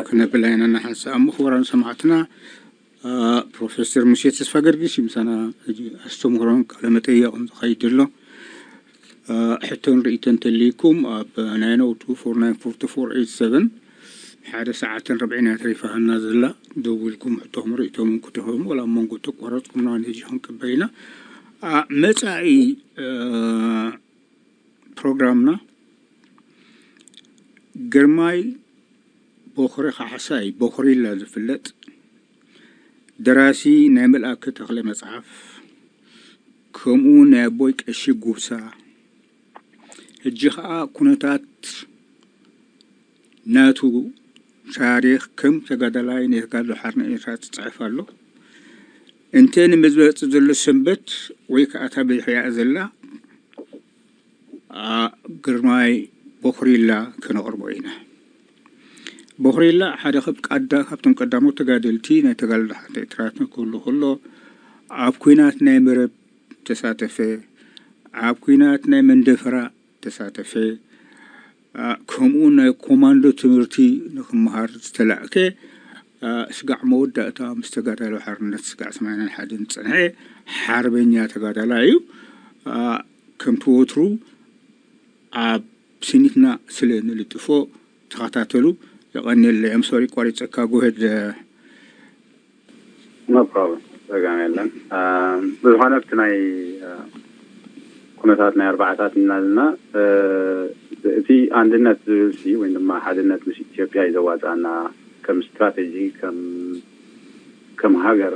ክነብላ ኢና ንሓንሳእ እሞ። ክቡራን ሰማዕትና፣ ፕሮፌሰር ሙሴ ተስፋ ገርጊስ እዩ ምሳና ሕጂ ኣስተምህሮን ቃለ መጠየቕን ዝኸይድ ዘሎ። ሕቶን ርእይቶን እንተልይኩም ኣብ ናይን ኦ ቱ ፎር ናይን ፎር ቱ ፎር ኤይት ሰቨን፣ ሓደ ሰዓትን ርብዒን እያ ተሪፋና ዘላ። ደዊልኩም ሕቶኹም ርእይቶምን ክትህቡ፣ ወላ ኣብ መንጎ ተቋረጽኩምና ነዚ ክንቅበል ኢና። መጻኢ ፕሮግራምና ግርማይ ቦኽሪ ካሕሳይ ቦኽሪላ ዝፍለጥ ደራሲ ናይ መልኣከ ተኽለ መጽሓፍ፣ ከምኡ ናይ ኣቦይ ቀሺ ጉብሳ፣ ሕጂ ኸኣ ኩነታት ናቱ ታሪኽ ከም ተጋዳላይ ናይ ተጋድሎ ሓርነት ኤርትራ ዝጽሕፍ ኣሎ። እንተ ንመዝበጽ ዘሎ ሰንበት ወይ ከኣ እታ ብድሕሪኣ ዘላ ግርማይ ቦኽሪላ ከነቕርቦ ኢና። ቦኽሪላ ሓደ ካብ ቀዳ ካብቶም ቀዳሞት ተጋደልቲ ናይ ተጋድሎ ሓርነት ኤርትራ ክህሉ ከሎ፣ ኣብ ኲናት ናይ መረብ ተሳተፈ፣ ኣብ ኲናት ናይ መንደፈራ ተሳተፈ፣ ከምኡ ናይ ኮማንዶ ትምህርቲ ንክመሃር ዝተላእከ ስጋዕ መወዳእታ ምስ ተጋዳሎ ሓርነት ስጋዕ ሰማንያን ሓደን ዝጸንሐ ሓርበኛ ተጋዳላይ እዩ። ከምቲ ወትሩ ኣብ ስኒትና ስለ ንልጥፎ ተኸታተሉ። የቐንየለይ። ኣም ሶሪ፣ ቋሪጸካ። ጎሄድ። ኖ ፕሮብለም፣ ጸገም የለን። ብዝኾነ ኣብቲ ናይ ኩነታት ናይ ኣርባዓታት እናልና እቲ ኣንድነት ዝብል ሲ ወይ ድማ ሓድነት ምስ ኢትዮጵያ እዩ ዘዋፅኣና ከም ስትራቴጂ ከም ከም ሃገር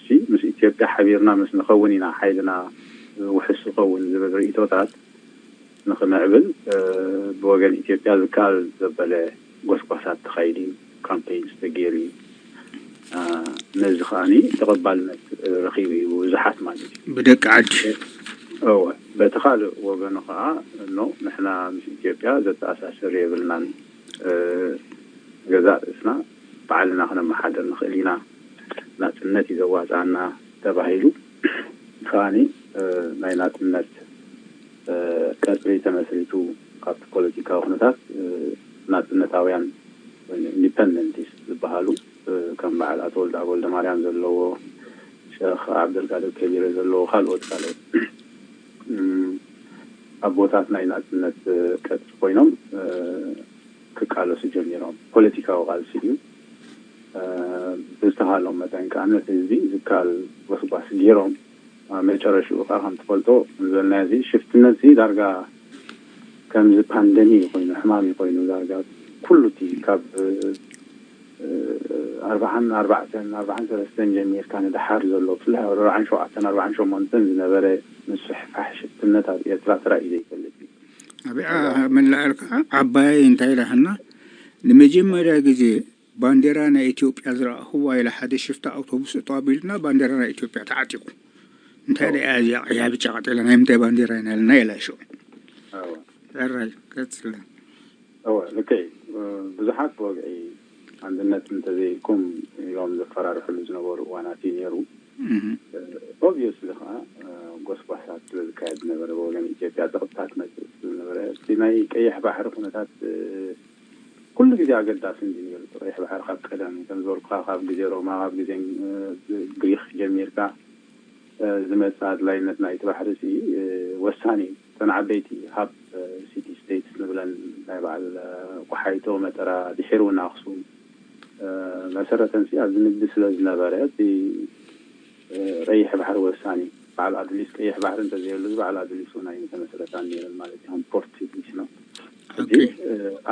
ሲ ምስ ኢትዮጵያ ሓቢርና ምስ ንኸውን ኢና ሓይልና ውሕስ ዝኸውን ዝብል ርእቶታት ንክምዕብል ብወገን ኢትዮጵያ ዝከኣል ዘበለ ጎስጓሳት ተኻይዱ እዩ። ካምፔይንስ ተገይሩ እዩ። ነዚ ከዓኒ ተቐባልነት ረኺቡ እዩ ብዙሓት ማለት እዩ። ብደቂ ዓዲ። እወ፣ በቲ ካልእ ወገኑ ከዓ ኖ ንሕና ምስ ኢትዮጵያ ዘተኣሳስር የብልናን፣ ገዛእ ርእስና ባዕልና ክነመሓደር ንኽእል ኢና፣ ናፅነት እዩ ዘዋፅኣና ተባሂሉ ከዓኒ ናይ ናፅነት ቀፅሪ ተመስሪቱ ካብቲ ፖለቲካዊ ኩነታት ናፅነታውያን ኢንዲፐንደንቲስ ዝበሃሉ ከም በዓል ኣቶ ወልደኣብ ወልደማርያም ዘለዎ፣ ሸኽ ዓብደልቃድር ከቢረ ዘለዎ፣ ካልኦት ካልኦት ኣቦታት ናይ ናፅነት ቀፅሪ ኮይኖም ክቃለሱ ጀሚሮም። ፖለቲካዊ ቃልሲ እዩ። ብዝተኻሎም መጠን ከዓ ነቲ ህዝቢ ዝካል ጎስጓስ ገይሮም ኣብ መጨረሽኡ ከዓ ከም ትፈልጦ ዝበልናዮ እዚ ሽፍትነት እዚ ዳርጋ ከምዚ ፓንደሚ ኮይኑ ሕማም ኮይኑ ዳርጋ ኩሉ እቲ ካብ ኣርባዓን ኣርባዕተን ኣርባዓን ሰለስተን ጀሚርካ ንደሓር ዘሎ ብፍላይ ኣብ ኣርባዓን ሸውዓተን ኣርባዓን ሸሞንተን ዝነበረ ምስሕፋሕ ሽፍትነት ኣብ ኤርትራ ተራእዩ ዘይፈልጥ እዩ። ኣብኣ መላኣልካ ዓባይ እንታይ ኢላህና ንመጀመርያ ግዜ ባንዴራ ናይ ኢትዮጵያ ዝረኣኽዋ ኢለ ሓደ ሽፍታ ኣውቶቡስ እቶ ኣቢሉና ባንዴራ ናይ ኢትዮጵያ ተዓጢቑ እንታይ ደኣ እዚኣ ቀያ ብጫ ቀጢላ ናይ ምንታይ ባንዴራ ኢና ኢልና ኢላ ሽዑ። ሕራይ ቀጽለ። እወ ልክዕ እዩ። ብዙሓት ብወግዒ ኣንድነት እንተዘይልኩም ኢሎም ዘፈራርሕሉ ዝነበሩ እዋናት እዩ ነይሩ። ኦብቪየስሊ ከዓ ጎስጓሳት ስለ ዝካየድ ዝነበረ ብወገን ኢትዮጵያ ፀቕጥታት መፅእ ስለ ዝነበረ እቲ ናይ ቀይሕ ባሕሪ ኩነታት ኩሉ ግዜ ኣገዳሲ እንዲ ነይሩ። እቲ ቀይሕ ባሕሪ ካብ ቀደም ከም ዝበልኩካ ካብ ግዜ ሮማ ካብ ግዜ ግሪክ ጀሚርካ ዝመፅእ ኣድላይነት ናይቲ ባሕሪ ሲ ወሳኒ እዩ። እተን ዓበይቲ ሃብ ሲቲ ስቴትስ ንብለን ናይ በዓል ቆሓይቶ፣ መጠራ፣ ድሒሩ እውን ኣክሱም መሰረተን ሲ ኣብዚ ንግዲ ስለ ዝነበረ እቲ ቀይሕ ባሕሪ ወሳኒ እዩ። በዓል ኣዱሊስ ቀይሕ ባሕሪ እንተዘየሉ እዚ በዓል ኣዱሊስ እውን ኣይምተመስረታን ነይረን ማለት እዩ። ከም ፖርት ሲቲስ ነው። ሕጂ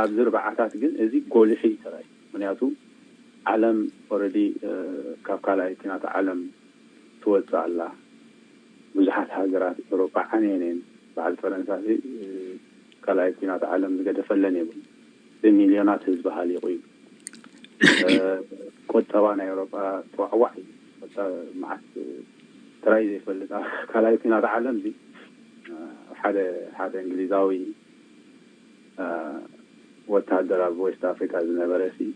ኣብዚ ርብዓታት ግን እዚ ጎሊሑ እዩ ተራእዩ። ምክንያቱ ዓለም ኦረዲ ካብ ካልኣይ ኩናት ዓለም ትወፅእ ኣላ። ብዙሓት ሃገራት ኤውሮጳ ዓንየን እየን። በዓል ፈረንሳ ካልኣይ ኩናት ዓለም ዝገደፈለን የብሉ። ብሚልዮናት ህዝቢ ሃሊቑ እዩ። ቁጠባ ናይ ኤውሮጳ ተዋዕዋዕ እዩ። መዓት ተራይ ዘይፈልጥ ካልኣይ ኩናት ዓለም እዚ ሓደ ሓደ እንግሊዛዊ ወታደር ኣብ ዌስት ኣፍሪካ ዝነበረ ሲ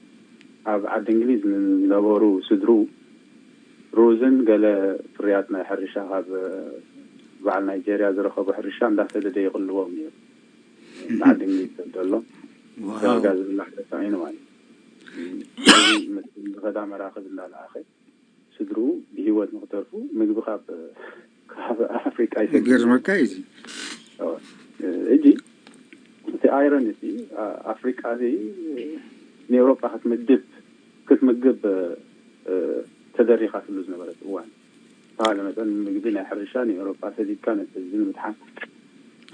ኣብ ዓዲ እንግሊዝ ንዝነበሩ ስድሩ ሩዝን ገለ ፍርያት ናይ ሕርሻ ካብ በዓል ናይጀርያ ዝረኸቡ ሕርሻ እንዳሰደደ ይቕልዎም ነይሩ። ዓዲ እንግሊዝ ሰደሎም። ዳርጋ ዝብላዕ ተሳኢኑ ማለት እዩ። እዚ ዝኸዳ መራኽብ እንዳለኣኸ ስድርኡ ብህይወት ንክተርፉ ምግቢ ካብ ካብ ኣፍሪቃ ይሰግር። ገርመካ እዩ። ሕጂ እቲ ኣይረን እቲ ኣፍሪቃ እዚ ንኤውሮጳ ክትምግብ ክትምግብ ተደሪኻትሉ ዝነበረት እዋን፣ ዝተባሃለ መጠን ምግቢ ናይ ሕርሻ ንኤውሮጳ ሰዲድካ ነቲ ህዝቢ ንምድሓን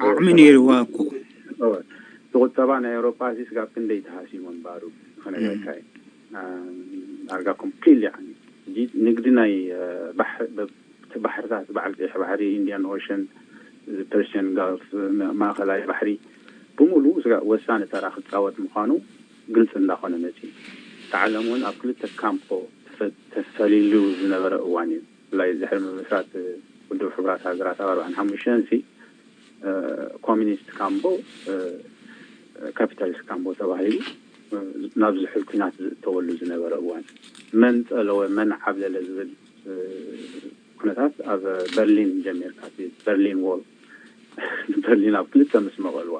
ዓቕሚ ነይርዋ እኮ። እቲ ቁጠባ ናይ ኤውሮጳ እዚ ስጋብ ክንደይ ተሃሲሙ ምንባሩ ክነግረካ እዩ። ዳርጋ ኮምፕሊትሊ ንግዲ ናይ ባሕርታት በዓል ቀይሕ ባሕሪ፣ ኢንዲያን ኦሽን፣ ፐርሽን ጋልፍ፣ ማእኸላይ ባሕሪ ብምሉእ ወሳኒ ተራ ክፃወት ምዃኑ ግልፂ እንዳኾነ መፂኡ። እቲ ዓለም እውን ኣብ ክልተ ካምፖ ተፈሊሉ ዝነበረ እዋን እዩ። ብፍላይ ድሕሪ ምምስራት ውድብ ሕቡራት ሃገራት ኣብ ኣርባዓን ሓሙሽተን ሲ ኮሚኒስት ካምቦ ካፒታሊስት ካምቦ ተባሂሉ ናብ ዝሑል ኩናት ዝእተወሉ ዝነበረ እዋን፣ መን ጸለወ መን ዓብለለ ዝብል ኩነታት ኣብ በርሊን ጀሚርካ፣ በርሊን ዎል በርሊን ኣብ ክልተ ምስ መቐልዋ፣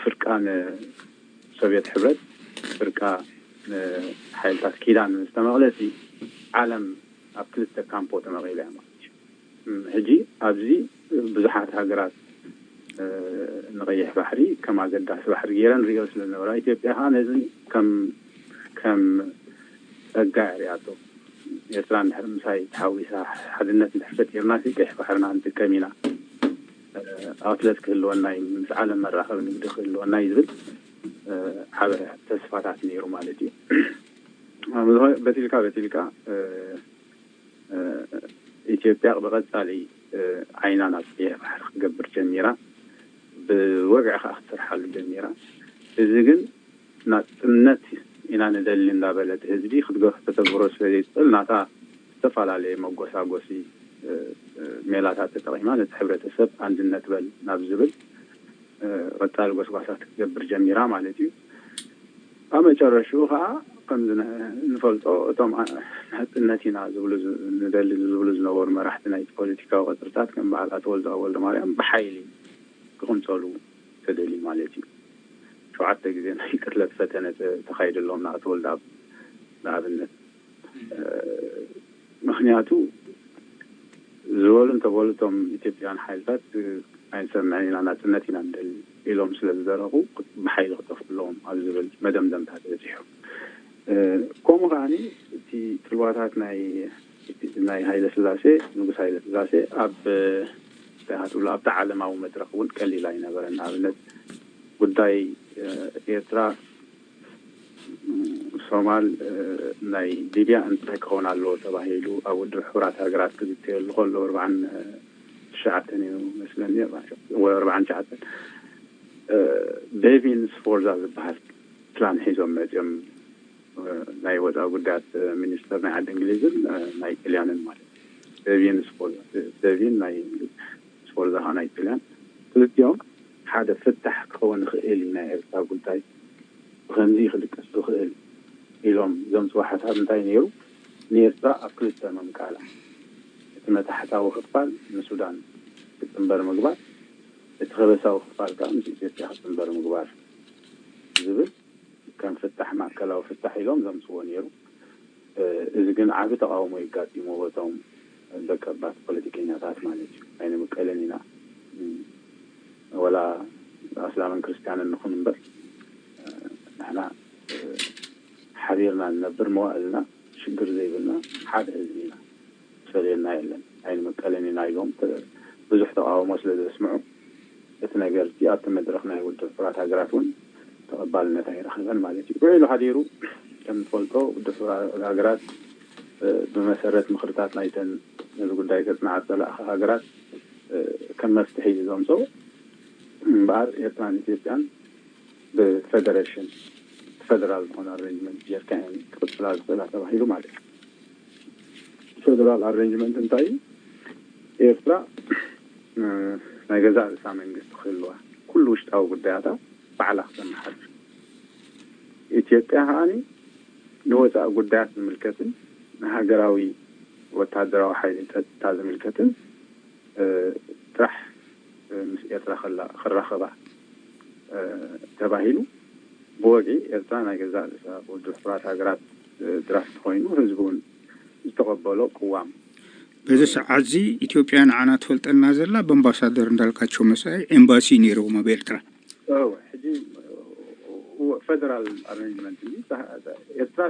ፍርቃ ንሶቪየት ሕብረት፣ ፍርቃ ንሓይልታት ኪዳን ምስ ተመቕለ፣ ዓለም ኣብ ክልተ ካምፖ ተመቒላ እያ ማለት እዩ። ሕጂ ኣብዚ ብዙሓት ሃገራት ንቀይሕ ባሕሪ ከም ኣገዳሲ ባሕሪ ገይረን ርእዮ ስለ ዝነበራ፣ ኢትዮጵያ ከዓ ነዚ ከም ከም ጸጋ እያ ርእያቶ። ኤርትራ እንድሕር ምሳይ ተሓዊሳ፣ ሓድነት እንድሕር ፈጢርና፣ ቀይሕ ባሕርና ንጥቀም ኢና፣ ኣውትለት ክህልወና እዩ፣ ምስ ዓለም መራኸቢ ንግዲ ክህልወና እዩ ዝብል ዓበ ተስፋታት ነይሩ ማለት እዩ። በቲልካ በቲልካ ኢትዮጵያ ብቐጻሊ ዓይና ናብ ቀይሕ ባሕሪ ክትገብር ጀሚራ፣ ብወግዒ ከዓ ክትሰርሓሉ ጀሚራ። እዚ ግን ናጽነት ኢና ንደሊ እንዳበለት ህዝቢ ክትገፍ ተተግብሮ ስለ ዘይትኽእል፣ ናታ ዝተፈላለየ መጎሳጎሲ ሜላታት ተጠቒማ፣ ነቲ ሕብረተሰብ ኣንድነት በል ናብ ዝብል ቀጻሊ ጎስጓሳት ክትገብር ጀሚራ ማለት እዩ። ኣብ መጨረሽኡ ከዓ ከምዚ ንፈልጦ፣ እቶም ናጽነት ኢና ዝብሉ ንደሊ ዝብሉ ዝነበሩ መራሕቲ ናይቲ ፖለቲካዊ ቀጽርታት ከም በዓል ኣቶ ወልደኣብ ወልደማርያም ብሓይሊ ክቕንጸሉ ተደልዩ ማለት እዩ። ሸውዓተ ግዜ ናይ ቅትለት ፈተነ ተኻይደሎም ንኣቶ ወልደኣብ ንኣብነት። ምኽንያቱ ዝበሉ እንተበሉ እቶም ኢትዮጵያውያን ሓይልታት ኣይንሰምዕን ኢና፣ ናጽነት ኢና ንደሊ ኢሎም ስለ ዝደረኹ ብሓይሊ ክጠፍኡ ኣለዎም ኣብ ዝብል መደምደምታ ተበጺሑ። ከምኡ ከዓኒ እቲ ጽልዋታት ናይ ናይ ሃይለ ስላሴ፣ ንጉስ ሃይለ ስላሴ ኣብ እንታይ ትብሎ ኣብቲ ዓለማዊ መድረኽ እውን ቀሊል ኣይነበረን። ንኣብነት ጉዳይ ኤርትራ፣ ሶማል፣ ናይ ሊብያ እንታይ ክኸውን ኣለዎ ተባሂሉ ኣብ ውድብ ሕቡራት ሃገራት ክዝተየሉ ከሎ ኣርባዓን ትሽዓተን እዩ መስለኒ ወይ ኣርባዓን ትሽዓተን ቤቪን ስፎርዛ ዝበሃል ፕላን ሒዞም መፅኦም። ናይ ወፃኢ ጉዳያት ሚኒስተር ናይ ዓዲ እንግሊዝን ናይ ጥልያንን ማለት እዩ። ቤቪን ስፎርዛ፣ ቤቪን ናይ እንግሊዝ፣ ስፎርዛ ከዓ ናይ ጥልያን። ክልቲኦም ሓደ ፍታሕ ክኸውን ይኽእል እዩ ናይ ኤርትራ ጉዳይ፣ ብከምዚ ክድቅስ ዝኽእል ኢሎም ዘምፅዎ ሓሳብ እንታይ ነይሩ? ንኤርትራ ኣብ ክልተ ምምቃላ፣ እቲ መታሕታዊ ክፋል ንሱዳን ክፅንበር ምግባር፣ እቲ ከበሳዊ ክፋል ከዓ ምስ ኢትዮጵያ ክፅንበር ምግባር ዝብል ከም ፍታሕ፣ ማእከላዊ ፍታሕ ኢሎም ዘምፅዎ ነይሩ። እዚ ግን ዓቢ ተቃውሞ የጋጢሞ በቶም ደቀባት ፖለቲከኛታት ማለት እዩ። ኣይንምቀልን ኢና፣ ወላ ኣስላምን ክርስትያንን ንኹን እምበር፣ ንሕና ሓቢርና ንነብር፣ መዋእልና ሽግር ዘይብልና ሓደ ህዝቢ ኢና፣ ዝፈልየና የለን፣ ኣይንምቀልን ኢና ኢሎም ብዙሕ ተቃውሞ ስለ ዘስምዑ፣ እቲ ነገር እቲ ኣብቲ መድረኽ ናይ ውድብ ሕቡራት ሃገራት እውን ተቐባልነት ኣይረኸበን ማለት እዩ። ውዒሉ ሓዲሩ ከም ንፈልጦ ውድብ ሕቡራት ሃገራት ብመሰረት ምኽርታት ናይተን ነዚ ጉዳይ ከጽንዓ ዝጸላእኻ ሃገራት ከም መፍትሒ እዩ ዘምጽኦ። እምበኣር ኤርትራን ኢትዮጵያን ብፈደረሽን፣ ፈደራል ዝኾነ ኣሬንጅመንት ጌርካ እየን ክቕጽላ ዝኽእላ ተባሂሉ ማለት እዩ። ፈደራል ኣሬንጅመንት እንታይ እዩ? ኤርትራ ናይ ገዛእ ርእሳ መንግስቲ ክህልዋ፣ ኩሉ ውሽጣዊ ጉዳያታ ባዕላ ክተመሓድር፣ ኢትዮጵያ ከዓኒ ንወፃኢ ጉዳያት ዝምልከትን ንሃገራዊ ወታደራዊ ሓይሊ ጸጥታ ዝምልከትን ጥራሕ ምስ ኤርትራ ክራኸባ ተባሂሉ ብወግዒ ኤርትራ ናይ ገዛእ ርእሳ ውድብ ሕቡራት ሃገራት ድራፍት ኮይኑ ህዝቢ እውን ዝተቐበሎ ቅዋም። በዚ ሰዓት እዚ ኢትዮጵያ ንዓና ትፈልጠና ዘላ ብኣምባሳደር እንዳልካቸው መሳይ ኤምባሲ ነይርዎም ኣብ ኤርትራ። ሕጂ ፈደራል ኣሬንጅመንት እንዲ ኤርትራ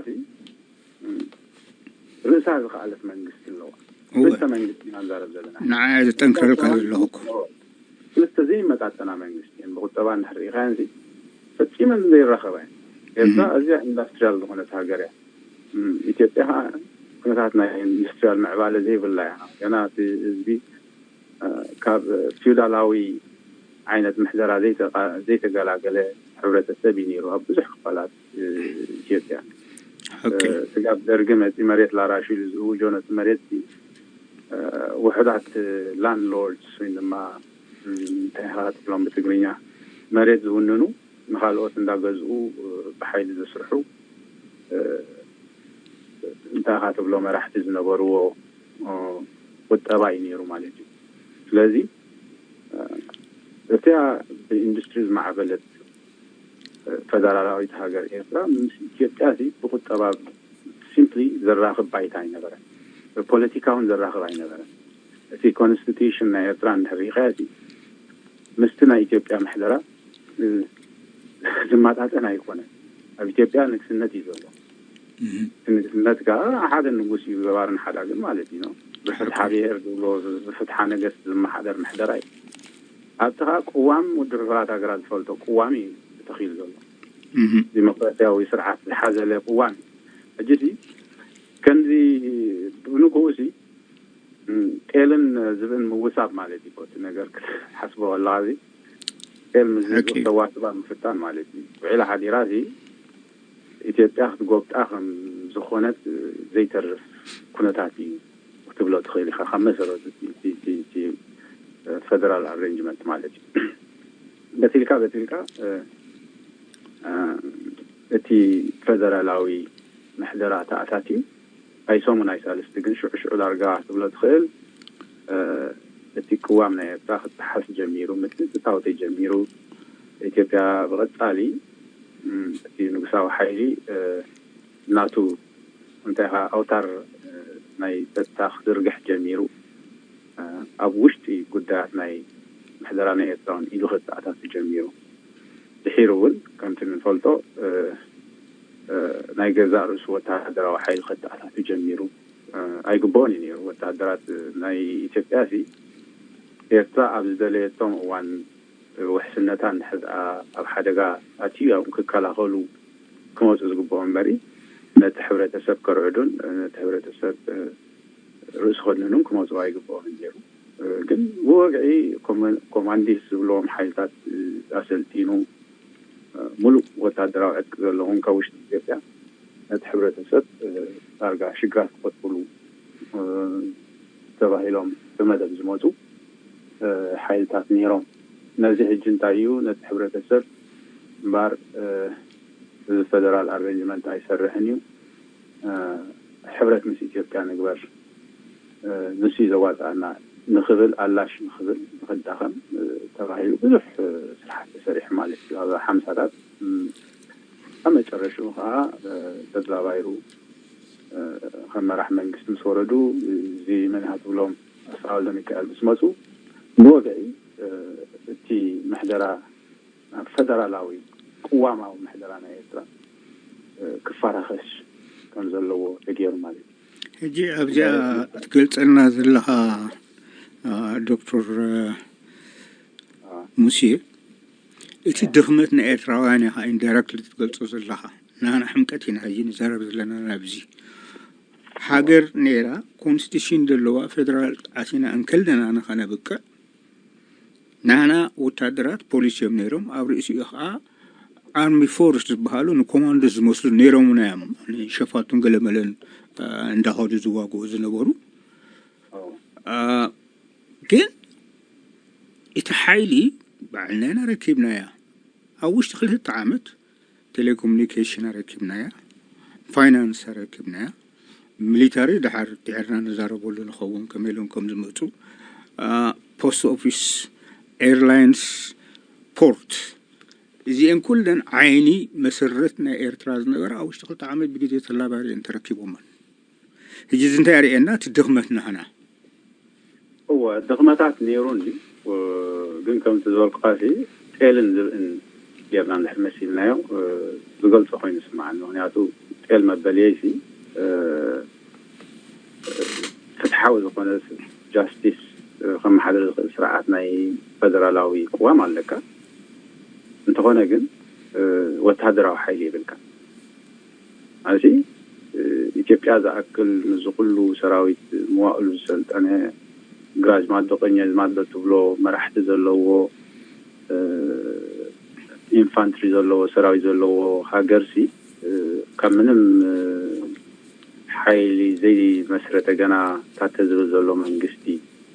ርእሳ ዝኸኣለት መንግስቲ ኣለዋ። ክልተ መንግስቲ ኢና ንዛረብ ዘለና። ንዓያ ዘጠንክረልካ ዘለኹ ክልተ ዘይመጣጠና መንግስቲ እየን። ብቁጠባ እንድሕር ርኢኻየን ፈፂመን ዘይራኸባ እየን። ኤርትራ ኣዝያ ኢንዳስትሪያል ዝኾነት ሃገር እያ። ኢትዮጵያ ከዓ ኩነታት ናይ ኢንዱስትሪያል ምዕባለ ዘይብላ እያ። ገና እቲ ህዝቢ ካብ ፊውዳላዊ ዓይነት ምሕደራ ዘይተገላገለ ሕብረተሰብ እዩ ነይሩ ኣብ ብዙሕ ክፋላት ኢትዮጵያ። ስጋብ ደርጊ መፂ መሬት ላራሹ ኢሉ ዝእውጆ ነቲ መሬት ውሑዳት ላንድሎርድስ ወይ ድማ እንታይ ኢኻ ትብሎም ብትግርኛ መሬት ዝውንኑ ንካልኦት እንዳገዝኡ ብሓይሊ ዘስርሑ እንታይ ኢኻ ትብሎ መራሕቲ ዝነበርዎ ቁጠባ እዩ ነይሩ ማለት እዩ። ስለዚ እቲያ ብኢንዱስትሪ ዝማዕበለት ፈደራላዊት ሃገር ኤርትራ ምስ ኢትዮጵያ ብቁጠባ ሲምፕሊ ዘራኽብ ባይታ ኣይነበረን። ብፖለቲካ እውን ዘራኽብ ኣይነበረን። እቲ ኮንስቲቱሽን ናይ ኤርትራ እንድሕር ርኢኻዮ ምስቲ ናይ ኢትዮጵያ ምሕደራ ዝመጣጠን ኣይኮነን። ኣብ ኢትዮጵያ ንግስነት እዩ ዘሎ። እቲ ንግስነት ከዓ ሓደ ንጉስ እዩ ገባርን ሓዳግን ማለት እዩ። ብፍትሓ ብሄር ዝብሎ ብፍትሓ ነገስት ዝመሓደር ምሕደራ እዩ። ኣብቲ ከዓ ቅዋም ውድብ ሕቡራት ሃገራት ዝፈልጦ ቅዋም እዩ ተተኺሉ ዘሎ። ዲሞክራሲያዊ ስርዓት ዝሓዘለ ቅዋም እዩ። ሕጂ ከምዚ ብንግኡ ሲ ጤልን ዝብእን ምውሳብ ማለት እዩ። እቲ ነገር ክትሓስቦ ከለካ እዚ ጤል ምስ ዝብእ ተዋስባ ምፍታን ማለት እዩ። ውዒላ ሓዲራ እዚ ኢትዮጵያ ክትጎብጣ ከም ዝኾነት ዘይተርፍ ኩነታት እዩ ክትብሎ ትኽእል ኢኻ። ካብ መሰረቱ እቲ ፈደራል ኣሬንጅመንት ማለት እዩ። በቲልካ በቲልካ እቲ ፈደራላዊ ምሕደራ ተኣታትዩ ኣይሰሙን ኣይሳልስቲ ግን ሽዑ ሽዑ ዳርጋ ክትብሎ ትኽእል እቲ ቅዋም ናይ ኤርትራ ክጠሓስ ጀሚሩ፣ ምትእትታው ተጀሚሩ፣ ኢትዮጵያ ብቐጻሊ እቲ ንጉሳዊ ሓይሊ ናቱ እንታይ ኻ ኣውታር ናይ ጸጥታ ክዝርግሕ ጀሚሩ፣ ኣብ ውሽጢ ጉዳያት ናይ ምሕደራ ናይ ኤርትራ እውን ኢዱ ክተኣታቱ ጀሚሩ። ድሒሩ እውን ከምቲ ንፈልጦ ናይ ገዛእ ርእሱ ወተሃደራዊ ሓይሊ ከተኣታቱ ጀሚሩ። ኣይግብኦን እዩ ነይሩ። ወተሃደራት ናይ ኢትዮጵያ ሲ ኤርትራ ኣብ ዝደለየቶም እዋን ውሕስነታ እንድሕር ደኣ ኣብ ሓደጋ ኣትዩ እዮም ክከላኸሉ ክመፁ ዝግብኦም እምበሪ ነቲ ሕብረተሰብ ከርዕዱን ነቲ ሕብረተሰብ ርእሲ ከድንኑን ክመፁ ኣይግብኦምን ነይሩ። ግን ብወግዒ ኮማንዲስ ዝብልዎም ሓይልታት ኣሰልጢኑ ሙሉእ ወታደራዊ ዕጥቂ ዘለዎም ካብ ውሽጢ ኢትዮጵያ ነቲ ሕብረተሰብ ዳርጋ ሽግራት ክፈጥሩሉ ተባሂሎም ብመደብ ዝመፁ ሓይልታት ነይሮም። ነዚ ሕጂ እንታይ እዩ ነቲ ሕብረተሰብ እምበር እዚ ፈደራል ኣሬንጅመንት ኣይሰርሕን እዩ፣ ሕብረት ምስ ኢትዮጵያ ንግበር፣ ንሱ እዩ ዘዋፅኣና ንኽብል ኣላሽ ንኽብል ንኽዳኸም ተባሂሉ ብዙሕ ስራሕቲ ተሰሪሑ ማለት እዩ። ኣብ ሓምሳታት ኣብ መጨረሽኡ ከዓ ተድላ ባይሩ ከም መራሕ መንግስቲ ምስ ወረዱ እዚ መን ኢኻ ትብሎም ኣስፋ ወልደሚካኤል ምስ መፁ ብወግዒ እቲ ምሕደራ ናብ ፈደራላዊ ቅዋማዊ ምሕደራ ናይ ኤርትራ ክፈራኸስ ከም ዘለዎ ተገይሩ ማለት እዩ። ሕጂ ኣብዚኣ ትገልጸልና ዘለኻ ዶክተር ሙሴ እቲ ድኽመት ናይ ኤርትራውያን ኢኻ ኢንዳይረክትሊ ትገልጾ ዘለኻ። ንሕና ሕምቀት ኢና ሕጂ ንዛረብ ዘለና ናብዚ። ሃገር ነይራ ኮንስቲቱሽን ዘለዋ ፌደራል ኣቲና እንከለና ንኸነብቅዕ ናህና ወታደራት ፖሊስ እዮም ነይሮም። ኣብ ርእሲኡ ከዓ ኣርሚ ፎርስ ዝበሃሉ ንኮማንዶ ዝመስሉ ነይሮምና እዮም። ንሸፋቱን ገለመለን እንዳኸዱ ዝዋግኡ ዝነበሩ ግን እቲ ሓይሊ ባዕልና ኢና ረኪብናያ። ኣብ ውሽጢ ክልተ ዓመት ቴሌኮሙኒኬሽን ኣረኪብናያ፣ ፋይናንስ ኣረኪብናያ፣ ሚሊታሪ ድሓር ድሕርና ንዛረበሉ ንኸውን ከመይ ኢሎም ከም ዝመፁ ፖስት ኦፊስ፣ ኤርላይንስ፣ ፖርት እዚኤን ኩለን ዓይኒ መሰረት ናይ ኤርትራ ዝነበራ ኣብ ውሽጢ ክልተ ዓመት ብግዜ ተላባሪ እየን ተረኪቦመን። ሕጂ እዚ እንታይ የርእየና? እቲ ድኽመት ናህና። እወ፣ ድኽመታት ነይሩ እንዲ፣ ግን ከምቲ ዝበልኩኻሲ ጤልን ዝብእን ጌርና እንድሕር መሲልናዮ ዝገልጾ ኮይኑ ይስምዓኒ። ምክንያቱ ጤል መበልየይሲ ፍትሓዊ ዝኾነ ጃስቲስ ከመሓደር ዝኽእል ስርዓት ናይ ፈደራላዊ ቅዋም ኣለካ። እንተኾነ ግን ወታደራዊ ሓይሊ የብልካ። ኣብዚ ኢትዮጵያ ዝኣክል ምስዚ ኩሉ ሰራዊት መዋእሉ ዝሰልጠነ፣ ግራዝማዶ ቀኛዝማዶ ትብሎ መራሕቲ ዘለዎ፣ ኢንፋንትሪ ዘለዎ ሰራዊት ዘለዎ ሃገርሲ ካብ ምንም ሓይሊ ዘይመስረተ ገና ታተ ዝብል ዘሎ መንግስቲ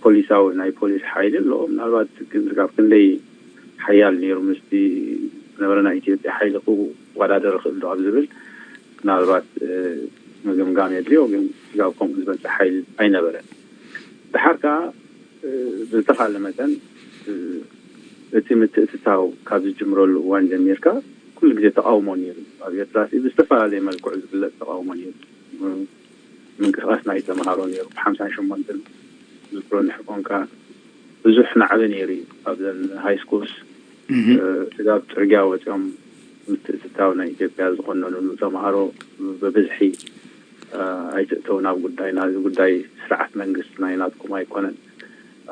ፖሊሳዊ ናይ ፖሊስ ሓይሊ ኣለዎ። ምናልባት ግን ካብ ክንደይ ሓያል ነይሩ ምስቲ ዝነበረ ናይ ኢትዮጵያ ሓይሊ ክወዳደር ይኽእል ዶ ኣብ ዝብል ምናልባት ምግምጋም የድልዮ። ግን ስጋብ ከምኡ ዝበልፀ ሓይሊ ኣይነበረን። ድሓር ከዓ ብዝተኻለ መጠን እቲ ምትእትታው ካብ ዝጅምረሉ እዋን ጀሚርካ ኩሉ ግዜ ተቃውሞ ነይሩ። ኣብ ኤርትራ ብዝተፈላለየ መልክዑ ዝግለፅ ተቃውሞ ነይሩ። ምንቅስቃስ ናይ ተምሃሮ ነይሩ። ብሓምሳን ሸሞንተን ዝክሮ ንሕቆንካ ብዙሕ ናዕቢ ነይሩ እዩ። ኣብዘን ሃይ ስኩልስ ስጋብ ፅርግያ ወፂኦም ምትእትታው ናይ ኢትዮጵያ ዝኮነኑሉ ተምሃሮ ብብዝሒ ኣይትእተው ናብ ጉዳይና፣ እዚ ጉዳይ ስርዓት መንግስትና እዩ፣ ናትኩም ኣይኮነን፣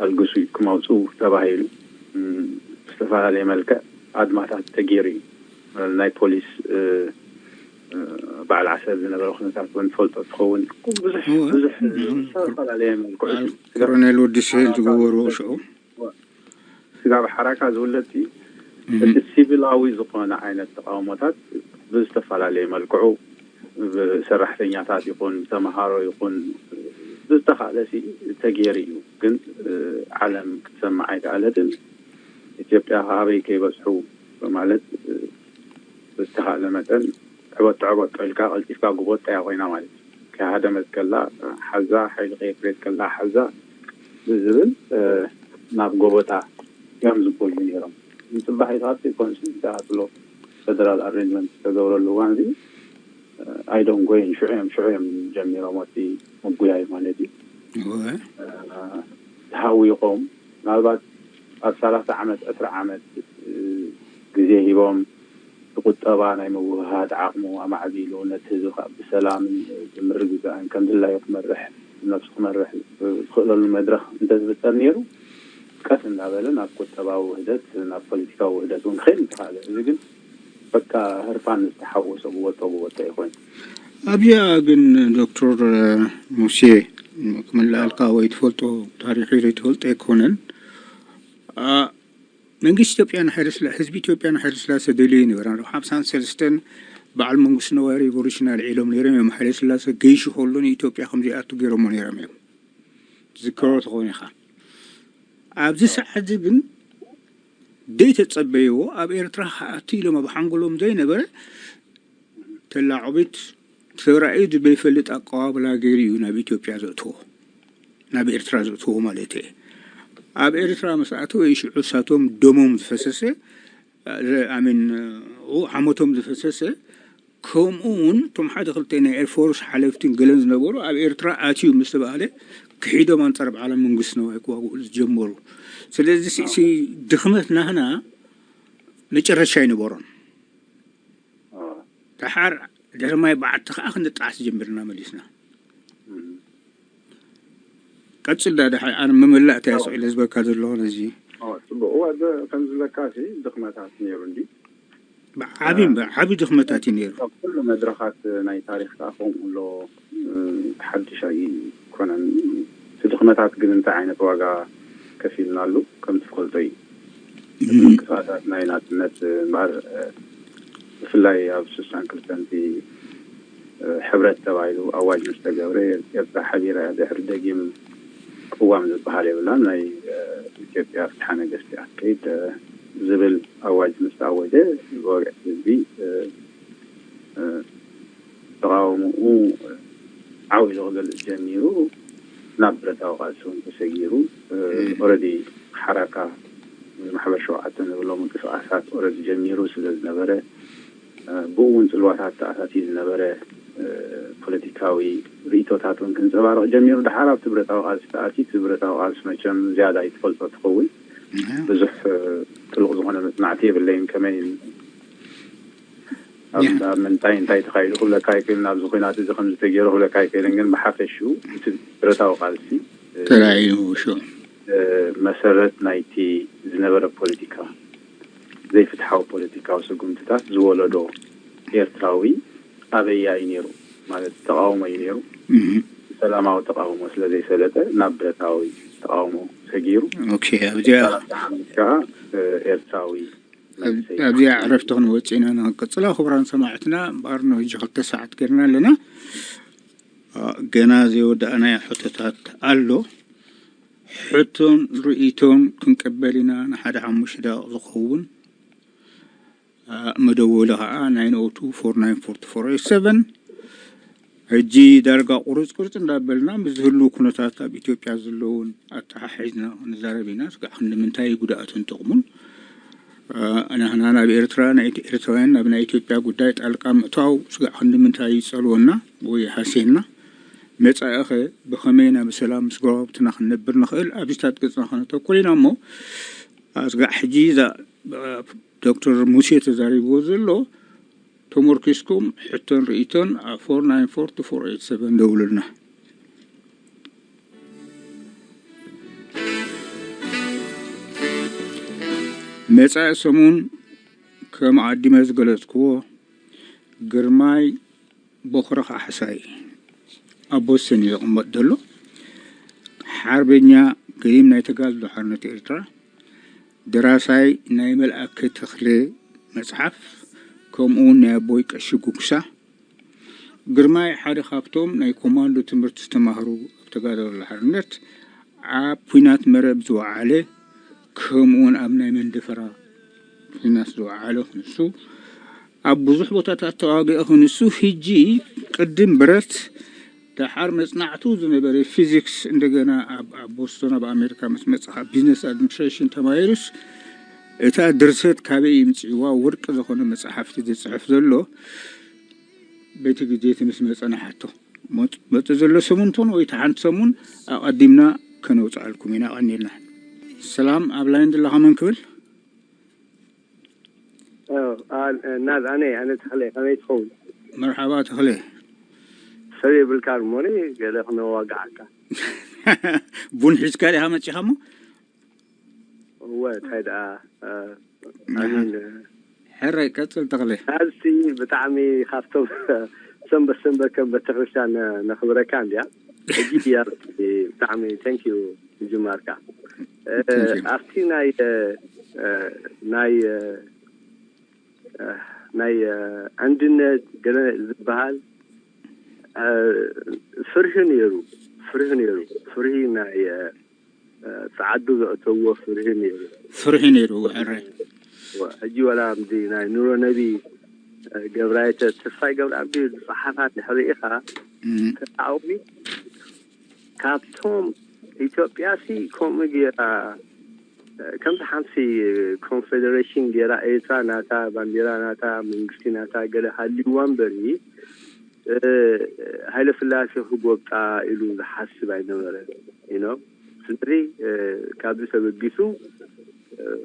ኣልግሱ ኢድኩም ኣውፅኡ ተባሂሉ ብዝተፈላለየ መልክዕ ኣድማታት ተገይሩ እዩ። ናይ ፖሊስ በዓል ዓሰብ ዝነበረ ኩነታት እውን ትፈልጦ ትኸውን። ብዙሕ ብዙሕ ዝተፈላለየ መልክዑ ኮሮኔል ወዲ ስሄል ዝገበርዎ ሽዑ ስጋብ ሓራካ ዝውለድ እቲ ሲቪላዊ ዝኾነ ዓይነት ተቃውሞታት ብዝተፈላለየ መልክዑ ብሰራሕተኛታት ይኹን ብተምሃሮ ይኹን ብዝተኻእለ ተገይሩ እዩ። ግን ዓለም ክትሰምዕ ኣይከኣለትን። ኢትዮጵያ ከኣበይ ከይበፅሑ በማለት ብዝተኻእለ መጠን ዕበጦ ዕበጦ ኢልካ ቀልጢፍካ ጉቦጣ እያ ኮይና ማለት እዩ። ከይሃደመት ከላ ሓዛ፣ ሓይሊ ከየፍረየት ከላ ሓዛ ብዝብል ናብ ጎቦጣ እዮም ዝጎዩ ነይሮም። ንፅባሒታት ኮንስንት ተኣትሎ ፈደራል ኣሬንጅመንት ዝተገብረሉ እዋን እዚ ኣይዶን ጎይን ሽዑ እዮም ሽዑ እዮም ጀሚሮም ወቲ ምጉያይ ማለት እዩ። ተሃዊኾም ምናልባት ኣብ ሰላሳ ዓመት ዕስራ ዓመት ግዜ ሂቦም ቁጠባ ናይ ምውህሃድ ዓቕሙ ኣማዕቢሉ ነቲ ህዝቢ ከዓ ብሰላምን ብምርግጋእን ከም ድላዩ ክመርሕ ነብሱ ክመርሕ ዝኽእለሉ መድረኽ እንተዝፍጠር ነይሩ ቀስ እንዳበለ ናብ ቁጠባዊ ውህደት ናብ ፖለቲካዊ ውህደት እውን ክኸይድ ምተኻእለ። እዚ ግን በቃ ህርፋን ዝተሓወሶ ብወጦ ብወጦ ይኾን። ኣብዚኣ ግን ዶክተር ሙሴ ክምልኣልካ ወይ ትፈልጦ ታሪኽ ዘይትፈልጦ ኣይኮነን። መንግስቲ ኢትዮጵያ ንሓይለ ስላ ህዝቢ ኢትዮጵያ ንሓይለ ስላሴ ደልዩ ይነበረ። ኣብ ሓምሳን ሰለስተን በዓል መንግስቲ ነዋይ ሪቮሉሽን ኣልዒሎም ነይሮም እዮም። ሓይለ ስላሴ ገይሹ ከሎ ንኢትዮጵያ ከም ዘይኣቱ ገይሮሞ ነይሮም እዮም። ትዝከሮ ተኾይኑ ኢኻ። ኣብዚ ሰዓት እዚ ግን ደይተጸበይዎ ኣብ ኤርትራ ክኣቱ ኢሎም ኣብ ሓንጎሎም ዘይነበረ ተላዕቢት ተራእዩ ዝበይፈልጥ ኣቀባብላ ገይሩ እዩ ናብ ኢትዮጵያ ዘእትዎ፣ ናብ ኤርትራ ዘእትዎ ማለት እየ። ኣብ ኤርትራ ምስ ኣተወ እዩ ሽዑ እሳቶም ደሞም ዝፈሰሰ ኣሚን ሓሞቶም ዝፈሰሰ። ከምኡ እውን እቶም ሓደ ክልተ ናይ ኤርፎርስ ሓለፍትን ገለን ዝነበሩ ኣብ ኤርትራ ኣትዩ ምስ ተባህለ ክሒዶም ኣንጻር በዓል መንግስቲ ነዋይ ክዋግኡ ዝጀመሩ። ስለዚ ድኽመት ናህና መጨረሻ ኣይነበሮን። ደሓር ድሕሪ ማይ በዓቲ ከዓ ክንጣዓስ ጀሚርና መሊስና። ቀጽል ዳዳ ሓይ ኣነ ምምላእ እንታይ ስቕ ኢለ ዝበካ ዘለኹ ነዚ። ጽቡቅ እዋ ከም ዝብለካ ሲ ድኽመታት ነይሩ እንዲ ዓቢ ዓቢ ድኽመታት እዩ ነይሩ። ካብ ኩሉ መድረኻት ናይ ታሪኽ ከዓ ከምኡ ኣሎ ሓድሽ ኣይኮነን። እቲ ድኽመታት ግን እንታይ ዓይነት ዋጋ ከፊልናሉ ከም ትፈልጦ እዩ። ምንቅስቃሳት ናይ ናጽነት እምበኣር ብፍላይ ኣብ ስሳን ክልተንቲ ሕብረት ተባሂሉ ኣዋጅ ምስ ተገብረ ኤርትራ ሓቢራ እያ። ድሕሪ ደጊም ቅዋም ዝበሃል የብላን። ናይ ኢትዮጵያ ፍትሓ ነገስቲ ኣካይድ ዝብል ኣዋጅ ምስ ተኣወጀ ብወግዒ ህዝቢ ተቃውምኡ ዓው ኢሉ ክገልጽ ጀሚሩ ናብ ብረታዊ ቃልሲ እውን ተሰጊሩ። ኦረዲ ሓራካ ማሕበር ሸውዓተ ንብሎ ምንቅስቃሳት ኦረዲ ጀሚሩ ስለ ዝነበረ፣ ብኡ እውን ጽልዋታት ተኣታትዩ ዝነበረ ፖለቲካዊ ርእቶታት እውን ክንጸባረቕ ጀሚሩ። ድሓር ኣብቲ ብረታዊ ቃልሲ ተኣትዩ። እቲ ብረታዊ ቃልሲ መቸም ዝያዳ እዩ ትፈልጦ ትኸውን። ብዙሕ ጥልቕ ዝኾነ መጽናዕቲ የብለይን። ከመይ ኣብ ምንታይ እንታይ ተኻይዱ ክብለካ ኣይክእልን። ኣብዚ ኩናት እዚ ከምዚ ተገይሩ ክብለካ ኣይክእልን። ግን ብሓፈሽኡ እቲ ብረታዊ ቃልሲ ተራእዩ ሽዑ መሰረት ናይቲ ዝነበረ ፖለቲካ፣ ዘይፍትሓዊ ፖለቲካዊ ስጉምትታት ዝወለዶ ኤርትራዊ ኣበያ እዩ ነይሩ? ማለት ተቃውሞ እዩ ነይሩ። ሰላማዊ ተቃውሞ ስለ ዘይሰለጠ ናብ ብረታዊ ተቃውሞ ሰጊሩ። ኦኬ ኣብዚኣ ከዓ ኤርትራዊ ኣብዚኣ ዕረፍቲ ክንወፅእ ኢና ንክንቅፅላ። ክቡራን ሰማዕትና እምበኣር ንሕጂ ክልተ ሰዓት ገርና ኣለና። ገና ዘይወዳእናዮ ሕቶታት ኣሎ። ሕቶን ርእይቶን ክንቅበል ኢና። ንሓደ ሓሙሽተ ደቂቕ ዝኸውን መደወሊ ከዓ ናይን ኦቱ ፎር ናይን ፎርቲ ፎር ኤት ሰቨን። ሕጂ ዳርጋ ቁርፅ ቁርፅ እንዳበልና ምስ ዝህሉ ኩነታት ኣብ ኢትዮጵያ ዘለውን ኣተሓሒዝና ክንዛረብ ኢና። ስጋዕ ክንዲ ምንታይ ጉድኣቱን ጥቕሙን ንሕና ናብ ኤርትራ ኤርትራውያን ናብ ናይ ኢትዮጵያ ጉዳይ ጣልቃ ምእታው ስጋዕ ክንዲ ምንታይ ይፀልወና ወይ ሃስየና? መፃኢኸ ብኸመይ ናብ ሰላም ምስ ጎረባብትና ክንነብር ንኽእል ኣብዚታት ገፅና ከነተኩር ኢና። እሞ ስጋዕ ሕጂ እዛ ዶክተር ሙሴ ተዛሪብዎ ዘሎ ተመርኪስኩም ሕቶን ርእይቶን ኣብ ፎር ናይን ፎር ቱ ፎር ኤት ሰቨን ደውሉልና። መጻኢ ሰሙን ከም ኣዲመ ዝገለጽክዎ ግርማይ ቦኽሪ ካሕሳይ ኣብ ቦስተን እዩ ዝቕመጥ ዘሎ። ሓርበኛ ገዲም ናይ ተጋድሎ ሓርነት ኤርትራ፣ ደራሳይ ናይ መልኣከ ተኽለ መጽሓፍ፣ ከምኡውን ናይ ኣቦይ ቀሺ ጉግሳ። ግርማይ ሓደ ካብቶም ናይ ኮማንዶ ትምህርቲ ዝተማህሩ ኣብ ተጋድሎ ሓርነት፣ ኣብ ኲናት መረብ ዝወዓለ፣ ከምኡውን ኣብ ናይ መንደፈራ ኲናት ዝወዓለ ክንሱ ኣብ ብዙሕ ቦታታት ተዋጊኦ ክንሱ ሕጂ ቅድም ብረት ደሓር መጽናዕቱ ዝነበረ ፊዚክስ እንደገና ኣብ ኣብ ቦስቶን ኣብ ኣሜሪካ ምስ መጽሓ ቢዝነስ ኣድሚኒስትሬሽን ተማሂሩስ እታ ድርሰት ካበይ ይምጽእዋ ወርቂ ዝኾነ መጽሓፍቲ ዝጽሕፍ ዘሎ በቲ ግዜ እቲ ምስ መጸ ንሓቶ መጽ- መጽ ዘሎ ሰሙን ትኹን ወይ ተሓንቲ ሰሙን ኣቐዲምና ከነውጽኣልኩም ኢና። ቀኒልና ሰላም ኣብ ላይን ዘለኻ መን ክብል ናዝ ኣነ ኣነ ተኽለ ከመይ ትኸውን? መርሓባ ተኽለ ሰብ የብልካ እሞኒ ገለ ክነዋግዓካ። ቡን ሒዝካ ዲኻ መፂኻ እሞ እወ እንታይ ደኣ ኣሚን ሕራይ ቀፅል ተኽለ ናዝቲ ብጣዕሚ ካብቶም ሰንበት ሰንበት ከም ቤተክርስትያን ነኽብረካ እንዲያ ሕጂ ብጣዕሚ thank you ምጅማርካ ኣብቲ ናይ ናይ ናይ ኣንድነት ገለ ዝበሃል ፍርሂ ነይሩ ፍርሂ ነይሩ ፍርሂ ናይ ጸዓዱ ዘእተዎ ፍርሂ ነይሩ ፍርሂ ነይሩ ሕራይ ሕጂ ወላ ምዚ ናይ ኑሮ ነቢ ገብራይተ ተስፋይ ገብረኣብ ዝጸሓፋ ድሕሪ ኢኻ ተቃወሚ ካብቶም ኢትዮጵያ ሲ ከምኡ ገይራ ከምቲ ሓምሲ ኮንፌደሬሽን ገይራ ኤርትራ ናታ ባንዲራ ናታ መንግስቲ ናታ ገለ ሃልይዋ እምበሪ ሃይለ ስላሴ ክጎብጣ ኢሉ ዝሓስብ ኣይነበረን ኢኖ ስለዚ ካብዚ ተበጊሱ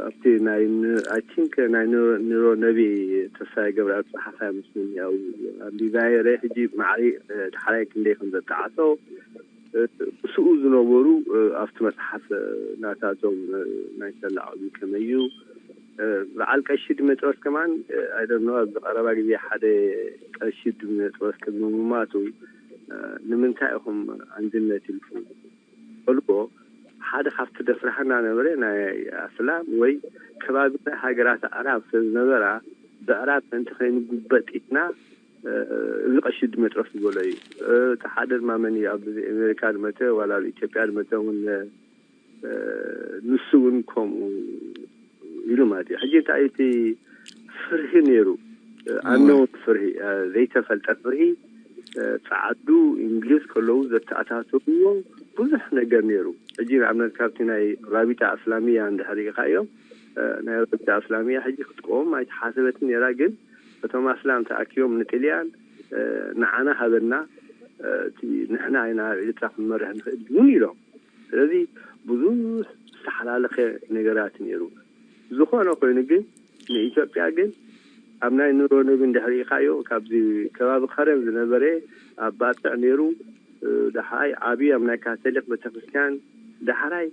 ኣብቲ ናይ I think ናይ ኑሮ ነቢ ተስፋይ ገብረኣብ ዝጸሓፋ ይመስለኒ ያው ኣንቢባየ ረ ሕጂ ማዕሪ ዳሕራይ ክንደይ ከም ዘጣዓሶ ምስኡ ዝነበሩ ኣብቲ መጽሓፍ ናታቶም ናይ ተላዓሉ ከመይ እዩ በዓል ቀሺ ድሜጥሮስ ከማን I don't know ኣብዚ ቀረባ ግዜ ሓደ ቀሺ ድሜጥሮስ ቅድሚ ምማቱ ንምንታይ ኢኹም ኣንድነት ኢልኩም በልዎ ሓደ ካብቲ ደፍርሓና ነበረ ናይ ኣስላም ወይ ከባቢ ናይ ሃገራት ኣዕራብ ስለ ዝነበራ ብዕራብ ምእንቲ ከይንጉበጥ ኢልና እዚ ቀሺ ድሜጥሮስ ዝበሎ እዩ እቲ ሓደ ድማ መን እዩ ኣብ ኣሜሪካ ድመተ ዋላ ኣብ ኢትዮጵያ ድመተ እውን ንሱ እውን ከምኡ ኢሉ ማለት እዩ ሕጂ እንታይ እቲ ፍርሂ ነይሩ ኣነውን ፍርሂ ዘይተፈልጠ ፍርሂ ጸዓዱ እንግሊዝ ከለዉ ዘተኣታተውዎ ብዙሕ ነገር ነይሩ ሕጂ ንኣብነት ካብቲ ናይ ራቢጣ ኣስላሚያ እንድሕር ርኢኻዮ ናይ ረብጣ እስላሚያ ሕጂ ክትቆም ኣይተሓሰበትን ነይራ። ግን እቶም ኣስላም ተኣኪቦም ንጥልያን ንዓና ሃበና፣ እቲ ንሕና ኢና ኤርትራ ክንመርሕ ንኽእል እውን ኢሎም። ስለዚ ብዙሕ ዝተሓላለኸ ነገራት ነይሩ። ዝኾነ ኮይኑ ግን ንኢትዮጵያ ግን ኣብ ናይ ኑሮ ነቢ እንድሕር ኢኻዮ ካብዚ ከባቢ ከረን ዝነበረ ኣብ ባጽዕ ነይሩ። ዳሕራይ ዓብዩ ኣብ ናይ ካቶሊክ ቤተክርስትያን፣ ዳሕራይ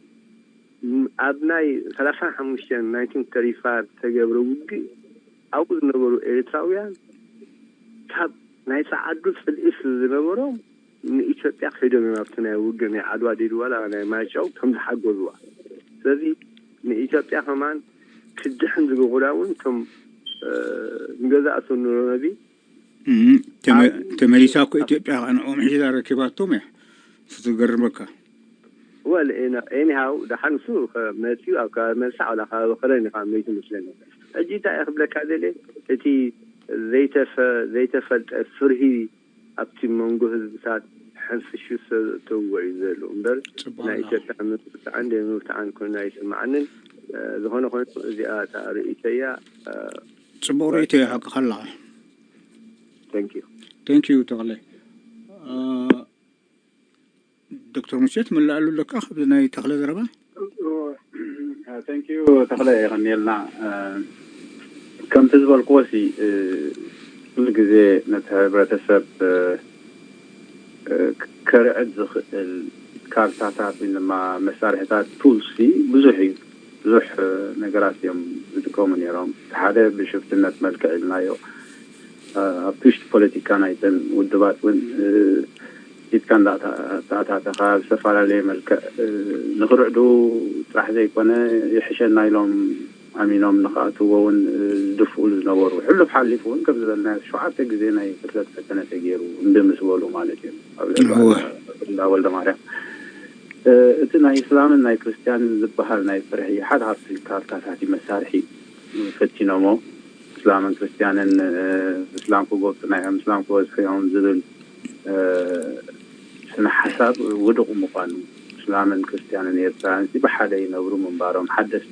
ኣብ ናይ ሰላሳን ሓሙሽተን ናይንቲን ተርቲ ፋይቭ ዝተገብረ ውግእ ኣብኡ ዝነበሩ ኤርትራውያን ካብ ናይ ጸዓዱ ጽልኢ ስለ ዝነበሮም ንኢትዮጵያ ከይዶም እዮም ኣብቲ ናይ ውግእ ናይ ዓድዋ ድዩ ዋላ ናይ ማይጨው ከም ዝሓገዙዋ። ስለዚ ንኢትዮጵያ ከማን ክድሕን ዝገብሩላ እውን እቶም ንገዛእቱ ንሮነቢ ተመሊሳ እኮ ኢትዮጵያ ንዕኦም ሒዛ ረኪባቶም እያ። ዝገርመካ ወል ኤኒሃው ደሓን እሱ መፅኡ ኣብ ከባቢ መልሳ ወላ ከባቢ ከረን ኢኻ መይቱ ምስለኒ። ሕጂ እንታይ እየ ክብለካ ደለ እቲ ዘይተፈ ዘይተፈልጠ ፍርሂ ኣብቲ መንጎ ህዝብታት ሕንፍሹ ሰብ ተወዒ ዘሎ እምበር ናይ ኢትዮጵያ ምብርትዓን ደይ ምብርትዓን ኮይኑ ኣይስምዓንን። ዝኾነ ኮይኑ እዚኣ እታ ርእይቶ እያ። ፅቡቕ ርእይቶ እያ ሓቂ ከላ። Thank you. Thank you ተኽለ። ዶክተር ሙሴ ትምልኣሉ ኣለካ ካብዚ ናይ ተኽለ ዘረባ? Thank you ተኽለ የቐንየልና። ከምቲ ዝበልክዎ ሲ ኩሉ ግዜ ነቲ ሕብረተሰብ ከርዕድ ዝኽእል ካርታታት ወይ ድማ መሳርሕታት ቱልስ ብዙሕ እዩ። ብዙሕ ነገራት እዮም ዝጥቀሙ ነይሮም። ሓደ ብሽፍትነት መልክዕ ኢልናዮ ኣብ ትሽቲ ፖለቲካ ናይተን ውድባት እውን ኢድካ እንዳተኣታተኻ ብዝተፈላለየ መልክዕ ንክርዕዱ ጥራሕ ዘይኮነ ይሕሸና ኢሎም ኣሚኖም ንክኣትዎ እውን ዝድፍኡሉ ዝነበሩ ሕሉፍ ሓሊፉ እውን ከም ዝበልናዮ ሸውዓተ ግዜ ናይ ቅትለት ፈተነ ተገይሩ እምቢ ምስ በሉ ማለት እዩ። ኣብ ልዕሊ ወልደ ማርያም እቲ ናይ እስላምን ናይ ክርስትያንን ዝበሃል ናይ ፍርሒ ሓደ ካብቲ ካርታታት እዩ መሳርሒ ፈቲኖሞ እስላምን ክርስትያንን እስላም ክጎብጡ ናይ እዮም እስላም ክበዝሑ እዮም ዝብል ስነ ሓሳብ ውዱቕ ምዃኑ እስላምን ክርስትያንን ኤርትራውያን ብሓደ ይነብሩ ምንባሮም ሓደስ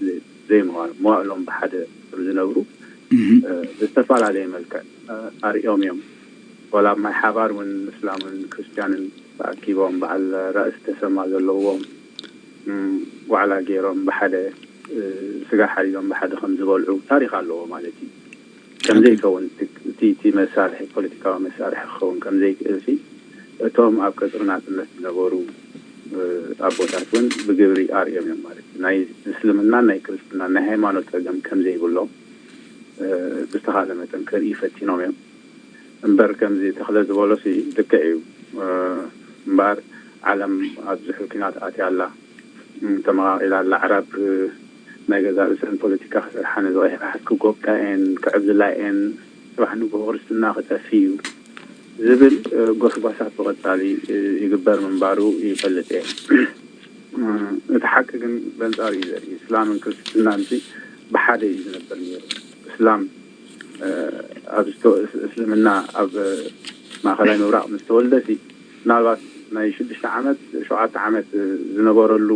ዘይምዃኑ መዋእሎም ብሓደ ዝነብሩ ብዝተፈላለየ መልክዕ ኣርእዮም እዮም። ወላ ኣብ ማይ ሓባር እውን እስላምን ክርስትያንን ተኣኪቦም በዓል ራእሲ ተሰማ ዘለዎም ዋዕላ ገይሮም ብሓደ ስጋ ሓሪዶም ብሓደ ከም ዝበልዑ ታሪክ ኣለዎ ማለት እዩ። ከምዘይከውን እቲ መሳርሒ ፖለቲካዊ መሳርሒ ክኸውን ከምዘይክእል ሲ እቶም ኣብ ቀፅሪ ናፅነት ዝነበሩ ኣቦታት እውን ብግብሪ ኣርእዮም እዮም ማለት እዩ። ናይ እስልምና ናይ ክርስትና ናይ ሃይማኖት ፀገም ከምዘይብሎም ብዝተኻለ መጠን ክርኢ ፈቲኖም እዮም። እምበር ከምዚ ተኽለ ዝበሎ ሲ ልክዕ እዩ። እምበኣር ዓለም ኣብ ዝሑል ኲናት ኣትያ ኣላ፣ ተመቓቒላ ኣላ። ኣዕራብ ናይ ገዛእ ርእሰን ፖለቲካ ክሰርሓ ነዚ ቀይሕ ባሕሪ ክጎብጣ እየን፣ ክዕብልላ እየን፣ ጽባሕ ንግሆ ክርስትና ክጠፍእ እዩ ዝብል ጎስጓሳት ብቐጻሊ ይግበር ምንባሩ ይፈልጥ እየ። እቲ ሓቂ ግን በንጻሩ እዩ ዘርኢ። እስላምን ክርስትናን ሲ ብሓደ እዩ ዝነብር ነይሩ። እስላም ኣብ እስልምና ኣብ ማእኸላይ ምብራቕ ምስ ተወልደ ሲ ምናልባት ናይ ሽዱሽተ ዓመት ሸውዓተ ዓመት ዝነበረሉ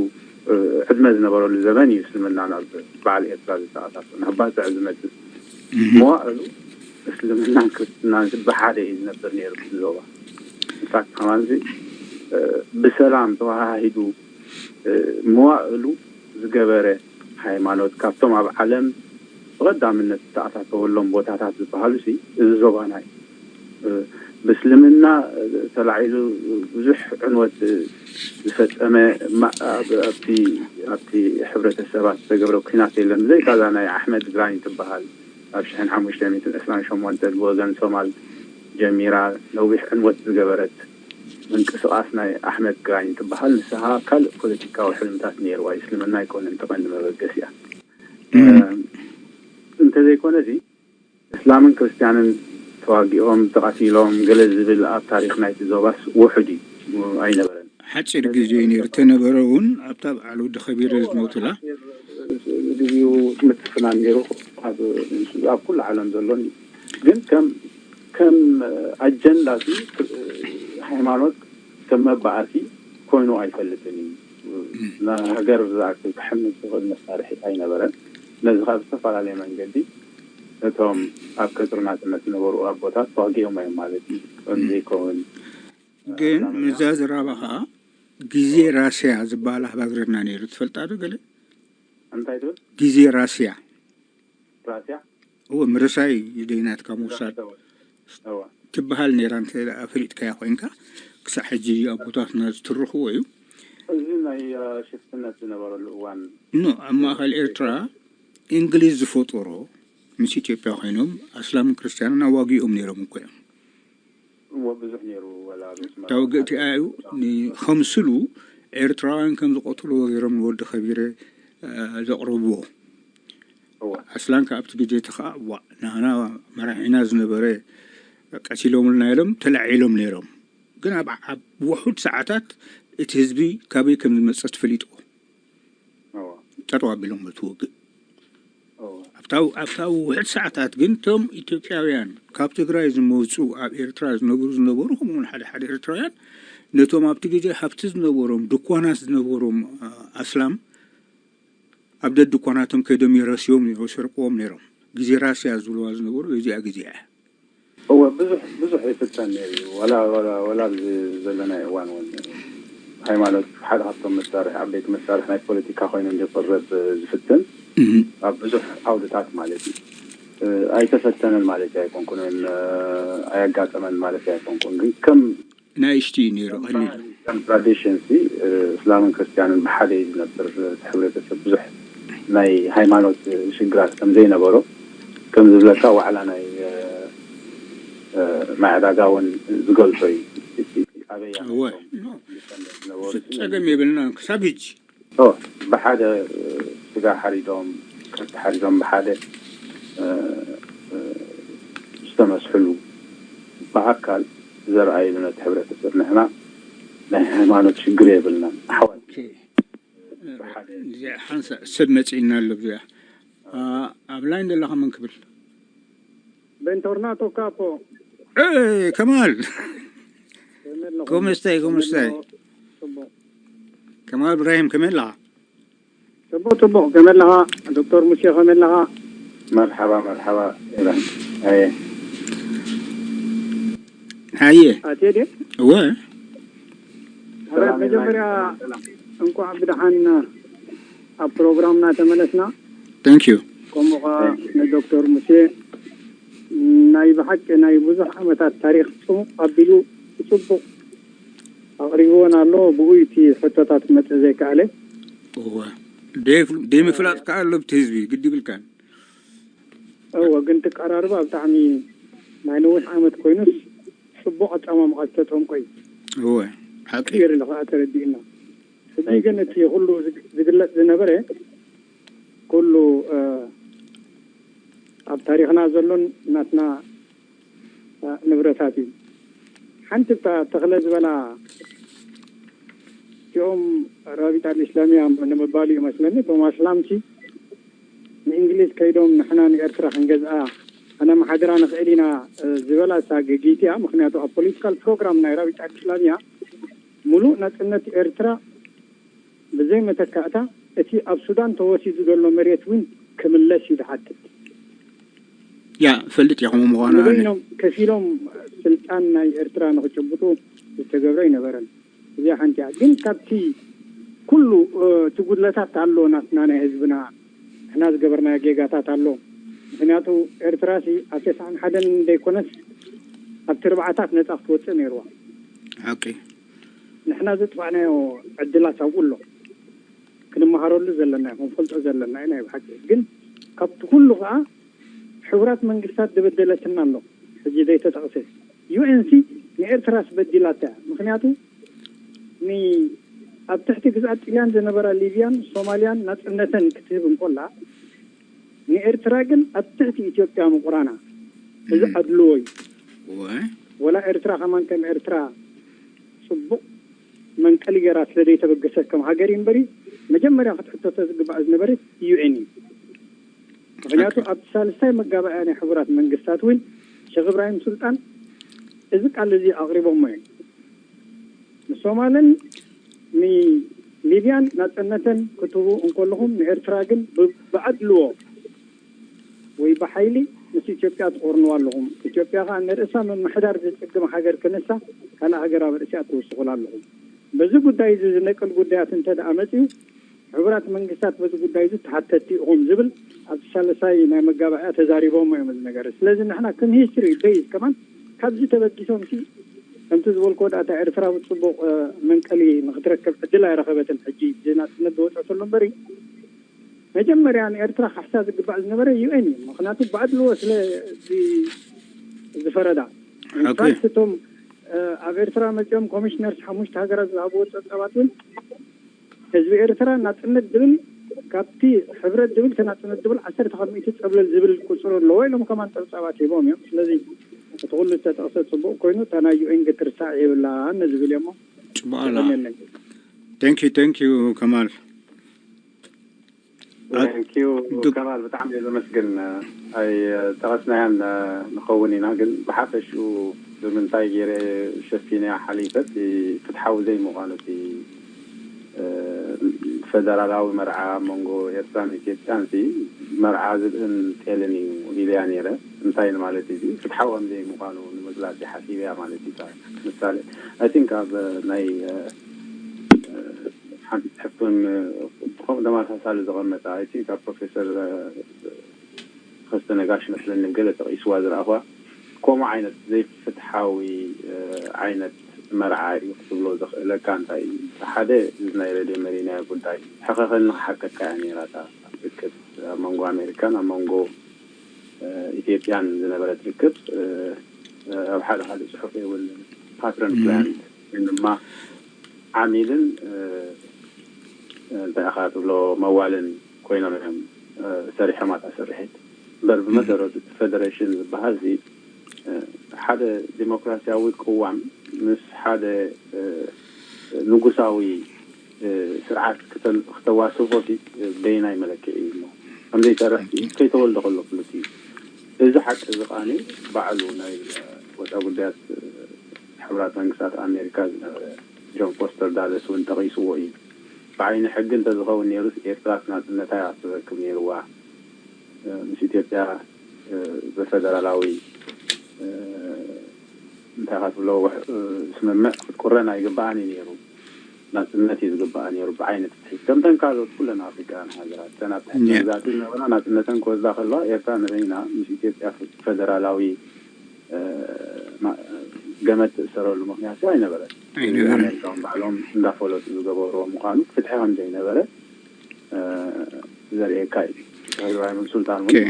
ዕድመ ዝነበረሉ ዘመን እዩ እስልምና ናብ በዓል ኤርትራ ዝተኣሳሰሩ ናብ ባፅዕ ዝመፅእ መዋእሉ እስልምናን ክርስትናን ሲ ብሓደ እዩ ዝነብር ነይሩ እቲ ዞባ። ኢንፋክት ከማን ሲ ብሰላም ተወሃሂዱ መዋእሉ ዝገበረ ሃይማኖት ካብቶም ኣብ ዓለም ብቐዳምነት ዝተኣታተወሎም ቦታታት ዝበሃሉ ሲ እዚ ዞባና እዩ። ብእስልምና ተላዒሉ ብዙሕ ዕንወት ዝፈፀመ ኣብቲ ኣብቲ ሕብረተሰባት ዝተገብረ ኩናት የለን። ብዘይካ እዛ ናይ ኣሕመድ ግራኝ ትበሃል ኣብ ሽሕን ሓሙሽተ ሚእትን ዕስራን ሸሞንተን ብወገን ሶማል ጀሚራ ነዊሕ ዕንወት ዝገበረት ምንቅስቃስ ናይ ኣሕመድ ግራኝ ትበሃል። ንስኻ ካልእ ፖለቲካዊ ሕልምታት ነይርዋ እዩ። እስልምና ኣይኮነን ተቐንዲ መበገሲያ። እንተዘይኮነ እዚ እስላምን ክርስትያንን ተዋጊኦም ተቐቲሎም ገለ ዝብል ኣብ ታሪክ ናይቲ ዞባስ ውሑድ እዩ፣ ኣይነበረን። ሓፂር ግዜ እዩ ነይሩ፣ ተነበረ እውን ኣብታ በዓል ወዲ ከቢረ ዝሞቱላ። ግዜኡ ምትፍናን ነይሩ ኣብ ኩሉ ዓለም ዘሎን እዩ። ግን ከም ከም ኣጀንዳ ሃይማኖት ከም መባኣሲ ኮይኑ ኣይፈልጥን እዩ። ንሃገር ዝኣክል ክሕምስ ዝኽእል መሳርሒ ኣይነበረን። ነዚ ካብ ዝተፈላለየ መንገዲ ነቶም ኣብ ቀጽሪ ናጽነት ዝነበሩ ኣቦታት ተዋጊኦም እዮም ማለት እዩ። ከም ዘይከውን ግን ምዛ ዝራባኻ ግዜ ራስያ ዝበሃል ኣህባግረና ነይሩ፣ ትፈልጣ ዶ ገለ? እንታይ ትብል? ግዜ ራስያ ራስያ እወ፣ ምርሳይ ደይናትካ ምውሳድ እወ ትበሃል ነይራ። እንተ ኣፍሊጥካያ ኮይንካ፣ ክሳዕ ሕጂ ኣቦታትና ዝትርኽዎ እዩ። እዚ ናይ ሽፍትነት ዝነበረሉ እዋን ኖ ኣብ ማእኸል ኤርትራ እንግሊዝ ዝፈጠሮ ምስ ኢትዮጵያ ኮይኖም ኣስላምን ክርስትያንን ኣዋጊኦም ነይሮም እኮ እዮም። እወ ብዙሕ ነይሩ። ወላ ኣብ ኣስመራ ታወገእቲ ኣዩ ንኸምስሉ ኤርትራውያን ከም ዝቐትልዎ ገይሮም ንወዲ ከቢረ ዘቕረብዎ። ኣስላን ከ ኣብቲ ግዜ እቲ ከዓ ዋ ናና መራሒና ዝነበረ ቀቲሎምልና ኢሎም ተላዒሎም ነይሮም። ግን ኣብ ኣብ ውሑድ ሰዓታት እቲ ህዝቢ ካበይ ከም ዝመፀ ተፈሊጥዎ ጠጠው ኣቢሎም እቲ ውግእ። ኣብታ ኣብታ ውሕድ ሰዓታት ግን እቶም ኢትዮጵያውያን ካብ ትግራይ ዝመፁ ኣብ ኤርትራ ዝነብሩ ዝነበሩ ከምኡውን ሓደ ሓደ ኤርትራውያን ነቶም ኣብቲ ግዜ ሃብቲ ዝነበሮም ድኳናት ዝነበሮም ኣስላም ኣብ ደድኳናቶም ከይዶም ይረስዮም ይሰርቅዎም ነይሮም። ግዜ ራስያ ዝብልዋ ዝነበሩ በዚኣ ግዜ እያ። እወ ብዙሕ ብዙሕ ይፍተን ነይሩ እዩ። ወላ ወላ ወላ ኣብዚ ዘለናይ እዋን እውን ሃይማኖት ሓደ ካብቶም መሳርሒ ዓበይቲ መሳርሒ ናይ ፖለቲካ ኮይኑ እንዲቅረብ ዝፍትን ኣብ ብዙሕ ዓውድታት ማለት እዩ። ኣይተፈተነን ማለት ኣይኮንኩን ወይም ኣያጋጠመን ማለት ኣይኮንኩን፣ ግን ከም ናይሽቲ እዩ ነይሩ ቀሊሉ። ከም ትራዲሽን ሲ እስላምን ክርስትያንን ብሓደ እዩ ዝነብር። እቲ ሕብረተሰብ ብዙሕ ናይ ሃይማኖት ሽግራት ከም ዘይነበሮ ከም ዝብለካ ዋዕላ ናይ ማይ ዕዳጋ እውን ዝገልጾ እዩ። ኣበያ እወ ኖ፣ ጸገም የብልናን ክሳብ ሕጂ። ብሓደ ስጋ ሓሪዶም ከብቲ ሓሪዶም ብሓደ ዝተመስሕሉ ብኣካል ዘርኣይሉ ነቲ ሕብረተሰብ ንሕና ናይ ሃይማኖት ሽግር የብልናን ኣሕዋት እዚኣ ሓንሳ ሰብ መፂእና ኣሎ። እዚኣ ኣብ ላይን ዘለኻ መን ክብል Bentornato capo. ከማል ኮሜስታይ ኮሜስታይ ከማል እብራሂም ከመይ ኣለኻ? ጽቡቅ ጽቡቅ፣ ከመይ ኣለኻ ዶክተር ሙሴ፣ ከመይ ኣለኻ? መርሓባ መርሓባ። ኢራን ኣየ ሃየ ኣትየ ድየ? እወ ሕራይ መጀመርያ እንኳዕ ብደሓን ኣብ ፕሮግራምና ተመለስና። Thank you። ከምኡ ከዓ ንዶክተር ሙሴ ናይ ብሓቂ ናይ ብዙሕ ዓመታት ታሪክ ጽሙቕ ኣቢሉ ብጽቡቕ ኣቕሪብዎን ኣሎ። ብኡ እቲ ሕቶታት ክመጽእ ዘይከኣለ። እወ ደይ- ደይምፍላጥ ከዓ ኣሎ ብቲ ህዝቢ ግዲ ይብልካን። እወ ግን ትቀራርባ ብጣዕሚ ናይ ነዊሕ ዓመት ኮይኑስ ጽቡቕ ኣጠማምቓ ዝተጠምቆ እዩ። እወ ሓቂ ገይሩ ከኣ ተረዲእና። ሕጂ ግን እቲ ኩሉ ዝግ- ዝግለጽ ዝነበረ ኩሉ ኣብ ታሪኽና ዘሎን ናትና ንብረታት እዩ። ሓንቲ እታ ተኽለ ዝበላ እቲኦም ራቢጣ ኣልእስላሚያ ንምባሉ እዩ መስለኒ እቶም ኣስላምቲ ንእንግሊዝ ከይዶም ንሕና ንኤርትራ ክንገዝኣ ኣነማሓድራ ንኽእል ኢና ዝበላ እሳ ገጊት እያ። ምክንያቱ ኣብ ፖለቲካል ፕሮግራም ናይ ራቢጣ ኣልእስላሚያ ሙሉእ ናጽነት ኤርትራ ብዘይ መተካእታ እቲ ኣብ ሱዳን ተወሲዱ ዘሎ መሬት እውን ክምለስ እዩ ዝሓትት። ያ ፈልጥ ኢኹም ምዃኑ ኣነ ንበይኖም ከፊሎም ስልጣን ናይ ኤርትራ ንክጭብጡ ዝተገብረ ኣይነበረን። እዚኣ ሓንቲ እያ። ግን ካብቲ ኩሉ እቲ ጉድለታት ኣሎ ናትና ናይ ህዝብና ንሕና ዝገበርናዮ ጌጋታት ኣሎ። ምክንያቱ ኤርትራ ሲ ኣብ ተስዓን ሓደን ዘይኮነስ ኣብቲ ርብዓታት ነፃ ክትወፅእ ነይርዋ። ሓቂ ንሕና ዘጥፋእናዮ ዕድላት ኣብኡ ኣሎ። ክንመሃረሉ ዘለና እዩ፣ ክንፈልጦ ዘለና እዩ ናይ ብሓቂ። ግን ካብቲ ኩሉ ከዓ ሕቡራት መንግስታት ዝበደለትና ኣሎ። ሕጂ ዘይተጠቕሰ ዩኤንሲ ንኤርትራስ በዲላታ እያ። ምክንያቱ ን- ኣብ ትሕቲ ግዝኣት ጥልያን ዝነበራ ሊብያን ሶማልያን ናፅነተን ክትህብ እንኮላ ንኤርትራ ግን ኣብ ትሕቲ ኢትዮጵያ ምቁራና እዚ ኣድልዎ እዩ። እወ ወላ ኤርትራ ከማን ከም ኤርትራ ፅቡቕ መንቀሊ ገይራ ስለ ዘይተበገሰት ከም ሃገር እዩ እምበሪ መጀመርያ ክትሕተቶ ዝግባእ ዝነበረት ዩኤን እዩ። ምክንያቱ ኣብቲ ሳልስታይ መጋባእያ ናይ ሕቡራት መንግስታት እውን ሸክ እብራሂም ሱልጣን እዚ ቃል እዚ ኣቕሪቦሞ እዮም። ንሶማልን ንሊብያን ናፅነተን ክትህቡ እንከለኹም ንኤርትራ ግን ብ- ብኣድልዎ ወይ ብሓይሊ ምስ ኢትዮጵያ ትቆርንዋ ኣለኹም። ኢትዮጵያ ከዓ ንርእሳ ምምሕዳር ዝጽግም ሃገር ክንሳ ካልእ ሃገር ኣብ ርእሲኣ ትውስኹላ ኣለኹም። በዚ ጉዳይ እዚ ዝነቅል ጉዳያት እንተ ደኣ መጺኡ፣ ሕቡራት መንግስታት በዚ ጉዳይ እዚ ተሓተቲ ኢኹም ዝብል ኣብቲ ሳልሳይ ናይ መጋባእያ ተዛሪቦም እዮም እዚ ነገር። ስለዚ ንሕና ከም ሂስትሪ ቤዝ ከማን ካብዚ ተበጊሶም ሲ ከምቲ ዝበልኮ ዳእታ ኤርትራ ብጽቡቕ መንቀሊ ንክትረከብ ዕድል ኣይረኸበትን። ሕጂ እዚ ናጽነት ዝወፀ ተሎ እምበሪ መጀመርያ ንኤርትራ ካሕሳ ዝግባእ ዝነበረ ዩኤን እዩ። ምክንያቱ ብኣድልዎ ስለ ዝፈረዳ ኢንፋክት እቶም ኣብ ኤርትራ መፅኦም ኮሚሽነርስ ሓሙሽተ ሃገራት ዝሃብዎ ፀብፃባት እውን ህዝቢ ኤርትራ ናፅነት ዝብል ካብቲ ሕብረት ዝብል ተናፅነት ዝብል ዓሰርተ ካብ ሚእቲ ፀብለል ዝብል ቁፅሪ ኣለዎ ኢሎም ከማን ፀብፃባት ሂቦም እዮም። ስለዚ እቲ ኩሉ ዝተጠቕሰ ፅቡቕ ኮይኑ እታ ናይ ዩኤን ክትርሳዕ የብላን ዝብል እዮሞ። ፅቡቕ ኣላ። Thank you, thank you ከማል። Thank you ከማል፣ ብጣዕሚ እየ ዘመስግን። ኣይ ጠቐስናያን ንኸውን ኢና፣ ግን ብሓፈሽኡ ብምንታይ ገይረ ሸፊነያ ሓሊፈ እቲ ፍትሓዊ ዘይምዃኑ እቲ ፈደራላዊ መርዓ ኣብ መንጎ ኤርትራን ኢትዮጵያን ሲ መርዓ ዝብእን ጤልን እዩ ኢለያ ነይረ። እንታይ ማለት እዩ? ፍትሓዊ ከም ዘይምዃኑ ንምግላጽ እየ ሓሲበያ ማለት እዩ። ምሳሌ ኣይ ቲንክ ኣብ ናይ ሓንቲ ጽሕፍትን ብከምኡ ተመሳሳሊ ዘቐመጠ ኣይ ቲንክ ኣብ ፕሮፌሰር ተኸስተ ነጋሽ መስለኒ ገለ ጠቒስዋ ዝረኣኽዋ ከምኡ ዓይነት ዘይፍትሓዊ ዓይነት መርዓ እዩ ክትብሎ ዘኽእለካ እንታይ እዩ? ሓደ እዚ ናይ ሬድዮ መሪናዮ ጉዳይ ሕኸኸኒ ክሓተካ እያ ነይራ እታ ርክብ ኣብ መንጎ ኣሜሪካን ኣብ መንጎ ኢትዮጵያን ዝነበረት ርክብ ኣብ ሓደ ካልእ ጽሑፍ እውን ፓትረን ፕላንት ወይ ድማ ዓሚልን እንታይ ኢኻ ትብሎ መዋልን ኮይኖም እዮም ሰሪሖም ኣታ ስርሒት እምበር ብመሰረቱ እቲ ፌደሬሽን ዝበሃል እዚ ሓደ ዲሞክራሲያዊ ቅዋም ምስ ሓደ ንጉሳዊ ስርዓት ክተዋስቦ በየናይ መለክዒ እዩ እሞ ከምዘይሰርሕ ከይተወልደ ከሎ ፍሉጥ እዩ። እዚ ሓቂ እዚ ከዓኒ ባዕሉ ናይ ወፃ ጉዳያት ሕቡራት መንግስታት ኣሜሪካ ዝነበረ ጆን ፎስተር ዳለስ እውን ጠቒስዎ እዩ። ብዓይኒ ሕጊ እንተዝኸውን ነይሩስ ኤርትራ ናፅነታ እያ ክትረክብ ነይርዋ። ምስ ኢትዮጵያ ብፈደራላዊ እንታይ ኢኻ ትብሎ ስምምዕ ክትቁረን ኣይግበኣን እዩ ነይሩ። ናፅነት እዩ ዝግበኣ ነይሩ ብዓይነት ትሕት ከምተን ካልኦት ኩለን ኣፍሪቃውያን ሃገራት እተን ኣብ ትሕቲ መግዛእቲ ዝነበራ ናፅነተን ክወስዳ ከለዋ ኤርትራ ንበይና ምስ ኢትዮጵያ ፈደራላዊ ገመድ ትእሰረሉ ምክንያት ኣይነበረን። ኣሜሪካውን ባዕሎም እንዳፈለጡ ዝገበርዎ ምዃኑ ፍትሒ ከም ዘይነበረ ዘርእየካ እዩ። ተጋግባይምን ሱልጣን እውን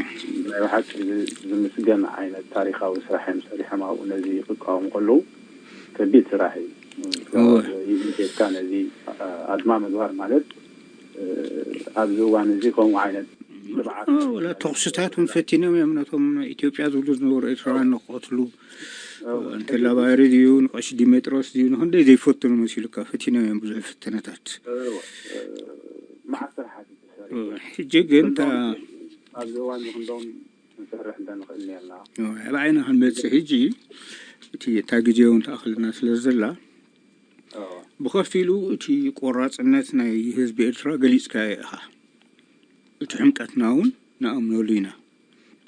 ናይ ብሓቂ ዝምስገን ዓይነት ታሪካዊ ስራሕ እዮም ሰሪሖም ኣብኡ ነዚ ክቃወሙ ከለዉ ከቢድ ስራሕ እዩ። ኢትዮጵያ ነዚ ኣድማ ምግባር ማለት ኣብዚ እዋን እዚ ከምኡ ዓይነት ወላ ተኩስታት እውን ፈቲኖም እዮም ነቶም ኢትዮጵያ ዝብሉ ዝነበሩ ኤርትራውያን ንክቀትሉ እንተላባሪ ድዩ ንቀሺ ዲሜጥሮስ ድዩ ንክንደይ ዘይፈትኑ መሲሉካ ፈቲኖም እዮም ብዙሕ ፍተነታት። መዓት ስራሓት ሕጂ ግን ኣብዚ እዋን ክንዶም ንሰርሕ እንተንኽእል ነርና። ኣብ ዓይና ክንመፅእ ሕጂ እቲ እታ ግዜ እውን ተኣኽልና ስለ ዘላ ብኸፊሉ እቲ ቆራፅነት ናይ ህዝቢ ኤርትራ ገሊፅካዮ ኢኻ። እቲ ሕምቀትና እውን ንኣምነሉ ኢና።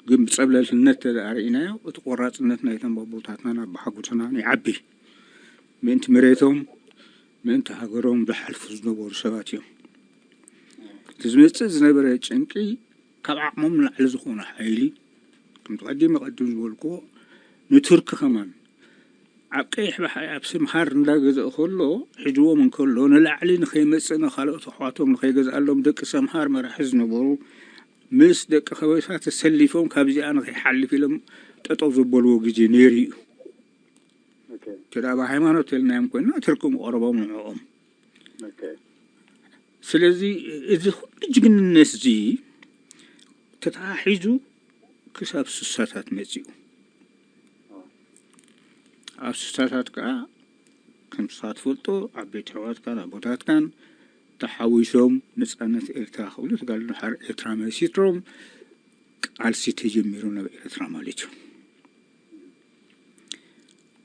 ግን ብፀብለልነት ተደኣ ርኢናዮ እቲ ቆራፅነት ናይቶም ኣቦታትናን ኣባሓጎታናን ይዓቢ። ምእንቲ መሬቶም ምእንቲ ሃገሮም ዝሓልፉ ዝነበሩ ሰባት እዮም። እቲ ዝመፅእ ዝነበረ ጭንቂ ካብ ዓቕሞም ንላዕሊ ዝኾነ ሓይሊ ከምቲ ቀዲመ ቀድም ዝበልክዎ ንቱርኪ ከማን ኣብ ቀይሕ ባሕሪ ኣብ ስምሃር እንዳገዘእ ከሎ ሒዝዎም እንከሎ ንላዕሊ ንኸይመፅእ ንካልኦት ኣሕዋቶም ንኸይገዝኣሎም ደቂ ሰምሃር መራሒ ዝነበሩ ምስ ደቂ ከበሳ ተሰሊፎም ካብዚኣ ንኸይሓልፍ ኢሎም ጠጠው ዘበልዎ ግዜ ነይሩ እዩ። እንተ ደኣ ብሃይማኖት ኢልናዮም ኮይንና ትርኩም ቀረቦም ንዕኦም። ስለዚ እዚ ኩሉ ጅግንነት እዚ ተተሓሒዙ ክሳብ ስሳታት መፂኡ። ኣብ ስሳታት ከዓ ከምስኻ ትፈልጦ ዓበይቲ ኣሕዋትካን ኣቦታትካን ተሓዊሶም ነፃነት ኤርትራ ክብሉ ተጋድሎ ሓር ኤርትራ መሲሮም ቃልሲ ተጀሚሩ ናብ ኤርትራ ማለት እዩ።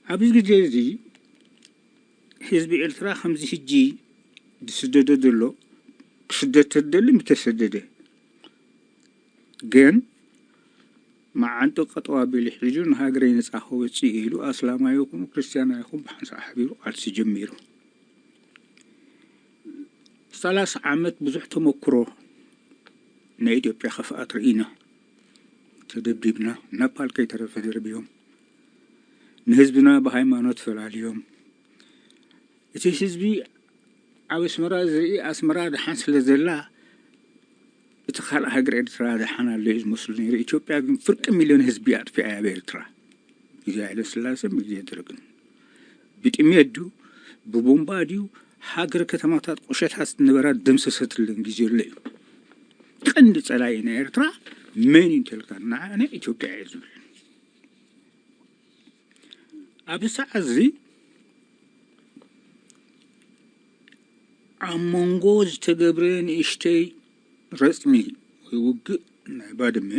ኣብዚ ግዜ እዚ ህዝቢ ኤርትራ ከምዚ ሕጂ ዝስደዶ ዘሎ ክስደድ ተደሊ ምተሰደደ። ግን መዓንጥኡ ቀጠው ኣቢሉ ሒዙ ንሃገረይ ነጻ ከውጽእ ኢሉ ኣስላማይ ይኹን ክርስትያናይ ይኹን ብሓንሳእ ሓቢሩ ቃልሲ ጀሚሩ። ሰላሳ ዓመት ብዙሕ ተመክሮ ናይ ኢትዮጵያ ክፍኣት ርኢና። ተደብዲብና፣ ናፓል ከይተረፈ ደርብዮም፣ ንህዝብና ብሃይማኖት ፈላልዮም። እቲ ህዝቢ ኣብ ኣስመራ ዝርኢ ኣስመራ ደሓን ስለ ዘላ እቲ ካልእ ሃገር ኤርትራ ደሓን ኣሎ እዩ ዝመስሉ ነይሩ። ኢትዮጵያ ግን ፍርቂ ሚልዮን ህዝቢ ኣጥፊኣ እያ ብኤርትራ። ግዜ ሃይለ ስላሰን ብግዜ ደርግን። ብጥሜት ድዩ ብቦምባ ድዩ ሃገር ከተማታት ቁሸታት ዝነበራ ደምሰሰትለን ግዜ ኣሎ እዩ። ቀንዲ ጸላኢ ናይ ኤርትራ መን እዩ እንተልካ ንዓነ ኢትዮጵያ እየ ዝብል። ኣብዚ ሰዓት እዚ ኣብ መንጎ ዝተገብረ ንእሽተይ ረጽሚ ወይ ውግእ ናይ ባድመ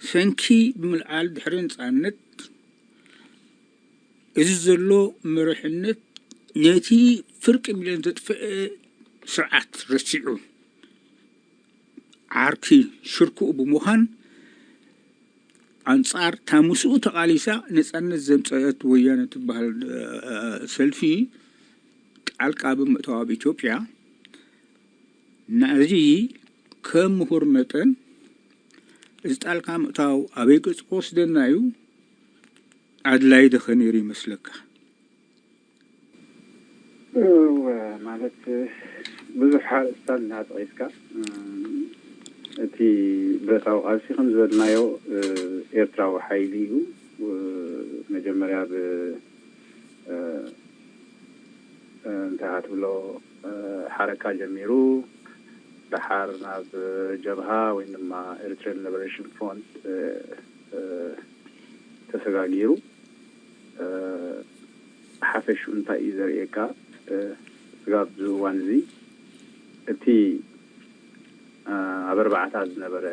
ሰንኪ ብምልዓል ድሕሪ ነጻነት እዚ ዘሎ መሪሕነት ነቲ ፍርቂ ሚልዮን ዘጥፈአ ስርዓት ረሲዑ ዓርኪ ሽርክኡ ብምዃን ኣንጻር እታ ምስኡ ተቓሊሳ ነጻነት ዘምጸአት ወያነ ትበሃል ሰልፊ ጣልቃ ብምእታው ኣብ ኢትዮጵያ ነዚ ከም ምሁር መጠን እዚ ጣልቃ ምእታው ኣበይ ገጹ ክወስደና እዩ? ኣድላይ ዶ ኸ ነይሩ ይመስለካ? እወ፣ ማለት ብዙሕ ኣርእስታት እናጠቒስካ እቲ ብረታዊ ቃልሲ ከም ዝበልናዮ ኤርትራዊ ሓይሊ እዩ። መጀመርያ ብ እንታይ ትብሎ ሓረካ ጀሚሩ ደሓር ናብ ጀብሃ ወይ ድማ ኤሪትሪያን ሊበሬሽን ፍሮንት ተሰጋጊሩ ሓፈሽኡ እንታይ እዩ ዘርእየካ? ስጋብ እዚ እዋን እዚ እቲ ኣብ ኣርባዓታት ዝነበረ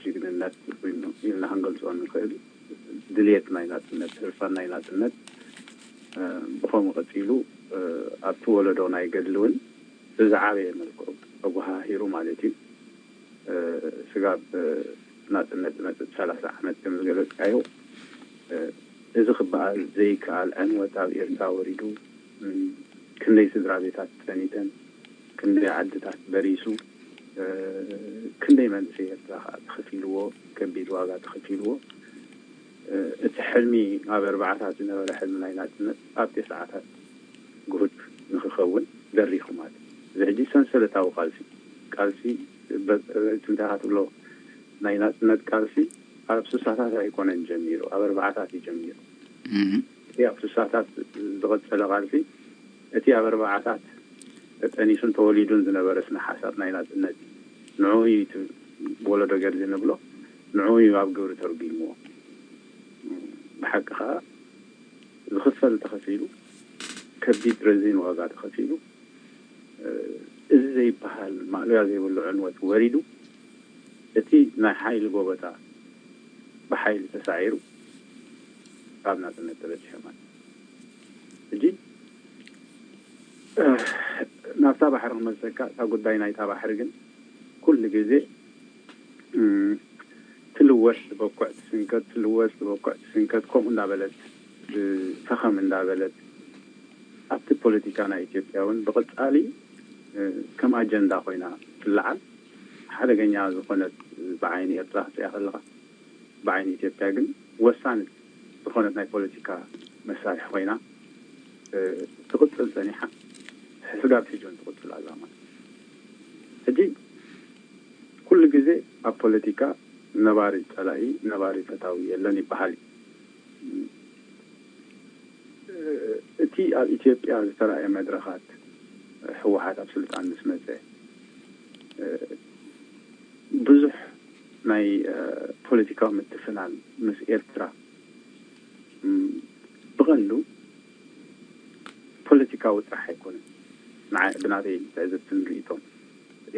ጅግንነት ኢልና ክንገልፆ ንኽእል ድልየት ናይ ናፅነት፣ ህርፋን ናይ ናፅነት ብኸምኡ ቀፂሉ ኣብቲ ወለዶ ናይ ገድሊ እውን ብዝዓበየ መልክዑ ተጓሃሂሩ ማለት እዩ። ስጋብ ናፅነት ዝመፅእ ሰላሳ ዓመት ከም ዝገለፅካዮ እዚ ክበሃል ዘይከኣል ዕንወት ኣብ ኤርትራ ወሪዱ ክንደይ ስድራ ቤታት ፀኒተን፣ ክንደይ ዓድታት በሪሱ፣ ክንደይ መንእሰይ ኤርትራ ከዓ ተኸፊልዎ፣ ከቢድ ዋጋ ተኸፊልዎ። እቲ ሕልሚ ኣብ ኣርባዓታት ዝነበረ ሕልሚ ናይ ናፅነት ኣብ ቴስዓታት ግሁድ ንክኸውን ደሪኹ ማለት እዩ። እዚ ሕጂ ሰንሰለታዊ ቃልሲ ቃልሲ ትንታኻ ትብሎ ናይ ናፅነት ቃልሲ ኣብ ስሳታት ኣይኮነን ጀሚሩ፣ ኣብ ኣርባዓታት እዩ ጀሚሩ። እቲ ኣብ ስሳታት ዝቐፀለ ቃልሲ እቲ ኣብ ኣርባዓታት ተጠኒሱን ተወሊዱን ዝነበረ ስነ ሓሳብ ናይ ናፅነት እዩ። ንዕኡ እዩ እቲ ወለዶ ገድሊ ንብሎ፣ ንዕኡ እዩ ኣብ ግብሪ ተርጒምዎ። ብሓቂ ከዓ ዝኽፈል ተኸፊሉ፣ ከቢድ ረዚን ዋጋ ተኸፊሉ፣ እዚ ዘይበሃል ማእለያ ዘይብሉ ዕንወት ወሪዱ፣ እቲ ናይ ሓይሊ ጎበጣ ብሓይሊ ተሳዒሩ ካብ ናፅነት ተበፂሑ ማለት እዩ። ሕጂ ናብታ ባሕሪ ክመልሰካ፣ እታ ጉዳይ ናይታ ባሕሪ ግን ኩሉ ግዜ ትልወስ ትበኩዕ ትስንከት፣ ትልወስ ትበኩዕ ትስንከት፣ ከምኡ እንዳበለት ፈኸም እንዳበለት ኣብቲ ፖለቲካ ናይ ኢትዮጵያ እውን ብቐፃሊ ከም ኣጀንዳ ኮይና ትለዓል። ሓደገኛ ዝኾነት ብዓይኒ ኤርትራ ክትሪኣ ከለኻ፣ ብዓይኒ ኢትዮጵያ ግን ወሳኒት ዝኾነት ናይ ፖለቲካ መሳርሒ ኮይና ትቕፅል ፀኒሓ፣ ስጋብ ሕጂ እውን ትቕፅል ኣላ ማለት እዩ። ሕጂ ኩሉ ግዜ ኣብ ፖለቲካ ነባሪ ፀላኢ ነባሪ ፈታዊ የለን ይበሃል እዩ። እቲ ኣብ ኢትዮጵያ ዝተራእየ መድረኻት ህወሓት ኣብ ስልጣን ምስ መፀ ብዙሕ ናይ ፖለቲካዊ ምትፍናን ምስ ኤርትራ ብቐንዱ ፖለቲካዊ ጥራሕ ኣይኮነን። ብናተይ ትዕዝብትን ርኢቶን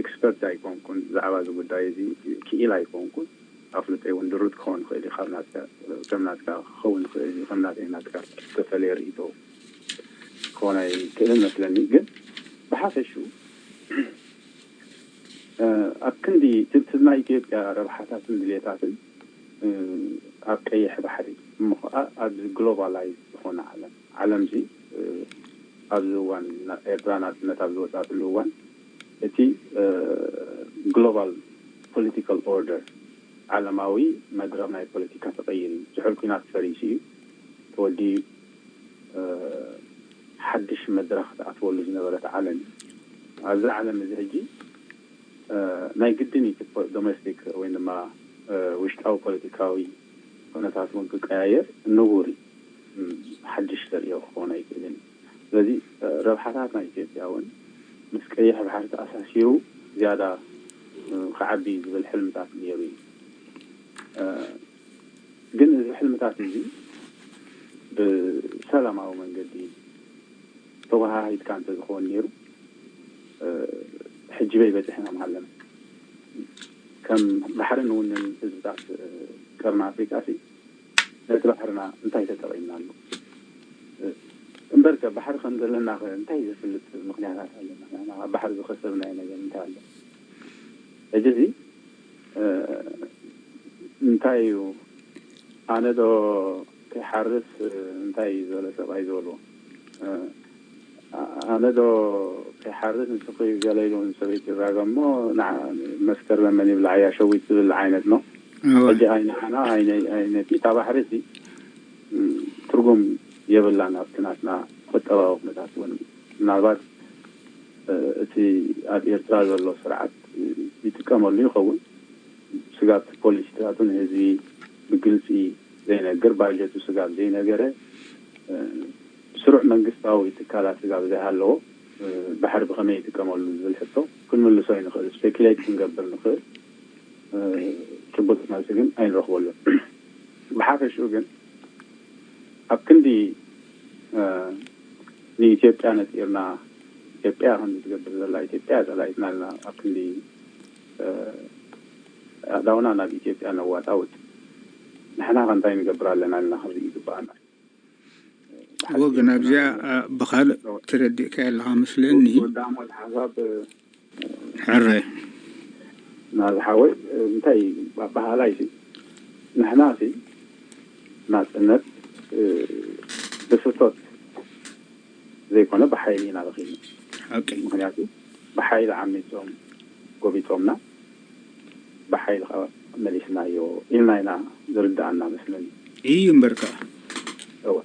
ኤክስፐርት ኣይኮንኩን፣ ብዛዕባ እዚ ጉዳይ እዚ ክኢል ኣይኮንኩን። ኣፍልጦይ እውን ድሩት ክኸውን ይኽእል እዩ፣ ካብ ናትካ ከም ናትካ ክኸውን ይኽእል እዩ፣ ከም ናተይ ናትካ ዝተፈለየ ርኢቶ ክኾን ኣይክእልን መስለኒ። ግን ብሓፈሽኡ ኣብ ክንዲ ትንትና ኢትዮጵያ ረብሓታትን ድሌታትን ኣብ ቀይሕ ባሕሪ፣ እሞ ከዓ ኣብዚ ግሎባላይዝ ዝኾነ ዓለም፣ ዓለምዚ ኣብዚ እዋን፣ ኤርትራ ናፅነት ኣብ ዝወፃትሉ እዋን፣ እቲ ግሎባል ፖለቲካል ኦርደር፣ ዓለማዊ መድረኽ ናይ ፖለቲካ ተቐይር እዩ። ዝሑል ኩናት ፈሪሱ እዩ፣ ተወዲኡ። ሓድሽ መድረኽ ትኣትወሉ ዝነበረት ዓለም እዩ። ኣብዚ ዓለም እዚ ሕጂ ናይ ግድን እዩ ዶሜስቲክ ወይ ድማ ውሽጣዊ ፖለቲካዊ ኩነታት እውን ክቀያየር ንቡር እዩ። ሓድሽ ተርእዮ ክኸውን ኣይክእልን እዩ። ስለዚ ረብሓታት ናይ ኢትዮጵያ እውን ምስ ቀይሕ ባሕሪ ተኣሳሲሩ ዝያዳ ክዓቢ ዝብል ሕልምታት ነይሩ እዩ። ግን እዚ ሕልምታት እዚ ብሰላማዊ መንገዲ ተወሃሂድካ እንተዝኸውን ነይሩ፣ ሕጂ በይ በፂሕና ምሃለና። ከም ባሕሪ ንውንን ህዝብታት ቀርኒ ኣፍሪቃ ሲ ነቲ ባሕርና እንታይ ተጠቒምናሉ? እምበርከ ባሕሪ ከም ዘለና ኸ እንታይ ዘፍልጥ ምኽንያታት ኣለና? ንሕና ኣብ ባሕሪ ዝኸሰብናዮ ነገር እንታይ ኣሎ? ሕጂ እዚ እንታይ እዩ? ኣነ ዶ ከይሓርስ እንታይ እዩ ዝበለ ሰብኣይ ዝበልዎ? ኣነ ዶ ከይሓርስ ንስኺ ገለ ኢሉ ንሰበይቲ ይራገም እሞ ንዓ መስከረም መን ይብልዓያ ሸዊት ዝብል ዓይነት ነው። ሕጂ ኣይንዓና ኣይነቲ እታ ባሕሪ እዚ ትርጉም የብላን ኣብቲ ናትና ቁጠባዊ ኩነታት እውን ምናልባት እቲ ኣብ ኤርትራ ዘሎ ስርዓት ይጥቀመሉ ይኸውን። ስጋብ ፖሊሲታቱ ንህዝቢ ብግልፂ ዘይነግር፣ ባጀቱ ስጋብ ዘይነገረ፣ ስሩዕ መንግስታዊ ትካላት ስጋብ ዘይሃለዎ ባሕሪ ብኸመይ ይጥቀመሉ ዝብል ሕቶ ክንምልሶ ይንኽእል። ስፔኪሌት ክንገብር ንኽእል፣ ጭቡጥ መልሲ ግን ኣይንረኽበሉን። ብሓፈሽኡ ግን ኣብ ክንዲ ንኢትዮጵያ ነፂርና፣ ኢትዮጵያ ከምዚ ትገብር ዘላ ኢትዮጵያ ጸላኢትና ኣለና፣ ኣብ ክንዲ ኣእዳውና ናብ ኢትዮጵያ ነዋጣውጥ፣ ንሕና ከ እንታይ ንገብር ኣለና ኢልና ክንርኢ ይግባኣና። እወ፣ ግን ኣብዚኣ ብኻልእ ተረዲእካያ ኣለኻ መስለኒ። ወዳሞት ሓሳብ ሕረ ናዚ ሓወይ እንታይ ኣበሃላይ ሲ ንሕና ሲ ናፅነት ብፍቶት ዘይኮነ ብሓይሊ ኢና ረኺብና። ሓቂ ምክንያቱ ብሓይሊ ዓሚፆም ጎቢጦምና ብሓይሊ ከዓ መሊስናዮ ኢልና ኢና ዝርዳኣና መስለኒ። እዩ እምበር ከዓ እወ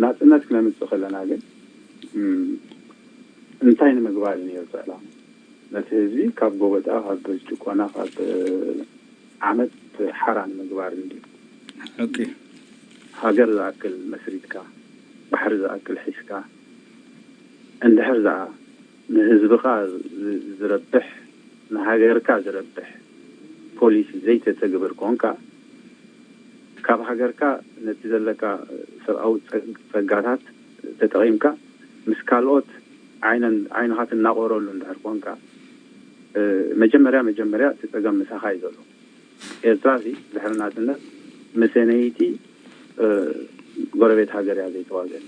ናፅነት ክነምፅእ ከለና ግን እንታይ ንምግባር እዩ ነይሩ እቲ ዕላማ? ነቲ ህዝቢ ካብ ጎበጣ፣ ካብ ጭቆና፣ ካብ ዓመት ሓራ ንምግባር እንዲ ኦኬ ሃገር ዝኣክል መስሪትካ፣ ባሕሪ ዝኣክል ሒዝካ፣ እንድሕር ዝኣ ንህዝብኻ ዝረብሕ ንሃገርካ ዝረብሕ ፖሊሲ ዘይተተግብር ኮንካ፣ ካብ ሃገርካ ነቲ ዘለካ ሰብኣዊ ጸጋታት ተጠቒምካ ምስ ካልኦት ዓይንኻ ትናቆረሉ እንድሕር ኮንካ፣ መጀመርያ መጀመርያ እቲ ጸገም ምሳኻ እዩ ዘሎ። ኤርትራ ሲ ድሕሪ ናጽነት ምስ ነይቲ ጎረቤት ሃገር እያ ዘይተዋግአት።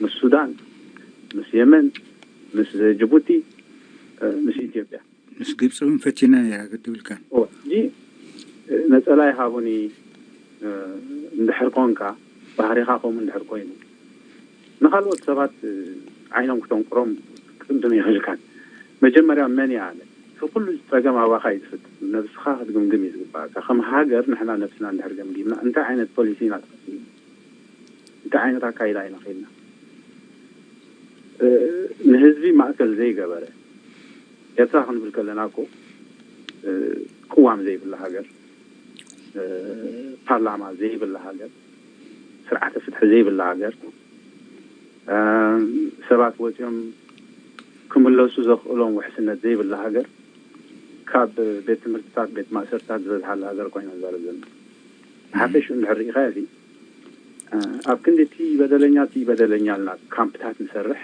ምስ ሱዳን፣ ምስ የመን፣ ምስ ጅቡቲ፣ ምስ ኢትዮጵያ ምስ ግብፂ እውን ፈቲና እያ ክትብልካ ሕጂ ነፀላይ ሃቡኒ እንድሕር ኮንካ ባህሪኻ ከምኡ እንድሕር ኮይኑ ንካልኦት ሰባት ዓይኖም ክተንቁሮም ቅድም ይኽልካን መጀመርያ መን እያ ኣለ እቲ ኩሉ ፀገም ኣባኻ እዩ ዝፍጥር ነብስኻ ክትግምግም እዩ ዝግባእካ ከም ሃገር ንሕና ነብስና እንድሕር ገምጊምና እንታይ ዓይነት ፖሊሲ ኢና ተኸቲልና እንታይ ዓይነት ኣካይዳ ኢና ኸይድና ንህዝቢ ማእከል ዘይገበረ ኤርትራ ክንብል ከለና እኮ ቅዋም ዘይብላ ሃገር ፓርላማ ዘይብላ ሃገር ስርዓተ ፍትሒ ዘይብላ ሃገር ሰባት ወፂኦም ክምለሱ ዘኽእሎም ውሕስነት ዘይብላ ሃገር ካብ ቤት ትምህርትታት ቤት ማእሰርታት ዝበዝሓላ ሃገር ኮይና ንዛረብ ዘለና ሓፈሽ እንድሕር ርኢኻዮ ኣብ ክንዲ እቲ በደለኛ እቲ በደለኛ ልና ካምፕታት ንሰርሕ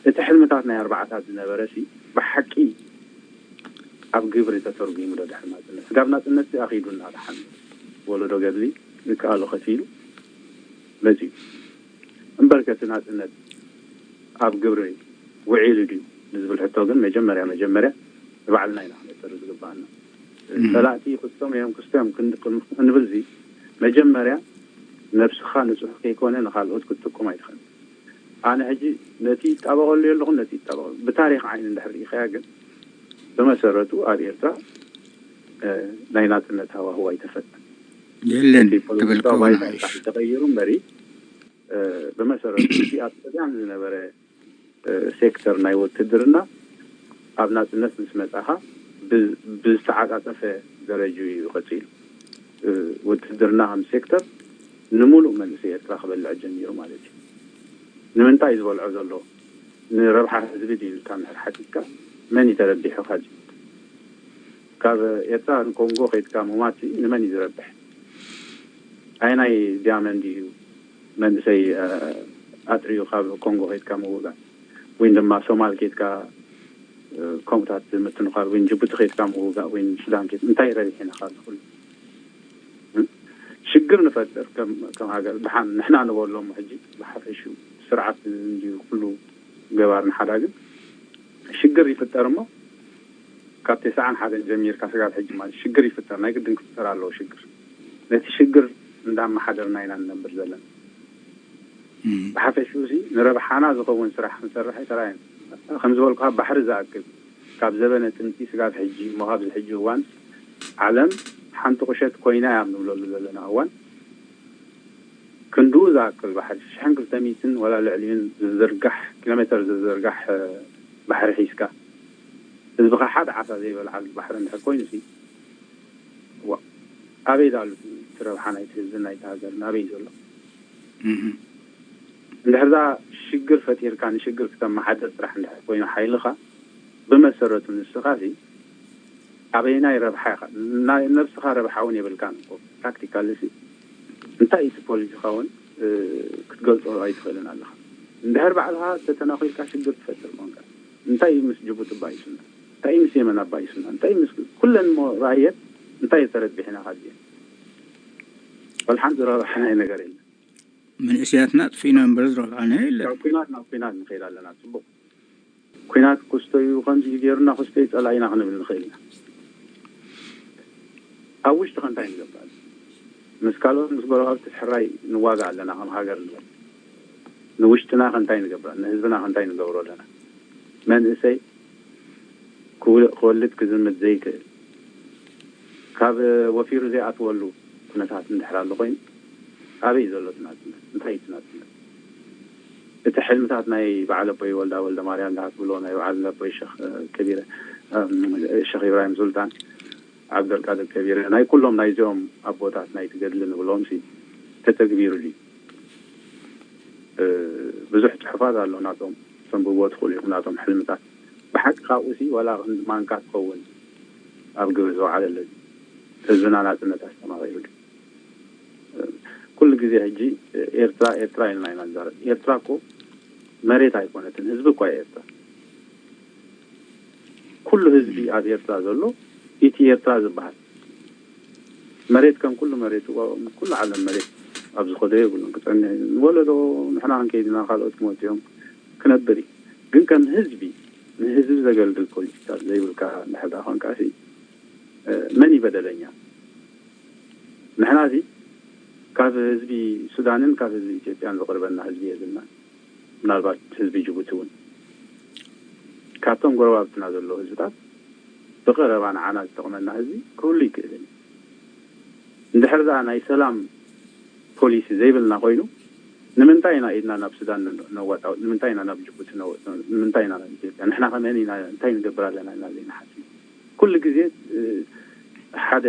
እቲ ሕልምታት ናይ ኣርባዓታት ዝነበረ ሲ ብሓቂ ኣብ ግብሪ ተተርጉሙ ዶ ድሕሪ ናፅነት ስጋብ ናፅነት ኣኺዱና ድሓን ወለዶ ገድሊ ዝከኣሉ ከፊሉ መፂኡ እምበርከ እቲ ናፅነት ኣብ ግብሪ ውዒሉ ድዩ ንዝብል ሕቶ ግን መጀመርያ መጀመርያ ንባዕልና ኢና ክነጥሪ ዝግባኣና። ጸላእቲ ክስቶም እዮም ክስቶም ክንብል ዚ መጀመርያ ነብስኻ ንጹሕ ከይኮነ ንኻልኦት ክትጥቁም ኣይትኽእል። ኣነ ሕጂ ነቲ ይጣበቐሉ የለኹን ነቲ ይጣበቐሉ ብታሪኽ ዓይኒ እንድሕር ርኢኸያ ግን ብመሰረቱ ኣብ ኤርትራ ናይ ናጽነት ሃዋህው ኣይተፈጥን። የለን ትብል ከውን ተቐይሩ እምበሪ ብመሰረቱ እቲ ኣብ ጥልያን ዝነበረ ሴክተር ናይ ውትድርና ኣብ ናጽነት ምስ መጻኻ ብዝተዓጻጸፈ ደረጅኡ እዩ ቀጺሉ። ውትድርና ከም ሴክተር ንምሉእ መንእሰይ ኤርትራ ክበልዕ ጀሚሩ ማለት እዩ። ንምንታይ ዝበልዖ ዘሎ ንረብሓ ህዝቢ ድዩ ኢልካ እንድሕር ሓቲትካ መን እዩ ተረቢሑ ካዚ ካብ ኤርትራ ንኮንጎ ከይድካ ምማት ንመን እዩ ዝረብሕ? ኣይናይ ዲያመንድ እዩ መንእሰይ ኣጥርዩ ካብ ኮንጎ ከይድካ ምውጋእ ወይ ድማ ሶማል ከይድካ ከምኡታት ምትንኳል ወይ ጅቡቲ ከይድካ ምውጋእ ወይ ሱዳን ከይድ እንታይ ረቢሕና ካብ ዝኽሉ ሽግር ንፈጥር ከም ሃገር ድሓን ንሕና ንበሎም ሕጂ ብሓፈሹ ስርዓት እንዲዩ ኩሉ ገባር ንሓዳ ግን ሽግር ይፍጠር እሞ ካብ ተስዓን ሓደን ጀሚርካ ስጋብ ሕጂ ማለት ሽግር ይፍጠር ናይ ግድን ክፍጠር ኣለዎ ሽግር ነቲ ሽግር እንዳመሓደርና ኢና ንነብር ዘለና ብሓፈሽኡ ሲ ንረብሓና ዝኸውን ስራሕ ክንሰርሕ ኣይተራእየን ከም ዝበልኩካ ባሕሪ ዝኣክል ካብ ዘበነ ጥንቲ ስጋብ ሕጂ እሞ ካብዚ ሕጂ እዋን ዓለም ሓንቲ ቁሸት ኮይና እያ ንብለሉ ዘለና እዋን ክንድኡ ዝኣክል ባሕሪ ሽሕን ክልተ ሚእትን ወላ ልዕሊኡን ዝዝርጋሕ ኪሎ ሜተር ዝዝርጋሕ ባሕሪ ሒዝካ ህዝብኻ ሓደ ዓሳ ዘይበልዓሉ ባሕሪ እንድሕር ኮይኑ ሲ ዋ ኣበይ ዳሉ እቲ ረብሓ ናይቲ ህዝብን ናይቲ ሃገርን ኣበይ ዘሎ እንድሕር ዛ ሽግር ፈጢርካ ንሽግር ክተመሓደር ጥራሕ እንድሕር ኮይኑ ሓይልኻ ብመሰረቱ ንስኻ ሲ ኣበይናይ ረብሓ ኢኻ ነብስኻ ረብሓ እውን የብልካን ታክቲካሊ ሲ እንታይ እቲ ፖሊሲኻ እውን ክትገልፆ ኣይትኽእልን ኣለኻ እንድሕር ባዕልኻ ተተናኺልካ ሽግር ትፈጥር ኮንካ እንታይ ምስ ጅቡቲ ባይሱና እንታይ ምስ የመን ኣባይሱና እንታይ ምስ ኩለን ሞ ራየት እንታይ ተረቢሕና ካብዚኤን ወላ ሓንቲ ዝረብሐናዮ ነገር የለን መንእሰያትና ኣጥፊእና እምበር ዝረብሐና የለን ካብ ኩናት ናብ ኩናት ንኸይድ ኣለና ፅቡቕ ኩናት ክስቶ እዩ ከምዚ ገይሩና ክስቶ እዩ ፀላኢና ክንብል ንኽእል ኢና ኣብ ውሽጢ ከ እንታይ ንገብር ምስ ካልኦት ምስ ጎረባብቲ ሕራይ ንዋጋእ ኣለና ከም ሃገር ንበል ንውሽጥና ከ እንታይ ንገብር ንህዝብና ከ እንታይ ንገብሮ ኣለና መንእሰይ ክወልድ ክዝምት ዘይክእል ካብ ወፊሩ ዘይኣትወሉ ኩነታት እንድሕር ኣሎ ኮይኑ ኣበይ ዘሎ ናፅነት እንታይ ናፅነት እቲ ሕልምታት ናይ በዓል ኣቦይ ወልዳ ወልደ ማርያም ዳ ትብሎ ናይ በዓል ኣቦይ ሸኽ ከቢረ ሸኽ ኢብራሂም ሱልጣን ዓብደልቃድር ከቢረ ናይ ኩሎም ናይዚኦም ኣቦታት ናይ ትገድሊ ንብሎም ሲ ተተግቢሩ ድዩ ብዙሕ ፅሑፋት ኣሎ ናቶም ተንብብዎ ትኽእሉ ኢኹም ናቶም ሕልምታት ብሓቂ ካብኡ ሲ ዋላ ክንዲ ማንካ ትኸውን ኣብ ግብሪ ዝወዓለ ኣለዚ ህዝብና ናፅነት ኣስተማቒሩ ድዩ ኩሉ ግዜ ሕጂ ኤርትራ ኤርትራ ኢልና ኢና ንዛረብ ኤርትራ እኮ መሬት ኣይኮነትን ህዝቢ እኳ ኤርትራ ኩሉ ህዝቢ ኣብ ኤርትራ ዘሎ ኢቲ ኤርትራ ዝበሃል መሬት ከም ኩሉ መሬት ኩሉ ዓለም መሬት ኣብ ዝኸዶ የብሉን ክፀንሕ ንወለዶ ንሕና ክንከይድና ካልኦት ክመፅኦም ክነብር እዩ ግን ከም ህዝቢ ንህዝቢ ዘገልግል ፖሊሲታት ዘይብልካ እንድሕር ኮንካ መን እዩ በደለኛ ንሕና እዚ ካብ ህዝቢ ሱዳንን ካብ ህዝቢ ኢትዮጵያን ዝቕርበና ህዝቢ የብልና ምናልባት ህዝቢ ጅቡቲ እውን ካብቶም ጎረባብትና ዘለዉ ህዝብታት ብቐረባ ንዓና ዝጠቕመና ህዝቢ ክህሉ ይክእልን እንድሕር ዛ ናይ ሰላም ፖሊሲ ዘይብልና ኮይኑ ንምንታይ ኢና ኢድና ናብ ሱዳን ነዋጣው ንምንታይ ኢና ናብ ጅቡቲ ነወጥ ንምንታይ ኢና ናብ ኢትዮጵያ ንሕና ከመን ኢና እንታይ ንገብር ኣለና ኢና ዘይንሓስብ ኩሉ ግዜ ሓደ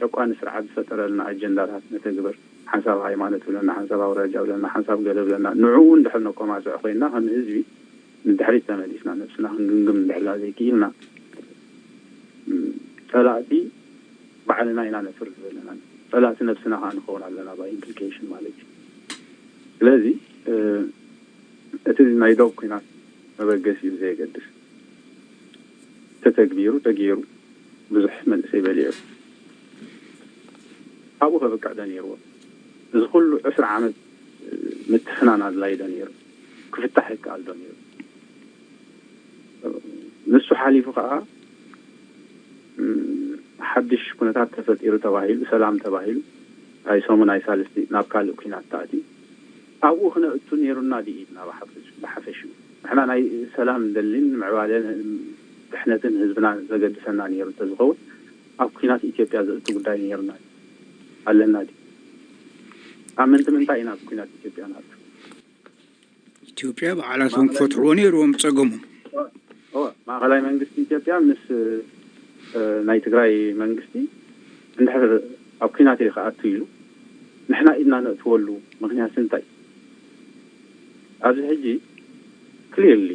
ጨቋኒ ስርዓት ዝፈጠረልና ኣጀንዳታት ነተግብር ሓንሳብ ሃይማኖት ብለና ሓንሳብ ኣውራጃ ብለና ሓንሳብ ገለ ብለና ንዕኡ እንድሕር ነኮማስዕ ኮይና ከም ህዝቢ ንድሕሪት ተመሊስና ነብስና ክንግምግም እንድሕር ዘይክኢልና ፀላእቲ ባዕልና ኢና ነፍርድ ዘለና ፀላእቲ ነብስና ከዓ ንኸውን ኣለና ባ ኢምፕሊኬሽን ማለት እዩ ስለዚ እቲ ናይ ዶብ ኩናት መበገሲኡ ዘየገድስ ተተግቢሩ ተገይሩ ብዙሕ መንእሰይ በሊዑ ኣብኡ ከብቅዕ ዶ ነይርዎ እዚ ኩሉ ዕስራ ዓመት ምትፍናን ኣድላይ ዶ ነይሩ ክፍታሕ ይከኣል ዶ ነይሩ ንሱ ሓሊፉ ከዓ ሓድሽ ኩነታት ተፈጢሩ ተባሂሉ፣ ሰላም ተባሂሉ፣ ኣይሰሙን ኣይሳልስቲ ናብ ካልእ ኩናት ተኣትዩ። ኣብኡ ክነእቱ ነይሩና ድዩ ኢድና ብሓፈሽኡ? ንሕና ናይ ሰላም እንደልን ምዕባለን ድሕነትን ህዝብና ዘገድሰና ነይሩ እንተዝኸውን፣ ኣብ ኩናት ኢትዮጵያ ዘእቱ ጉዳይ ነይሩና ኣለና ድዩ? ኣብ ምንቲ ምንታይ ኢና ኣብ ኩናት ኢትዮጵያ ንኣቱ? ኢትዮጵያ ባዕላቶም ክፈትሕዎ ነይርዎም ጸገሞም። ማእኸላይ መንግስቲ ኢትዮጵያ ምስ ናይ ትግራይ መንግስቲ እንድሕር ኣብ ኩናት እየ ክኣቱ ኢሉ፣ ንሕና ኢድና ነእትወሉ ምክንያት እንታይ? ኣብዚ ሕጂ ክሊርሊ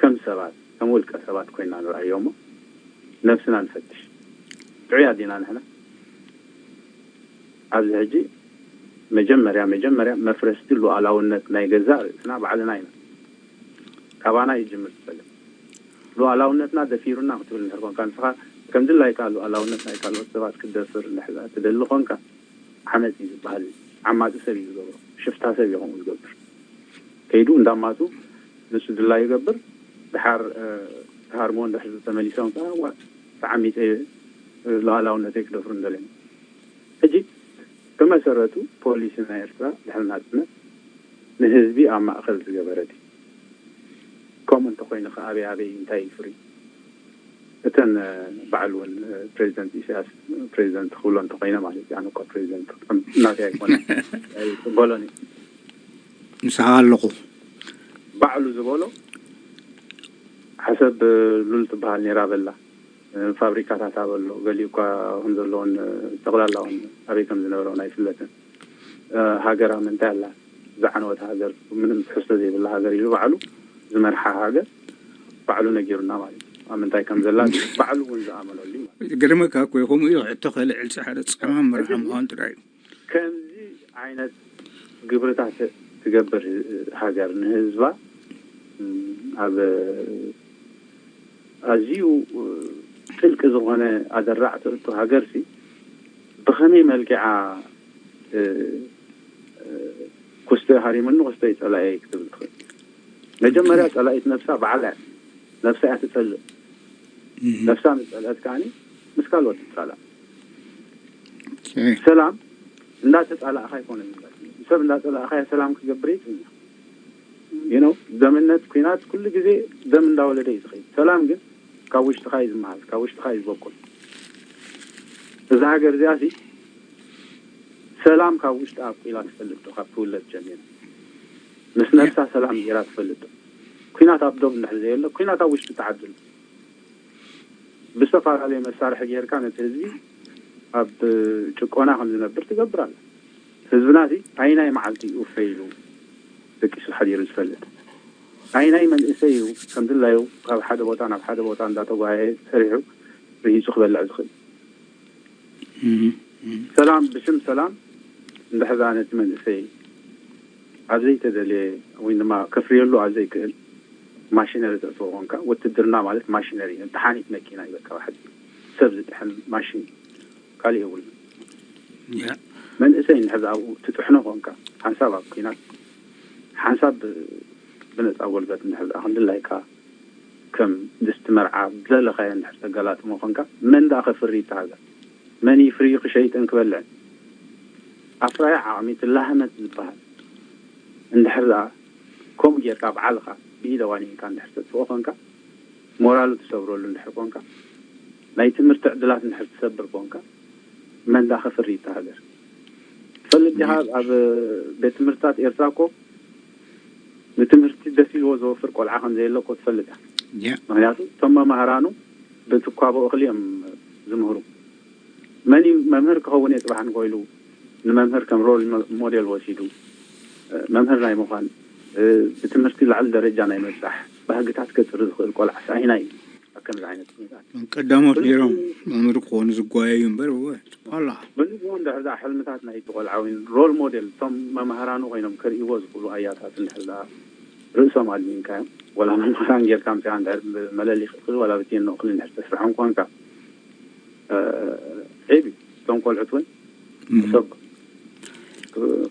ከም ሰባት፣ ከም ውልቀ ሰባት ኮይና ንርኣዮ እሞ፣ ነብስና ንፈትሽ። ጥዑያት ዲና ንሕና? ኣብዚ ሕጂ መጀመርያ መጀመርያ መፍረስቲ ሉኣላውነት ናይ ገዛእ ርእስና ባዕልና ኢና። ካባና ይጅምር ዝጸገም። ሉኣላውነትና ደፊሩና ክትብል እንድሕር ኮንካ፣ ንስኻ ከም ድላይካ ሉኣላውነት ናይ ካልኦት ሰባት ክትደፍር እንድሕር ትደሊ ኮንካ፣ ዓመጽ እዩ ዝበሃል። ዓማጺ ሰብ እዩ ዝገብሮ። ሽፍታ ሰብ እዩ ከምኡ ዝገብር። ከይዱ እንዳማቱ ንሱ ድላዩ ይገብር። ድሓር ተሃርሞ እንድሕር ተመሊሶም ከዓ፣ ዋ፣ ተዓሚፀ ሉኣላውነተይ ክደፍሩ እንደለኒ። ሕጂ ብመሰረቱ ፖሊሲ ናይ ኤርትራ ድሕሪ ናፅነት ንህዝቢ ኣብ ማእኸል ዝገበረ ድዩ? ከምኡ እንተኮይኑ ከ ኣበይ ኣበይ እንታይ እዩ ፍሪ? እተን ባዕሉ እውን ፕሬዚደንት ኢሳያስ ፕሬዚደንት ክብሎ እንተኮይነ ማለት እዩ። ኣነ እኳ ፕሬዚደንት ከም ናተይ ኣይኮነ ኣይቅበሎን እዩ። ምሳኻ ኣለኹ። ባዕሉ ዝበሎ ዓሰብ ሉል ትበሃል ነይራ በላ። ፋብሪካታት ኣበሎ፣ ገሊኡ እኳ ከም ዘለዎን ጠቕላላውን ኣበይ ከም ዝነበረ እውን ኣይፍለጥን። ሃገር ኣብ ምንታይ ኣላ? ዝዓነወት ሃገር፣ ምንም ትሕዝቶ ዘይብላ ሃገር ኢሉ ባዕሉ ዝመርሓ ሃገር ባዕሉ ነጊሩና ማለት እዩ። ኣብ ምንታይ ከም ዘላ ባዕሉ እውን ዝኣመነሉ እዩ ማለት እዩ። ገርመካ እኮ እዩ፣ ከምኡ እዩ ሕቶ ከልዕል ዝሓረ ጸማም መርሓ ምዃኑ ጥራይ እዩ። ከምዚ ዓይነት ግብርታት ትገብር ሃገር ንህዝባ ኣብ ኣዝዩ ጥልቂ ዝኾነ ኣደራዕ ትእቱ ሃገርሲ ብኸመይ መልክዓ ኩስተ ሃሪሙኒ ኩስተ ይጸላኤ ክትብል ትኽእል? መጀመርያ ጸላኢት ነብሳ ባዕላ እያ። ነብሳ እያ ትጸልእ። ነብሳ ምስ ጸልአት ከዓኒ ምስ ካልኦት ትጻላእ። ሰላም እንዳተጻላእኻ ኣይኮነን። ሰብ እንዳጸላእኻ ሰላም ክገብር ይጽንሕ። You know፣ ደምነት፣ ኩናት ኩሉ ግዜ ደም እንዳወለደ እዩ ዝኸይድ። ሰላም ግን ካብ ውሽጥኻ እዩ ዝመሃል፣ ካብ ውሽጥኻ እዩ ዝበቁል። እዛ ሃገር እዚኣ ሲ ሰላም ካብ ውሽጢ ኣብቁላ ትፈልጥ ዶ? ካብ ትውለድ ጀሚራ ምስ ነብሳ ሰላም ጌራ ትፈልጥ ዶ? ኩናት ኣብ ዶብ እንድሕር ዘየሎ ኩናት ኣብ ውሽጢ ተዓድል ብዝተፈላለየ መሳርሒ ጌርካ ነቲ ህዝቢ ኣብ ጭቆና ከም ዝነብር ትገብር ኣላ። ህዝብና እዚ ኣይናይ መዓልቲ እዩ እፈ ኢሉ ደቂሱ ሓዲሩ ዝፈልጥ? ኣይናይ መንእሰይ እዩ ከም ድላዩ ካብ ሓደ ቦታ ናብ ሓደ ቦታ እንዳተጓየ ሰሪሑ ርሂፁ ክበልዕ ዝኽእል? ሰላም ብሽም ሰላም እንድሕዛ ነቲ መንእሰይ ኣብ ዘይተደልየ ወይ ድማ ከፍርየሉ ኣብ ዘይክእል ማሽነሪ ተእትዎ ኮንካ፣ ውትድርና ማለት ማሽነሪ እዩ፣ ተሓኒት መኪና እዩ በቃ ብሓጺሩ። ሰብ ዝጥሕን ማሽን እዩ፣ ካልእ የብሉን። መንእሰይ እንድሕዛ ኣብኡ ትጥሕኖ ኮንካ፣ ሓንሳብ ኣብ ኲናት፣ ሓንሳብ ብነጻ ጎልበት እንድሕዛ ክንድላይካ ከም ድስቲ መርዓ ብዘለኻዮ እንድሕር ተገላጥሞ ኮንካ፣ መን ደኣ ከፍሪ እታ ሃገር? መን እዩ ፍርዩ ክሸይጥን ክበልዕን? ኣፍራያ ዓቕሚ ትላህመት ዝበሃል እንድሕር ደኣ ከምኡ ጌርካ ባዕልኻ ብኢደ ዋኒንካ እንድሕር ተጥፍኦ ኮንካ፣ ሞራሉ ትሰብረሉ እንድሕር ኮንካ፣ ናይ ትምህርቲ ዕድላት እንድሕር ትሰብር ኮንካ፣ መን ደኣ ከፍሪ እታ ሃገር? ትፈልጥ ዲኻ? ኣብ ቤት ትምህርትታት ኤርትራ እኮ ንትምህርቲ ደስ ኢልዎ ዘወፍር ቆልዓ ከም ዘየለ እኮ ትፈልጥ ኢኻ። ምክንያቱ እቶም መማህራኑ ብትኳቦ እኽሊ እዮም ዝምህሩ። መን እዩ መምህር ክኸውን እየ ጽባሕ ንኾ ኢሉ ንመምህር ከም ሮል ሞዴል ወሲዱ መምህር ናይ ምዃን ብትምህርቲ ላዕሊ ደረጃ ናይ ምብጻሕ ባህግታት ከጽሪ ዝኽእል ቆልዓ ሳይና እዩ ኣብ ከምዚ ዓይነት ኩነታት ቀዳሞት ነይሮም መምህር ክኾኑ ዝጓየዩ እምበር። ኣላ ብንግሆ እንድሕር ደኣ ሕልምታት ናይቲ ቆልዓ ወይ ሮል ሞዴል እቶም መማህራኑ ኮይኖም ከርእይዎ ዝኽእሉ ኣያታት እንድሕር ደኣ ርእሶም ኣድሚንካዮም፣ ወላ መማህራን ጌርካ ኣምጺኻ እንድሕር መለሊኽ እኽሊ ዋላ ብቴኖ እኽሊ እንድሕር ተስርሖም ኮንካ፣ ዒብ እቶም ቆልዑት እውን ክሰብ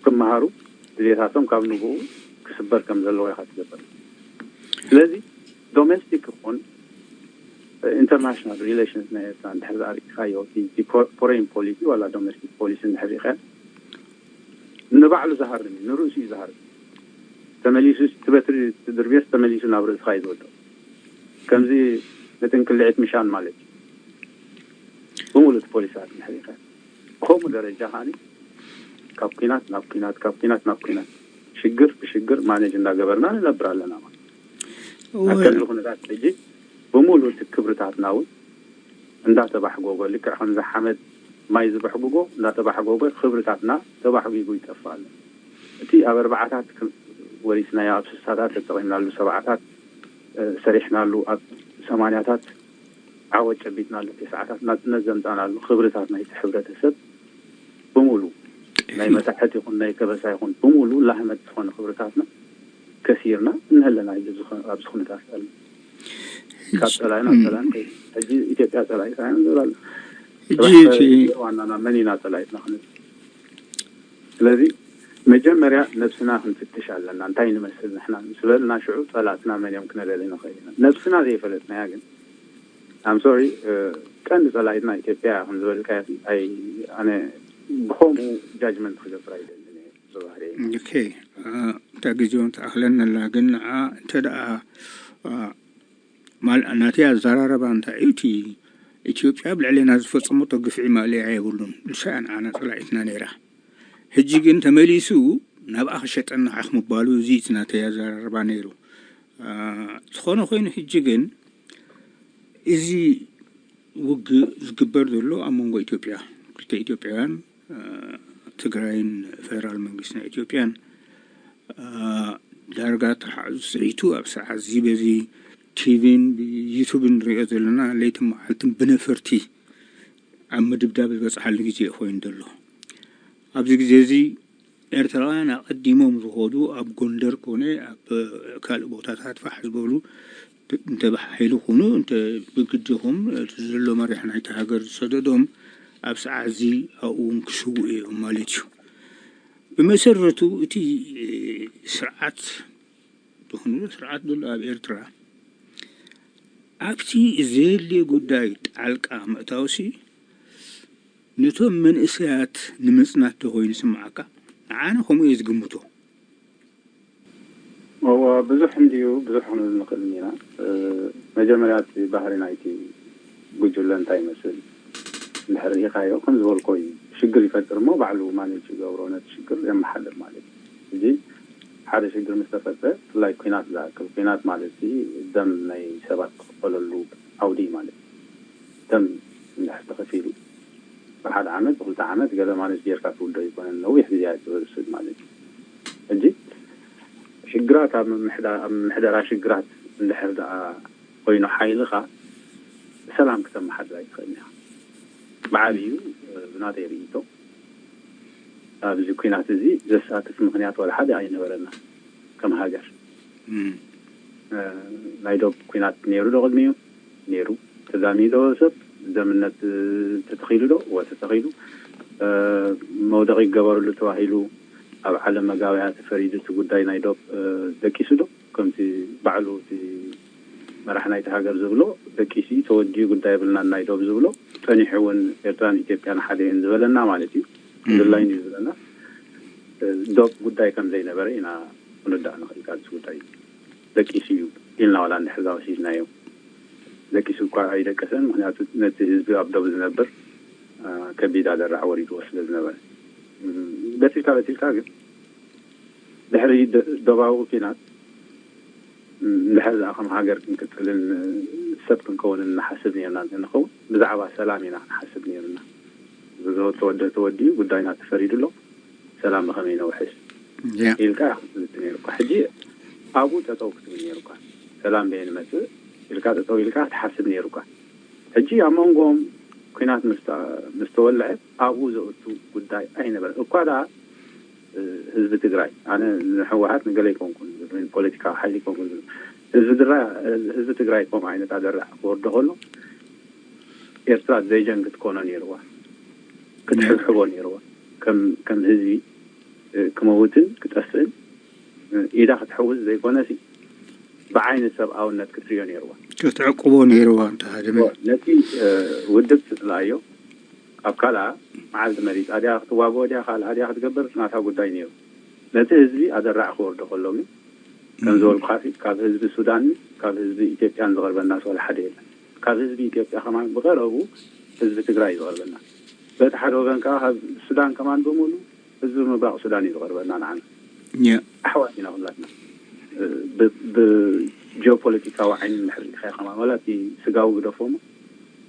ክመሃሩ ድሌታቶም ካብ ንግኡ ክስበር ከም ዘለዎ ኢኻ ትገብር። ስለዚ ዶሜስቲክ ይኹን ኢንተርናሽናል ሪሌሽንስ ናይ ኤርትራ እንድሕር ዛሪእካዮ፣ እቲ ፎሬን ፖሊሲ ዋላ ዶሜስቲክ ፖሊሲ እንድሕር ሪእካዮ፣ ንባዕሉ ዝሃርም እዩ፣ ንርእሱ እዩ ዝሃርም። ተመሊሱ፣ እቲ በትሪ ትድርብዮስ ተመሊሱ ናብ ርእስኻ እዩ ዝወድቕ። ከምዚ ምጥንቅልዒት ምሻን ማለት እዩ። ብምሉእ እቲ ፖሊሲታት እንድሕር ሪእካዮ፣ ከምኡ ደረጃ ከዓኒ ካብ ኲናት ናብ ኲናት፣ ካብ ኲናት ናብ ኲናት፣ ሽግር ብሽግር ማኔጅ እንዳገበርና ንነብር ኣለና ማለት እዩ። ኣብ ከምዚ ኩነታት ሕጂ ብምሉእ እቲ ክብርታትና እውን እንዳተባሕጎጎ፣ ልክዕ ከምዚ ሓመድ ማይ ዝበሕጉጎ እንዳተባሕጎጎ ክብርታትና ተባሕጒጉ ይጠፍእ ኣሎ። እቲ ኣብ ኣርባዓታት ወሪስናዮ፣ ኣብ ስሳታት ተጠቒምናሉ፣ ሰብዓታት ሰሪሕናሉ፣ ኣብ ሰማንያታት ዓወት ጨቢጥናሉ፣ ተስዓታት ናጽነት ዘምጻእናሉ ክብርታት ናይቲ ሕብረተሰብ ብምሉ፣ ናይ መታሕት ይኹን ናይ ከበሳ ይኹን ብምሉ ላህመት ዝኾነ ክብርታትና ከሲርና እንሀለና እዩ ኣብዚ ኩነታት ዘሎ። ካብ ጸላኢ ናብ ጸላኢ ንኸይድ። ሕጂ ኢትዮጵያ ጸላኢት ኣይኮነን ንብል ኣለና። ሕጂ ጽባሕ እቲ ዋናና መን ኢና ጸላኢትና ክንብል? ስለዚ መጀመርያ ነብስና ክንፍትሽ ኣለና። እንታይ ንመስል ንሕና ምስ በልና ሽዑ ጸላእትና መን እዮም ክነለሊ ንኽእል ኢና። ነብስና ዘይፈለጥናያ ግን፣ I'm sorry፣ ቀንዲ ጸላኢትና ኢትዮጵያ እያ ከም ዝበልካያ፣ ኣይ፣ ኣነ ብኸምኡ ጃጅመንት ክገብር ኣይደልን እየ ብባህርየይ። ኦኬ፣ እታ ግዜ እውን ትኣኽለና ኣላ። ግን ንዓ እንተ ደኣ፣ ኣ፣ ማል-፣ ናተይ ኣዘራረባ እንታይ እዩ? እቲ ኢትዮጵያ ኣብ ልዕሌና ዝፈጸመቶ ግፍዒ ማእለያ የብሉን። ንሳ እያ ንዓና ጸላኢትና ነይራ። ሕጂ ግን ተመሊሱ ናብኣ ክሸጠና ዓኽ ምባሉ፣ እዚ እቲ ናተይ ኣዘራርባ ነይሩ። ኣ፣ ዝኾነ ኮይኑ ሕጂ ግን እዚ ውግእ ዝግበር ዘሎ ኣብ መንጎ ኢትዮጵያ፣ ክልተ ኢትዮጵያውያን፣ እ፣ ትግራይን ፌደራል መንግስቲ ናይ ኢትዮጵያን፣ እ፣ ዳርጋ ተሓዙ ስዒቱ ኣብ ሰዓት እዚ በዚ ቲቪን ብዩቱብን ንሪኦ ዘለና ለይትን መዓልትን ብነፈርቲ ኣብ ምድብዳብ ዝበፅሓሉ ግዜ ኮይኑ ዘሎ። ኣብዚ ግዜ እዚ ኤርትራውያን ኣቐዲሞም ዝኸዱ ኣብ ጎንደር ኮነ ኣብ ካልእ ቦታታት ፋሕ ዝበሉ እንተ ብሓይሊ ኩኑ እንተ ብግዲ ኹም እቲ ዘሎ መሪሕ ናይቲ ሃገር ዝሰደዶም ኣብ ሰዓት እዚ ኣብኡ እውን ክስውኡ እዮም ማለት እዩ። ብመሰረቱ እቲ ስርዓት ዝኾነ ስርዓት ዘሎ ኣብ ኤርትራ ኣብቲ ዘየድልየ ጉዳይ ጣልቃ ምእታውሲ ነቶም መንእሰያት ንምጽናት ዶ ኮይኑ ይስምዓካ? ንዓነ ከምኡ እየ ዝግምቶ። እወ፣ ብዙሕ እንድዩ፣ ብዙሕ ክንብል ንኽእል ኢና። እ፣ መጀመርያ እቲ ባህሪ ናይቲ ጉጅለ እንታይ ይመስል እንድሕር ርኢኻዮ፣ ከም ዝበልኮ እዩ። ሽግር ይፈጥር እሞ ባዕሉ ማኔጅ ይገብሮ፣ ነቲ ሽግር የመሓድር ማለት እዩ። ሕጂ ሓደ ሽግር ምስ ተፈጥረ፣ ብፍላይ ኲናት ዝኣክል፣ ኲናት ማለት እዚ ደም ናይ ሰባት ዝኽፈለሉ ዓውዲ እዩ ማለት እዩ። ደም እንድሕር ተኸፊሉ፣ ብሓደ ዓመት፣ ብክልተ ዓመት ገለ ማለት ጌርካ ትውዶ ኣይኮነን፣ ነዊሕ ግዜ እዩ ዝወስድ ማለት እዩ። ሕጂ ሽግራት ኣብ ምምሕዳ-፣ ኣብ ምሕደራ ሽግራት እንድሕር ደኣ ኮይኑ ሓይልኻ፣ ብሰላም ክተመሓድር ኣይትኽእልን ኢኻ። ብዓብዩ፣ እ፣ ብናተይ ርእይቶ፣ ኣብዚ ኲናት እዚ ዘሳትፍ ምኽንያት ዋላ ሓደ ኣይነበረና ከም ሃገር። እም። እ፣ ናይ ዶብ ኲናት ነይሩ ዶ ቅድሚኡ? ነይሩ። ተዛሚዶ ሰብ ደምነት፣ እ፣ ተተኺሉ ዶ? እወ፣ ተተኺሉ። እ፣ መውደቒ ይገበረሉ ተባሂሉ ኣብ ዓለም መጋበያ ተፈሪዱ እቲ ጉዳይ ናይ ዶብ፣ እ፣ ደቂሱ ዶ? ከምቲ ባዕሉ እቲ መራሕ ናይቲ ሃገር ዝብሎ፣ ደቂሲ ተወዲኡ ጉዳይ የብልናን ናይ ዶብ ዝብሎ፣ ጸኒሑ እውን ኤርትራን ኢትዮጵያን ሓደ እየን ዝበለና ማለት እዩ። እም። ድላይን እዩ ዝብለና። እ፣ ዶብ ጉዳይ ከም ዘይነበረ ኢና ክንርዳእ ንኽእል። ካብዚ ጉዳይ ደቂሱ እዩ ኢልና ዋላ እንድሕር ወሲድናዮ፣ ደቂሱ እኳ ኣይደቀሰን። ምኽንያቱ ነቲ ህዝቢ ኣብ ዶብ ዝነብር፣ እ፣ ከቢድ ኣደራዕ ወሪድዎ ስለ ዝነበረ። እም፣ በቲልካ በቲልካ ግን ድሕሪ ደ-፣ ዶባዊ ኲናት፣ እንድሕር ደኣ ከም ሃገር ክንቅጽልን ሰብ ክንከውንን ንሓስብ ነይርና እንተንኸውን፣ ብዛዕባ ሰላም ኢና ክንሓስብ ነይርና። እዚ ተወደ-፣ ተወዲኡ፣ ጉዳይና ተፈሪዱ ኣሎ፣ ሰላም ብኸመይ ነውሕስ ያ። ኢልካ ኢኻ ክትዝቲ ነይሩካ። ሕጂ ኣብኡ ጠጠው ክትብል ነይሩካ። ሰላም በየን ይመጽእ ኢልካ ጠጠው ኢልካ ክትሓስብ ነይሩካ። ሕጂ ኣብ መንጎኦም ኲናት ምስ ተ-፣ ምስ ተወልዐ ኣብኡ ዘእቱ ጉዳይ ኣይነበረን። እኳ ደኣ ህዝቢ ትግራይ፣ ኣነ ንህወሓት ንገለ ኣይኮንኩን ዝብል፣ ወይ ፖለቲካዊ ሓይሊ ኣይኮንኩን ዝብል፣ ህዝቢ ድራ-፣ ህዝቢ ትግራይ ከምኡ ዓይነት ኣደራዕ ክወርዶ ከሎ፣ ኤርትራ ዘይጀንግ ክትኮኖ ነይርዋ፣ ክትሕብሕቦ ነይርዋ። ከም፣ ከም ህዝቢ፣ እ፣ ክመውትን ክጠፍእን፣ እ፣ ኢዳ ክትሕውስ ዘይኮነሲ፣ ብዓይኒ ሰብኣውነት ክትርእዮ ነይርዋ። ተዕቅቦ ነይርዋ እንተሃደመ። ነቲ ውድብ ትፅላእዮ፣ ኣብ ካልኣ መዓልቲ መሪፃ ድያ ክትዋግኦ ድያ ካልኣ ድያ ክትገብር ናታ ጉዳይ ነይሩ። ነቲ ህዝቢ ኣደራዕ ክወርዶ ከሎ ግን ከም ዝበልኩኻ ካብ ህዝቢ ሱዳን ካብ ህዝቢ ኢትዮጵያን ዝቐርበና ስለ ሓደ የለን። ካብ ህዝቢ ኢትዮጵያ ከማን ብቐረቡ ህዝቢ ትግራይ እዩ ዝቐርበና። በቲ ሓደ ወገን ከዓ ካብ ሱዳን ከማን ብምሉ ህዝቢ ምብራቕ ሱዳን እዩ ዝቐርበና። ንዓና ኣሕዋት ኢና ኩላትና። ብጂኦፖለቲካዊ ዓይኒ እንድሕር ሪኢኻዮ ከማን ዋላ እቲ ስጋዊ ግደፎ እሞ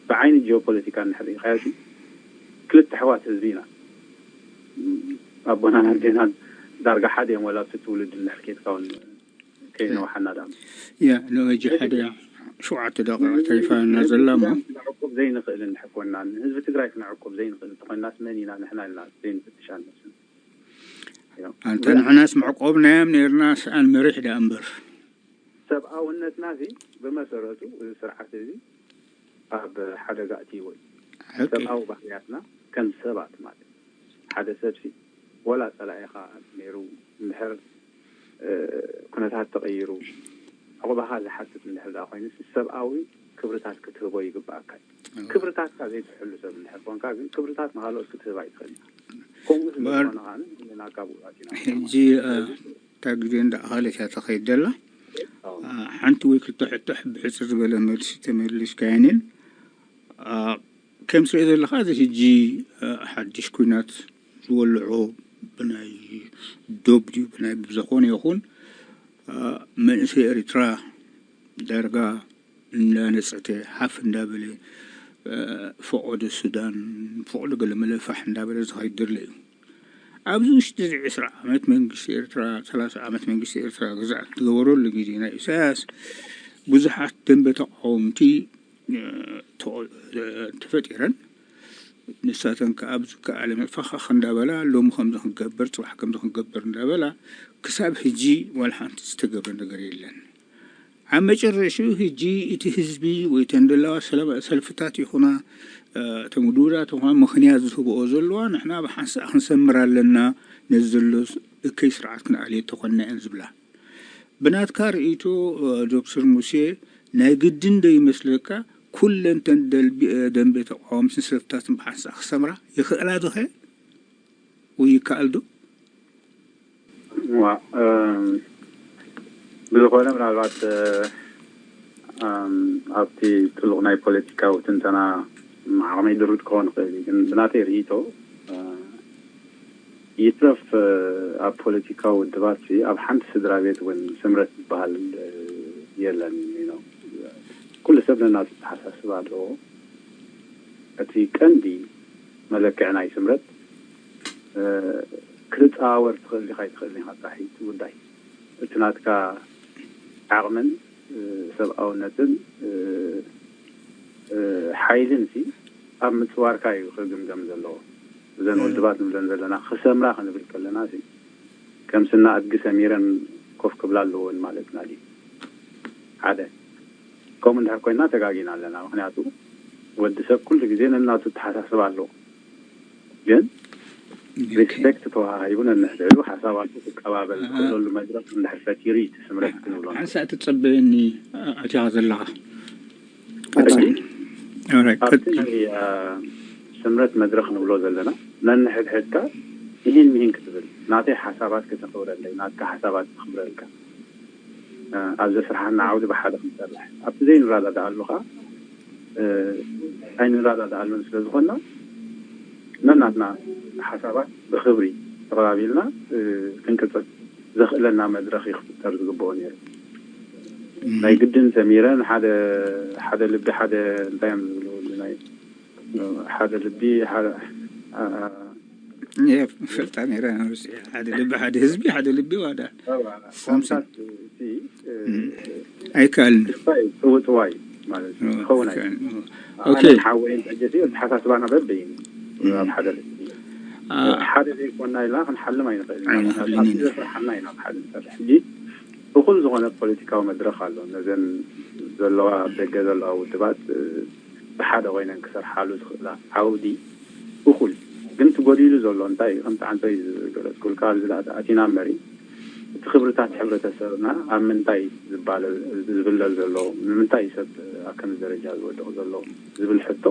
ብዓይኒ ጂኦፖለቲካ እንድሕር ሪኢኻዮ እቲ ክልተ ኣሕዋት ህዝቢ ኢና። ኣቦናን ኣዴናን ዳርጋ ሓደ እዮም። ዋላ ኣብቲ ትውልዲ እንድሕር ኬድካ እውን ከይነውሓና ዳ ያ ንጂ ሓደ ሸውዓተ ደቂቃ ተሪፋና ዘላ እሞ ክነዕቁብ ዘይንኽእል እንድሕር ኮንና ንህዝቢ ትግራይ ክነዕቁብ ዘይንኽእል እንተኮይናስ መን ኢና ንሕና ኢልና ዘይንፍትሽ ኣልመስል። ኣንተ ንሕናስ መዕቆብናዮም ነርና ስኣን መሪሕ ዳ እምበር ሰብኣውነትና ሲ ብመሰረቱ እዚ ስርዓት እዚ ኣብ ሓደጋ እትይዎ እዩ። ሰብኣዊ ባህርያትና ከም ሰባት ማለት ሓደ ሰብ ሲ ወላ ፀላኢኻ ነይሩ እንድሕር ኩነታት ተቐይሩ ዕቑባኻ ዝሓትት እንድሕር ዳ ኮይኑ ሰብኣዊ ክብርታት ክትህቦ ይግባኣካ እዩ። ክብርታትካ ዘይትሕሉ ሰብ እንድሕር ኮንካ ግን ክብርታት ንካልኦት ክትህብ ኣይትኽእል። ከምኡ ስለዝኾነ ከዓ ንሕና ካብኡ ኣቲና ሕጂ እታ ግዜ እንዳ ኣኻለት እያ ተኸይድ ዘላ። ሓንቲ ወይ ክልተ ሕቶ ብሕፅር ዝበለ መልሲ ተመሊስካየንን ከም ስርኦ ዘለኻ እዚ ሕጂ ሓድሽ ኩናት ዝወልዖ ብናይ ዶብ ድዩ ብናይ ብዝኾነ ይኹን መንእሰይ ኤርትራ ዳርጋ እንዳነፀተ ሓፍ እንዳበለ ፈቐዶ ሱዳን ፈቐዶ ገለ መለፋሕ እንዳበለ ዝኸይድ ዘሎ እዩ። ኣብዚ ውሽጢ እዚ ዕስራ ዓመት መንግስቲ ኤርትራ ሰላሳ ዓመት መንግስቲ ኤርትራ ግዛዕ ዝገበረሉ ግዜ ናይ ኢሳያስ ብዙሓት ደንበ ተቃወምቲ ተፈጢረን ንሳተን ከዓ ኣብዚ ከኣለ መጥፋኻኽ እንዳበላ ሎሚ ከምዚ ክንገብር ፅባሕ ከምዚ ክንገብር እንዳበላ ክሳብ ሕጂ ዋላ ሓንቲ ዝተገብረ ነገር የለን። ኣብ መጨረሽኡ ሕጂ እቲ ህዝቢ ወይ ተን ዘለዋ ሰልፍታት ይኹና እቶም ውድውዳት ይኹና ምኽንያት ዝህብኦ ዘለዋ ንሕና ብሓንሳእ ክንሰምር ኣለና ነዚ ዘሎ እከይ ስርዓት ክንኣልዮ ተኾንና እየን ዝብላ። ብናትካ ርእይቶ ዶክተር ሙሴ ናይ ግድን ዶ ይመስለካ ኩለን ተን ደንበ ተቃወምትን ሰልፍታትን ብሓንሳእ ክሰምራ ይኽእላ ዶ ኸ ወይ ይከኣል ዶ? ብዝኾነ ምናልባት ኣብቲ ጥሉቕ ናይ ፖለቲካዊ ትንተና ዓቕመይ ድሩት ክኸውን ይኽእል እዩ ግን ብናተይ ርእይቶ ይትረፍ ኣብ ፖለቲካዊ ውድባት ኣብ ሓንቲ ስድራ ቤት እውን ስምረት ዝበሃል የለን። ኩሉ ሰብ ነናቱ ተሓሳስብ ኣለዎ። እቲ ቀንዲ መለክዒ ናይ ስምረት ክትፀዋወር ትኽእል ዲኻ ኣይትኽእል ኢኻ ጥራሕ እቲ ጉዳይ። እቲ ናትካ ዓቕምን ሰብኣውነትን ሓይልን ሲ ኣብ ምፅዋርካ እዩ ክግምገም ዘለዎ። እዘን ውድባት ንብለን ዘለና ክሰምራ ክንብል ከለና ሲ ከም ስና ኣድጊ ሰሚረን ኮፍ ክብላ ኣለዎን ማለትና ድዩ? ሓደ ከምኡ እንድሕር ኮይና ተጋጊና ኣለና። ምክንያቱ ወዲ ሰብ ኩሉ ግዜ ነናቱ ተሓሳስብ ኣለዎ። ግን ሪስፔክት ተወሃሂቡ ነንሕድሕዱ ሓሳባቱ ክቀባበል ዝኽእለሉ መድረክ እንድሕር ፈጢሩ እዩ እቲ ስምረት ክንብሎ ንኽእል። ሓንሳእ ትጸበየኒ ኣቲኻ ዘለኻ። ኣብቲ ናይ ስምረት መድረክ ንብሎ ዘለና ነንሕድሕድካ ይሂን ምሂን ክትብል ናተይ ሓሳባት ከተኽብረለይ ናትካ ሓሳባት ተኽብረልካ ኣብ ዘስርሓና ዓውዲ ብሓደ ክንሰርሕ ኣብቲ ዘይንረዳድኣሉ ከዓ ኣይንረዳድኣሉን ስለዝኾንና ነናትና ሓሳባት ብኽብሪ ተቐባቢልና ክንቅፅል ዘኽእለና መድረኽ እዩ ክፍጠር ዝግብኦ ነይሩ። ናይ ግድን ሰሚረን ሓደ ሓደ ልቢ ሓደ እንታይ እዮም ዝብሉ ናይ ሓደ ልቢ ሓደ ፈልጣ ነይረ ሓደ ልቢ ሓደ ህዝቢ ሓደ ልቢ ዋዳ ሳምሰን ኣይከኣልን። ፅውፅዋይ ማለት እዩ ክኸውን ኣይክእልን። ኣነን ሓወይን ሕጂ እተሓሳስባና በበይኑ ኣብ ሓደ ልቢ ሓደ ዘይኮና ኢልና ክንሓልም ኣይንኽእል ኢና። ምክንያቱ ኣብቲ ዘስርሓና ኢና ብሓደ ንሰርሕ። ሕጂ እኹል ዝኾነ ፖለቲካዊ መድረኽ ኣሎ። ነዘን ዘለዋ ኣብ ደገ ዘለዋ ውድባት ብሓደ ኮይነን ክሰርሓሉ ዝኽእላ ዓውዲ እኹል ግን እቲ ጎዲሉ ዘሎ እንታይ እዩ? ከምቲ ዓንተይ ዝገለፅኩልካ ኣብዚ ኣቲና እምበሪ እቲ ክብርታት ሕብረተሰብና ኣብ ምንታይ ዝባለል ዝብለል ዘሎ፣ ንምንታይ ሰብ ኣብ ከምዚ ደረጃ ዝወድቕ ዘሎ ዝብል ሕቶ፣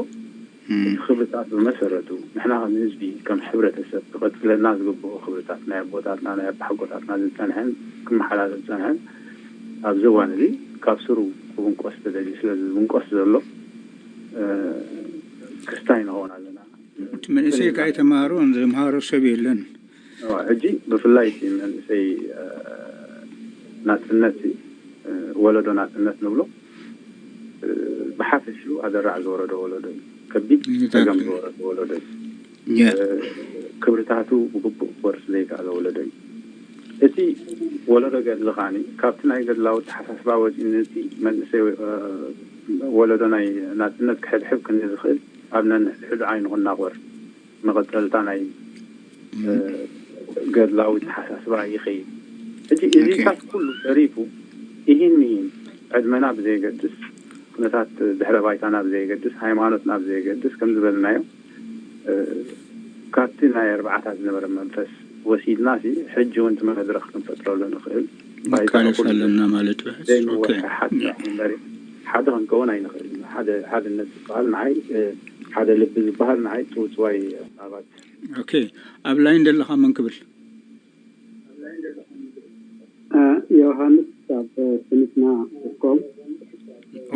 እቲ ክብርታት ብመሰረቱ ንሕና ከም ህዝቢ፣ ከም ሕብረተሰብ ክቐጽለና ዝግብኦ ክብርታት፣ ናይ ኣቦታትና፣ ናይ ኣባሓጎታትና ዝጸንሐን ክመሓላለፍ ዝጸንሐን ኣብዚ እዋን እዚ ካብ ስሩ ክብንቆስ ተደልዩ ስለ ዝብንቆስ ዘሎ ክስታይ ንኸውን ኣለና። እቲ መንእሰይ ከኣ ኣይተማሃሮን፣ ዘምሃሮ ሰብ የለን። ሕጂ ብፍላይ እቲ መንእሰይ ናጽነት፣ ወለዶ ናጽነት ንብሎ፣ ብሓፈሽኡ ኣደራዕ ዝወረዶ ወለዶ እዩ። ከቢድ ጸገም ዝወረዶ ወለዶ እዩ። ክብርታቱ ብግቡእ ክወርስ ዘይከኣለ ወለዶ እዩ። እቲ ወለዶ ገድሊ ከዓኒ ካብቲ ናይ ገድላዊ ኣተሓሳስባ ወፂኡ ነቲ መንእሰይ ወለዶ ናይ ናፅነት ክሕብሕብ ክንዲ ዝኽእል ኣብ ነንሕድሕዱ ዓይኑ ክናቆር መቐፀልታ ናይ ገድላዊ ኣተሓሳስባ ይኸይድ። ሕጂ እዚታት ኩሉ ተሪፉ ይህን ይህን ዕድመና ብዘየገድስ፣ ኩነታት ድሕረ ባይታና ብዘየገድስ፣ ሃይማኖትና ብዘየገድስ ከም ዝበልናዮ ካብቲ ናይ ኣርባዓታት ዝነበረ መንፈስ ወሲድና ሲ ሕጂ እውን እቲ መድረኽ ክንፈጥረሉ ንኽእል ባይታ መቃለስ ኣለና ማለት እዩ። ዘይምወሓሓት እምበሪ ሓደ ክንከውን ኣይንኽእል። ሓደ ሓድነት ዝበሃል ንዓይ ሓደ ልቢ ዝበሃል ንዓይ ፅውፅዋይ ኣባት ኦኬ ኣብ ላይን ዘለኻ መን ክብል ዮሃንስ ካብ ስኒትና ኮም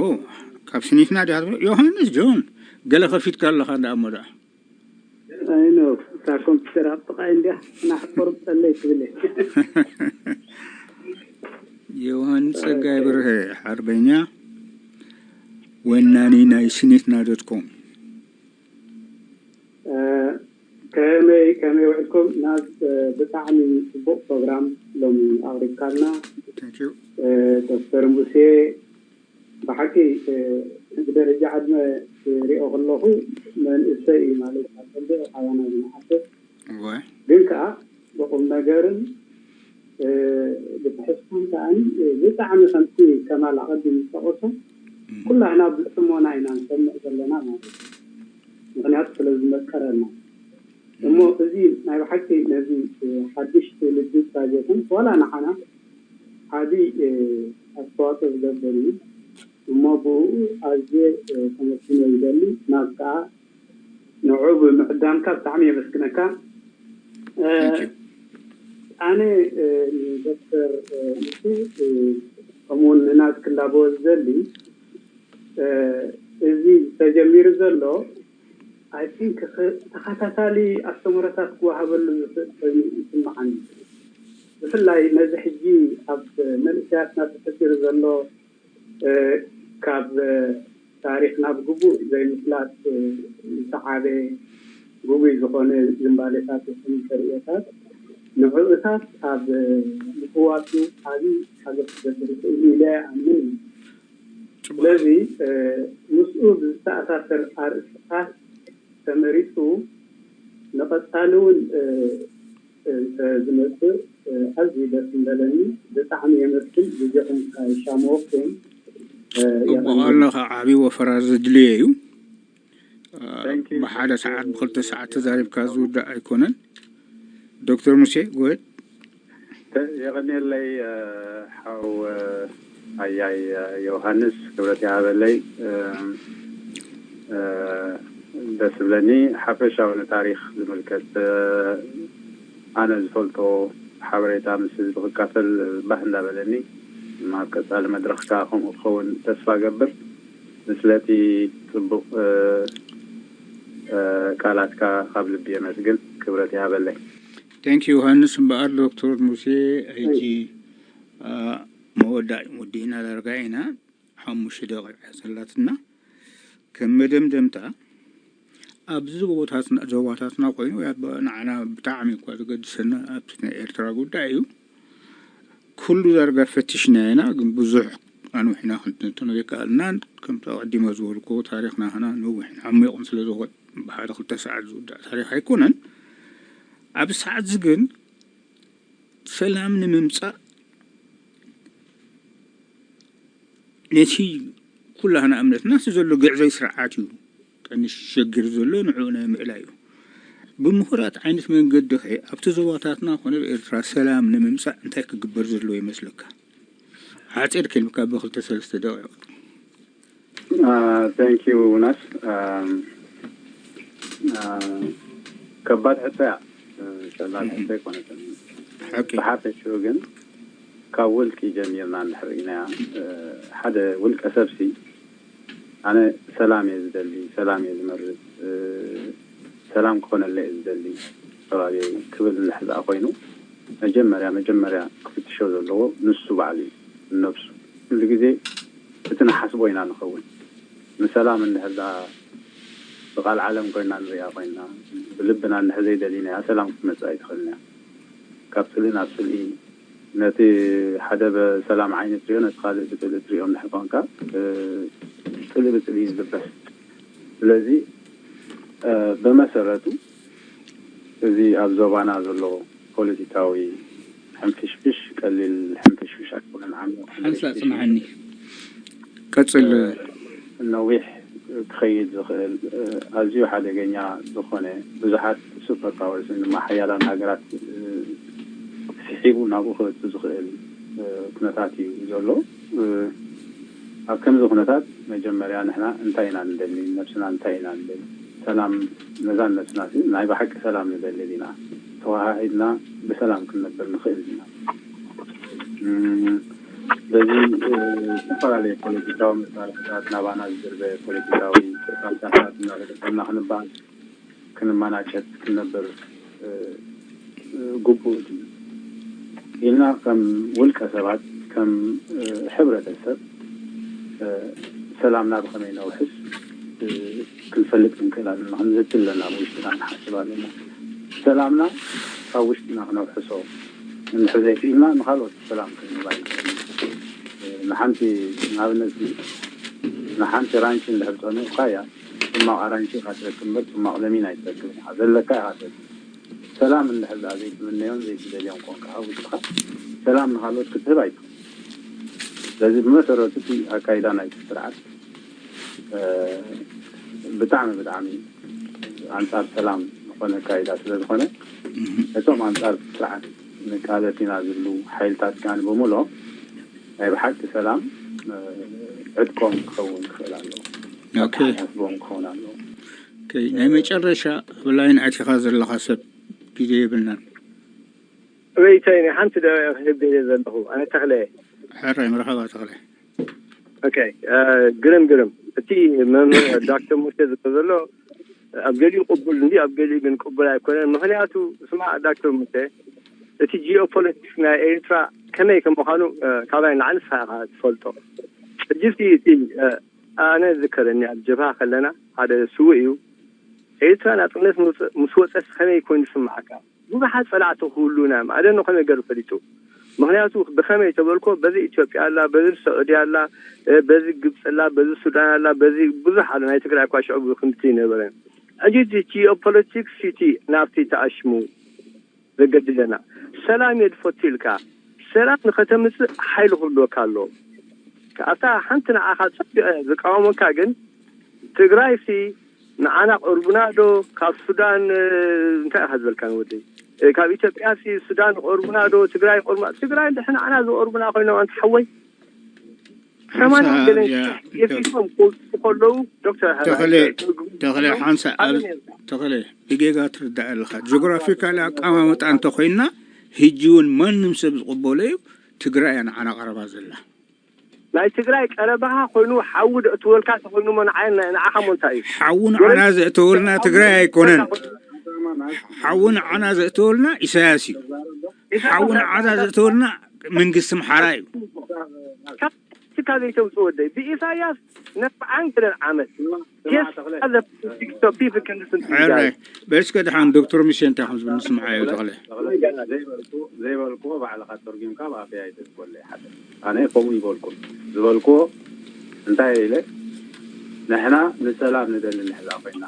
ኦ ካብ ስኒትና ዲኻ ዮሃንስ ጆን ገለ ከፊትካ ኣለኻ እንዳ እሞ ደኣ ኣይኖ እታ ኮምፒተር ኣብ ጥቓይ እንዲያ ናሕቆርፀለይ ትብል ዮሃንስ ጸጋይ ብርሀ ሓርበኛ ወናኒ ናይ ስኒትና ዶት ኮም ከመይ ከመይ ውዕልኩም ናብ ብጣዕሚ ፅቡቅ ፕሮግራም ሎሚ ኣቅሪብካልና ዶክተር ሙሴ ብሓቂ ብደረጃ ዕድመ ሪኦ ከለኹ መንእሰይ እዩ ማለት ኣብ ፀንበ ኣባና ዝመሓደር ግን ከዓ ብቁም ነገርን ብትሕዝቱን ከዓ ብጣዕሚ ከምቲ ከማል ኣቐዲም ዝጠቀሶ ኩላህና ብፅሞና ኢና ንሰምዕ ዘለና ማለት እዩ። ምክንያቱ ስለ ዝመቀረና እሞ እዚ ናይ ብሓቂ ነዚ ሓድሽ ትውልዲ ፕራጀክትን ዋላ ንዓና ዓብይ ኣስተዋፅኦ ዝገብር እዩ። እሞ ብኡ ኣዝየ ተመስግኖ ይደሊ ናብ ከዓ ንዑ ብምዕዳምካ ብጣዕሚ የመስግነካ። ኣነ ዶክተር ንሱ ከምኡውን ንናት ክላበወ ዝደሊ እዚ ተጀሚሩ ዘሎ ኣይ ቲንክ ተኸታታሊ ኣስተምህሮታት ክወሃበሉ ዝኽእል ኮይኑ ይስምዓኒ። ብፍላይ ነዚ ሕጂ ኣብ መንእሰያትና ተፈጢሩ ዘሎ ካብ ታሪኽና ብግቡእ ዘይምፍላጥ ዝተዓበ ግጉይ ዝኾነ ዝንባሌታት ይኹን ተርእዮታት ንዕኡታት ኣብ ምፍዋሱ ዓብዪ ሓገዝ ክገብር ይኽእል ኢለ ኣምን እዩ። ስለዚ ምስኡ ብዝተኣሳሰር ኣርእስታት ተመሪፁ ንቐፃሊ እውን ዝመፅእ ኣዝዩ ደስ እንደለኒ ብጣዕሚ የመስግን። ግዜኹም ይሻመወኩም። ፅቡቕ ኣለኻ። ዓብዪ ወፈራ ዘድልዮ እዩ። ብሓደ ሰዓት ብክልተ ሰዓት ተዛሪብካ ዝውዳእ ኣይኮነን። ዶክተር ሙሴ ጎሄድ የቐንየለይ ሓው ኣያይ ዮሃንስ ክብረት ይሃበለይ። ደስ ዝብለኒ ሓፈሻዊ ንታሪኽ ዝምልከት ኣነ ዝፈልጦ ሓበሬታ ምስ ህዝቢ ክካፈል ባህ እንዳበለኒ ኣብ ቀፃሊ መድረኽካ ከምኡ ክኸውን ተስፋ ገብር። ስለቲ ፅቡቕ ቃላትካ ካብ ልቢ የመስግን። ክብረት ይሃበለይ። Thank you ዮሃንስ። እምበኣር ዶክተር ሙሴ ሕጂ መወዳእ ወዲእና ዳርጋ ኢና ሓሙሽተ ደቂቃ ዘላትና ከም መደምደምታ ኣብዚ ዞባታትና ኮይኑ ንዓና ብጣዕሚ እኳ ዘገድሰና ኣብቲ ናይ ኤርትራ ጉዳይ እዩ። ኩሉ ዳርጋ ፈቲሽና ኢና ግን ብዙሕ ኣንዊሕና ክንትንትኖ ዘይከኣልናን ከምቲ ኣቐዲመ ዝበልኩ ታሪኽና ኸና ነዊሕን ዓሚቑን ስለ ዝኾን ብሓደ ክልተ ሰዓት ዝውዳእ ታሪኽ ኣይኮነን። ኣብዚ ሰዓት እዚ ግን ሰላም ንምምፃእ ነቲ ኩላህና እምነትና እቲ ዘሎ ግዕዘይ ስርዓት እዩ ቀንዲ ሸግር ዘሎ ንዕኡ ናይ ምእላይ እዩ። ብምሁራት ዓይነት መንገዲ ኸ ኣብቲ ዞባታትና ኮነ ኣብ ኤርትራ ሰላም ንምምጻእ እንታይ ክግበር ዘለዎ ይመስለካ? ሓጺር ከልብካ ብኽልተ ሰለስተ ደቂቕ። Thank you ናስ። ከባድ ሕቶ እያ። ቀላል ሕቶ ኣይኮነትን። ሓቂ ብሓፈሽኡ ግን ካብ ውልቂ ጀሚርና እንድሕር ኢናያ ሓደ ውልቀ ሰብሲ ኣነ ሰላም እየ ዝደሊ፣ ሰላም እየ ዝመርጽ፣ ሰላም ክኾነለይ እየ ዝደሊ ከባቢ ክብል እንድሕር ደኣ ኮይኑ መጀመርያ መጀመርያ ክፍትሾ ዘለዎ ንሱ ባዕሉ እዩ፣ ንነብሱ። ኩሉ ግዜ እቲ ንሓስቦ ኢና ንኸውን። ንሰላም እንድሕር ደኣ ብቓል ዓለም ኮይና ንሪኣ ኮይና ብልብና እንድሕር ዘይደሊናያ ሰላም ክትመጽእ ኣይትኽእልን እያ። ካብ ጽልኢ ናብ ጽልኢ ነቲ ሓደ ብሰላም ዓይኒ ትሪኦ ነቲ ካልእ ብጽልኢ ትሪኦ እንድሕር ኮንካ ጽልኢ ብጽልኢ እዩ ዝልበስ። ስለዚ ብመሰረቱ እዚ ኣብ ዞባና ዘሎ ፖለቲካዊ ሕንፍሽፍሽ ቀሊል ሕንፍሽፍሽ ኣይኮነን። ዓሚቕ ሓንሳእ ጽናሓኒ ቀጽል። ነዊሕ ክኸይድ ዝኽእል ኣዝዩ ሓደገኛ ዝኾነ ብዙሓት ሱፐር ፓወርስ ድማ ሓያላን ሃገራት ስሒቡ ናብኡ ክእቱ ዝኽእል ኩነታት እዩ ዘሎ። ኣብ ከምዚ ኩነታት መጀመርያ ንሕና እንታይ ኢና ንደሊ? ነብስና እንታይ ኢና ንደሊ? ሰላም ነዛን ነብስና ሲ ናይ ብሓቂ ሰላም ንደሊ ዲና? ተወሃሂድና ብሰላም ክንነብር ንኽእል ዲና? በዚ ዝተፈላለዩ ፖለቲካዊ መሳርሕታት ናባና ዝድርበ ፖለቲካዊ ፋብሪካታት እናተጠቀምና ክንባል ክንመናጨት ክንነብር ግቡእ ድዩ ኢልና ከም ውልቀ ሰባት ከም ሕብረተሰብ ሰላምና ብኸመይ ነውሕስ ክንፈልጥ ክንክእል ኣለና፣ ክንዝቲ ኣለና፣ ኣብ ውሽጥና ክንሓስብ ኣለና። ሰላምና ካብ ውሽጥና ክነውሕሶ እንድሕር ዘይክኢልና ንኻልኦት ሰላም ክንህባ ይንክእል። ንሓንቲ ንኣብነት ንሓንቲ ራንቺ እንድሕር ጸሚቕካ እያ ጽማቕ ኣራንቺ ኢኻ ትረክብ እምበር ጽማቕ ለሚን ኣይትረክብን ኢኻ። ዘለካ ኢኻ ትረክብ። ሰላም እንድሕር ደኣ ዘይትምነዮን ዘይትደልዮን ኮንካ ኣብ ውሽጥኻ ሰላም ንኻልኦት ክትህብ ኣይትኽእል። ስለዚ ብመሰረቱ እቲ ኣካይዳ ናይቲ ስርዓት ብጣዕሚ ብጣዕሚ ኣንጻር ሰላም ዝኾነ ኣካይዳ ስለ ዝኾነ እቶም ኣንጻር ስርዓት ንቃለስ ኢና ዝብሉ ሓይልታት ከኣ ብምልኦም ናይ ብሓቂ ሰላም ዕጥቆም ክኸውን ክኽእል ኣለዎ። ኦኬ ኣተሓሳስቦም ክኸውን ኣለዎ። ኦኬ ናይ መጨረሻ ኣብ ላይን ኣቲኻ ዘለኻ ሰብ ግዜ የብልናን። ርእይቶይ ናይ ሓንቲ ደቂቕ ክህብ ደልየ ዘለኹ ኣነ ተኽለ። ሕራይ መርሓባ ተኽለ። ኦኬ ግርም ግርም እቲ መምህር ዶክተር ሙሴ ዝብሎ ዘሎ ኣብ ገሊኡ ቅቡል እንዲ ኣብ ገሊኡ ግን ቅቡል ኣይኮነን። ምክንያቱ ስማዕ ዶክተር ሙሴ እቲ ጂኦፖለቲክስ ናይ ኤርትራ ከመይ ከም ምዃኑ ካባይ ንላዕሊ ንስኻ ኢኻ ትፈልጦ። ሕጂ እቲ ኣነ ዝከረኒ ኣብ ጀብሃ ከለና ሓደ ስውእ እዩ ኤርትራ ናጽነት ምስ ወጸት ከመይ ኮይኑ ዝስምዓካ? ብዙሓት ጸላእቲ ክህሉና እዮም። ኣደኖ ከመይ ገይሩ ፈሊጡ? ምክንያቱ ብኸመይ ተበልኮ በዚ ኢትዮጵያ ኣላ፣ በዚ ስዑዲ ኣላ፣ በዚ ግብፂ ኣላ፣ በዚ ሱዳን ኣላ፣ በዚ ብዙሕ ኣሎ። ናይ ትግራይ እኳ ሽዑ ብክምቲ ይነበረ። ሕጂ እቲ ጂኦፖለቲክስ ሲቲ ናብቲ ተኣሽሙ ዘገድደና ሰላም እየ ዝፈቱ ኢልካ ሰላም ንኸተምፅእ ሓይሊ ክህልወካ ኣለዎ። ኣብታ ሓንቲ ንዓኻ ፀቢቐ ዝቃወመካ ግን ትግራይ ሲ ንዓና ቀርቡና ዶ ካብ ሱዳን እንታይ ኢኻ ዝበልካ ንወደይ ካብ ኢትዮጵያ ሲ ሱዳን ቀርቡና ዶ ትግራይ ቀርቡና ትግራይ እንድሕ ንዓና ዝቀርቡና ኮይኖም ኣንተ ሓወይ ሰማንያ ገለ የፊቶም ክወፅኡ ከለዉ ዶክተር ተኽለ ተኽለ ሓንሳ ኣብ ተኽለ ብጌጋ ትርዳእ ኣለኻ ጂኦግራፊካሊ ኣቀማምጣ እንተኮይና ሕጂ እውን ማንም ሰብ ዝቕበሎ እዩ ትግራይ እያ ንዓና ቀረባ ዘላ ናይ ትግራይ ቀረባኻ ኮይኑ ሓዊ ደእትወልካ ተኮይኑ ሞ ንዓይ ንዓኻ ሞ እንታይ እዩ ሓዊ ንዓና ዘእተወልና ትግራይ ኣይኮነን ሓዊ ንዓና ዘእተወልና ኢሳያስ እዩ ሓዊ ንዓና ዘእተወልና መንግስቲ ምሓራ እዩ ስካ ዘይተውፅእ ወደይ ብኢሳያስ ነብዓን ገለን ዓመት ሕራይ በስከ ድሓን ዶክተር ሚሴ እንታይ ከም ዝብል ንስምዓዮ ተኽለ ዘይበልክዎ ባዕልኻ ተርጉምካ ብኣፈይ ኣይተዝበለይ ሓደ ኣነ ከምኡ ይበልኩም ዝበልክዎ እንታይ ኢለ ንሕና ንሰላም ንደሊ ንሕዛ ኮይና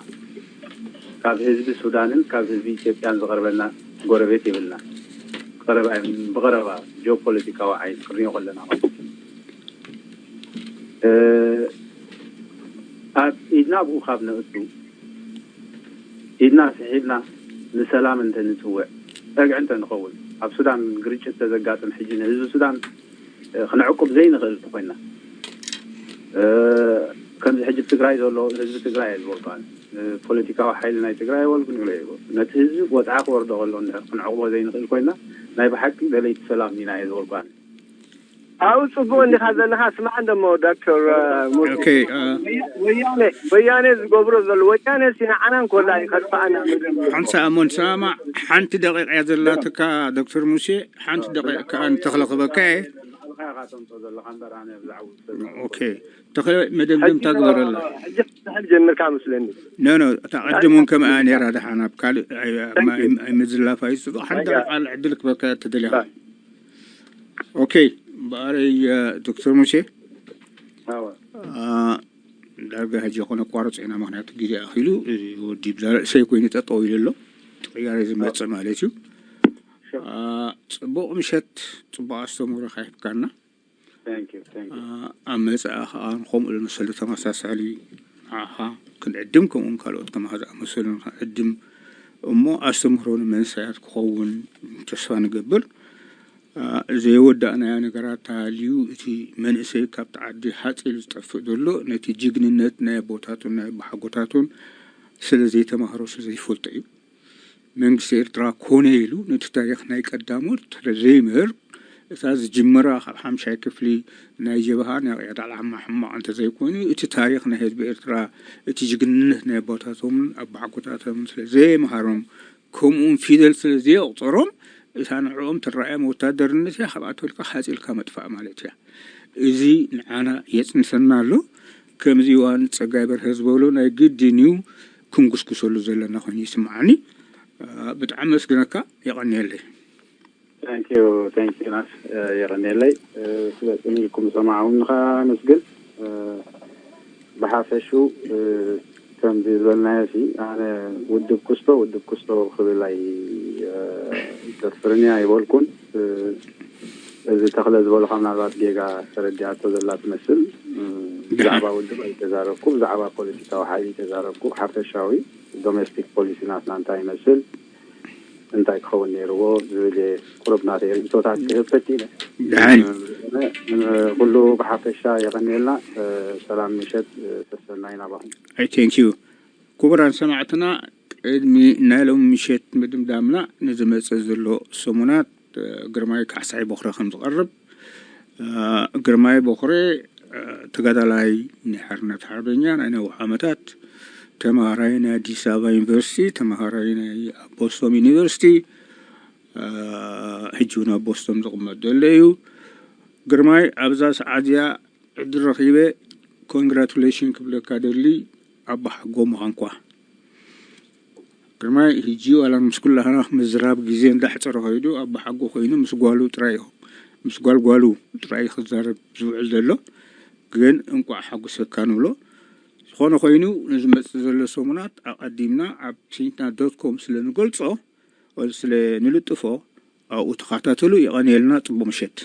ካብ ህዝቢ ሱዳንን ካብ ህዝቢ ኢትዮጵያን ዝቐርበና ጎረቤት የብልና ብቐረባ ጂኦፖለቲካዊ ዓይን ክንሪኦ ከለና ማለት ኣብ ኢድና ብኡ ካብ ነእቱ ኢድና ስሒብና ንሰላም እንተ ንጽውዕ፣ ጸግዒ እንተ ንኸውን፣ ኣብ ሱዳን ግርጭት ተዘጋጥም ሕጂ ንህዝቢ ሱዳን፣ እ፣ ክነዕቁብ ዘይንኽእል እንተኾይና፣ እ፣ ከምዚ ሕጂ ትግራይ ዘሎ ህዝቢ ትግራይ እየ ዝበልኩ ኣነ። እ፣ ፖለቲካዊ ሓይሊ ናይ ትግራይ ኣይበልኩን ኢለ እየ። ነቲ ህዝቢ ወጽዓ ክወርዶ ከሎ እንድሕር ክንዕቕቦ ዘይንኽእል ኮይና፣ ናይ ብሓቂ ደለይቲ ሰላም ኢና እየ ዝበልኩ ኣነ። ኣብኡ ጽቡቕ እንዲኻ ዘለኻ። ስማዕ እንደሞ ዶክተር፣ እ፣ ሙሴ፣ ኦኬ፣ እ፣ ወያኔ ወያኔ ዝገብሮ ዘሎ፣ ወያኔ ሲ ንዓና እንኮላ እዩ ከጥፍኣና። ሓንሳ እሞ ንሰማማዕ። ሓንቲ ደቂቕ እያ ዘላትካ ዶክተር ሙሴ፣ ሓንቲ ደቂቕ ከኣ ንተኽለ ክበካ እየ። ባዕልኻ ኢኻ ተምጽኦ ዘለኻ እምበር ኣነ ብዛዕባኡ ዝፈልጥ ኦኬ፣ ተኽለ መደምደምታ ግበረላ። ሕጂ ክትስሕል ጀሚርካ መስለኒ። ኖ ኖ፣ እታ ቅድም እውን ከምኣ ነይራ። ደሓን ኣብ ካልእ ኣይ- ኣይ- ኣይምዝላፍ ኣይስጡ። ሓንቲ ደቂቕ ዕድል ክበካ እየ ተደሊኻ። ኦኬ፣ ብኣረይ እ፣ ዶክተር ሙሴ ኣወ እ፣ ዳርጋ ሕጂ ኮነ ኣቋርጾ ኢና፣ ምክንያቱ ግዜ ኣኺሉ። እዚ ወዲ ብዛ ርእሰይ ኮይኑ ጠጠው ኢሉ ኣሎ። ጥቕያሬ ዝመጽእ ማለት እዩ። እ፣ ጽቡቕ ምሸት፣ ጽቡቕ ኣስተምህሮ ካሂብካና። thank you thank you ኣብ መጻኢ ከኣ ከምኡ ዝመሰሉ ተመሳሳሊ ንዓኻ ክንዕድም፣ ከምኡውን ካልኦት ከማኻ ዝኣመሰሉ ክንዕድም እሞ ኣስተምህሮ ንመንሰያት ክኸውን ተስፋ ንገብር። ዘይወዳእናዮ ነገራት ተሃልዩ እቲ መንእሰይ ካብቲ ዓዲ ሓፂሉ ዝጠፍእ ዘሎ ነቲ ጅግንነት ናይ ኣቦታቱን ናይ ኣቦሓጎታቱን ስለ ዘይተማህሮ ስለ ዘይፈልጦ እዩ። መንግስቲ ኤርትራ ኮነ ኢሉ ነቲ ታሪኽ ናይ ቀዳሞት ስለ ዘይምህር እታ ዝጅምራ ካብ ሓምሻይ ክፍሊ ናይ ጀብሃ ናይ ቅያድ ኣልዓማ ሕማቕ እንተዘይኮይኑ እቲ ታሪኽ ናይ ህዝቢ ኤርትራ እቲ ጅግንነት ናይ ኣቦታቶምን ኣቦሓጎታቶምን ስለ ዘይምሃሮም ከምኡውን ፊደል ስለ ዘየቑፀሮም እታ ንዕኦም ትረኣዮም ወታደርነት እያ ካብኣ ተወልካ ሓፂልካ መጥፋእ ማለት እያ። እዚ ንዓና የፅንተና ኣሎ። ከምዚ እዋን ፀጋይ በርሀ ዝበሎ ናይ ግድን እዩ ክንጉስጉሰሉ ዘለና ኮይኑ ይስምዓኒ። ብጣዕሚ መስግነካ። የቐንየለይ። thank you thank you ናስ የቐንየለይ። ስለ ፅን ኢልኩም ዝሰማዕኹም ንኻ መስግን። ብሓፈሹ ከምዚ ዝበልናዮ ሲ ኣነ ውድብ ክስቶ ውድብ ክስቶ ክብል ኣይደፍርን እየ ኣይበልኩን። እዚ ተኽለ ዝበልኻ ምናልባት ጌጋ ተረዲኣቶ ዘላ ትመስል። ብዛዕባ ውድብ ኣይተዛረብኩ፣ ብዛዕባ ፖለቲካዊ ሓይሊ ተዛረብኩ። ሓፈሻዊ ዶሜስቲክ ፖሊሲ ናትና እንታይ ይመስል፣ እንታይ ክኸውን ነይርዎ ዝብል እየ ቁሩብ ናተይ ርእይቶታት ክህብ ፈቲነ። ደሓን። ኩሉ ብሓፈሻ የቐንየልና። ሰላም ምሸት፣ ሰሰናይ ናባኹም። I thank you። ክቡራን ሰማዕትና፣ ቅድሚ ናይ ሎሚ ምሸት ምድምዳምና ንዝመጽእ ዘሎ ሰሙናት ግርማይ ካሕሳይ ቦኽረ ከም ዝቐርብ። ግርማይ ቦኽረ ተጋዳላይ ናይ ሓርነት ሓርበኛ ናይ ነዊሕ ዓመታት ተምሃራይ ናይ ኣዲስ ኣበባ ዩኒቨርሲቲ፣ ተምሃራይ ናይ ቦስቶን ዩኒቨርሲቲ፣ ሕጂ እውን ኣብ ቦስቶን ዝቕመጥ ዘሎ እዩ። ግርማይ ኣብዛ ሰዓት እዚኣ ዕድል ረኺበ ኮንግራቱሌሽን ክብለካ ደሊ ኣቦሓጎ ምዃንኳ። ግርማይ ሕጂ ዋላ ምስ ኩላህና ምዝራብ ግዜ እንዳሕፀረ ከይዱ ኣቦሓጎ ኮይኑ ምስ ጓሉ ጥራይ እዩ፣ ምስ ጓል ጓሉ ጥራይ ክዛረብ ዝውዕል ዘሎ። ግን እንቋዕ ሓጉሰካ ንብሎ። ዝኾነ ኮይኑ ንዝመፅእ ዘሎ ሰሙናት ኣቐዲምና ኣብ ቲንትና ዶት ኮም ስለ ንገልፆ ወይ ስለ ንልጥፎ ኣብኡ ተኸታተሉ። የቐንየልና። ፅቡቕ ምሸት።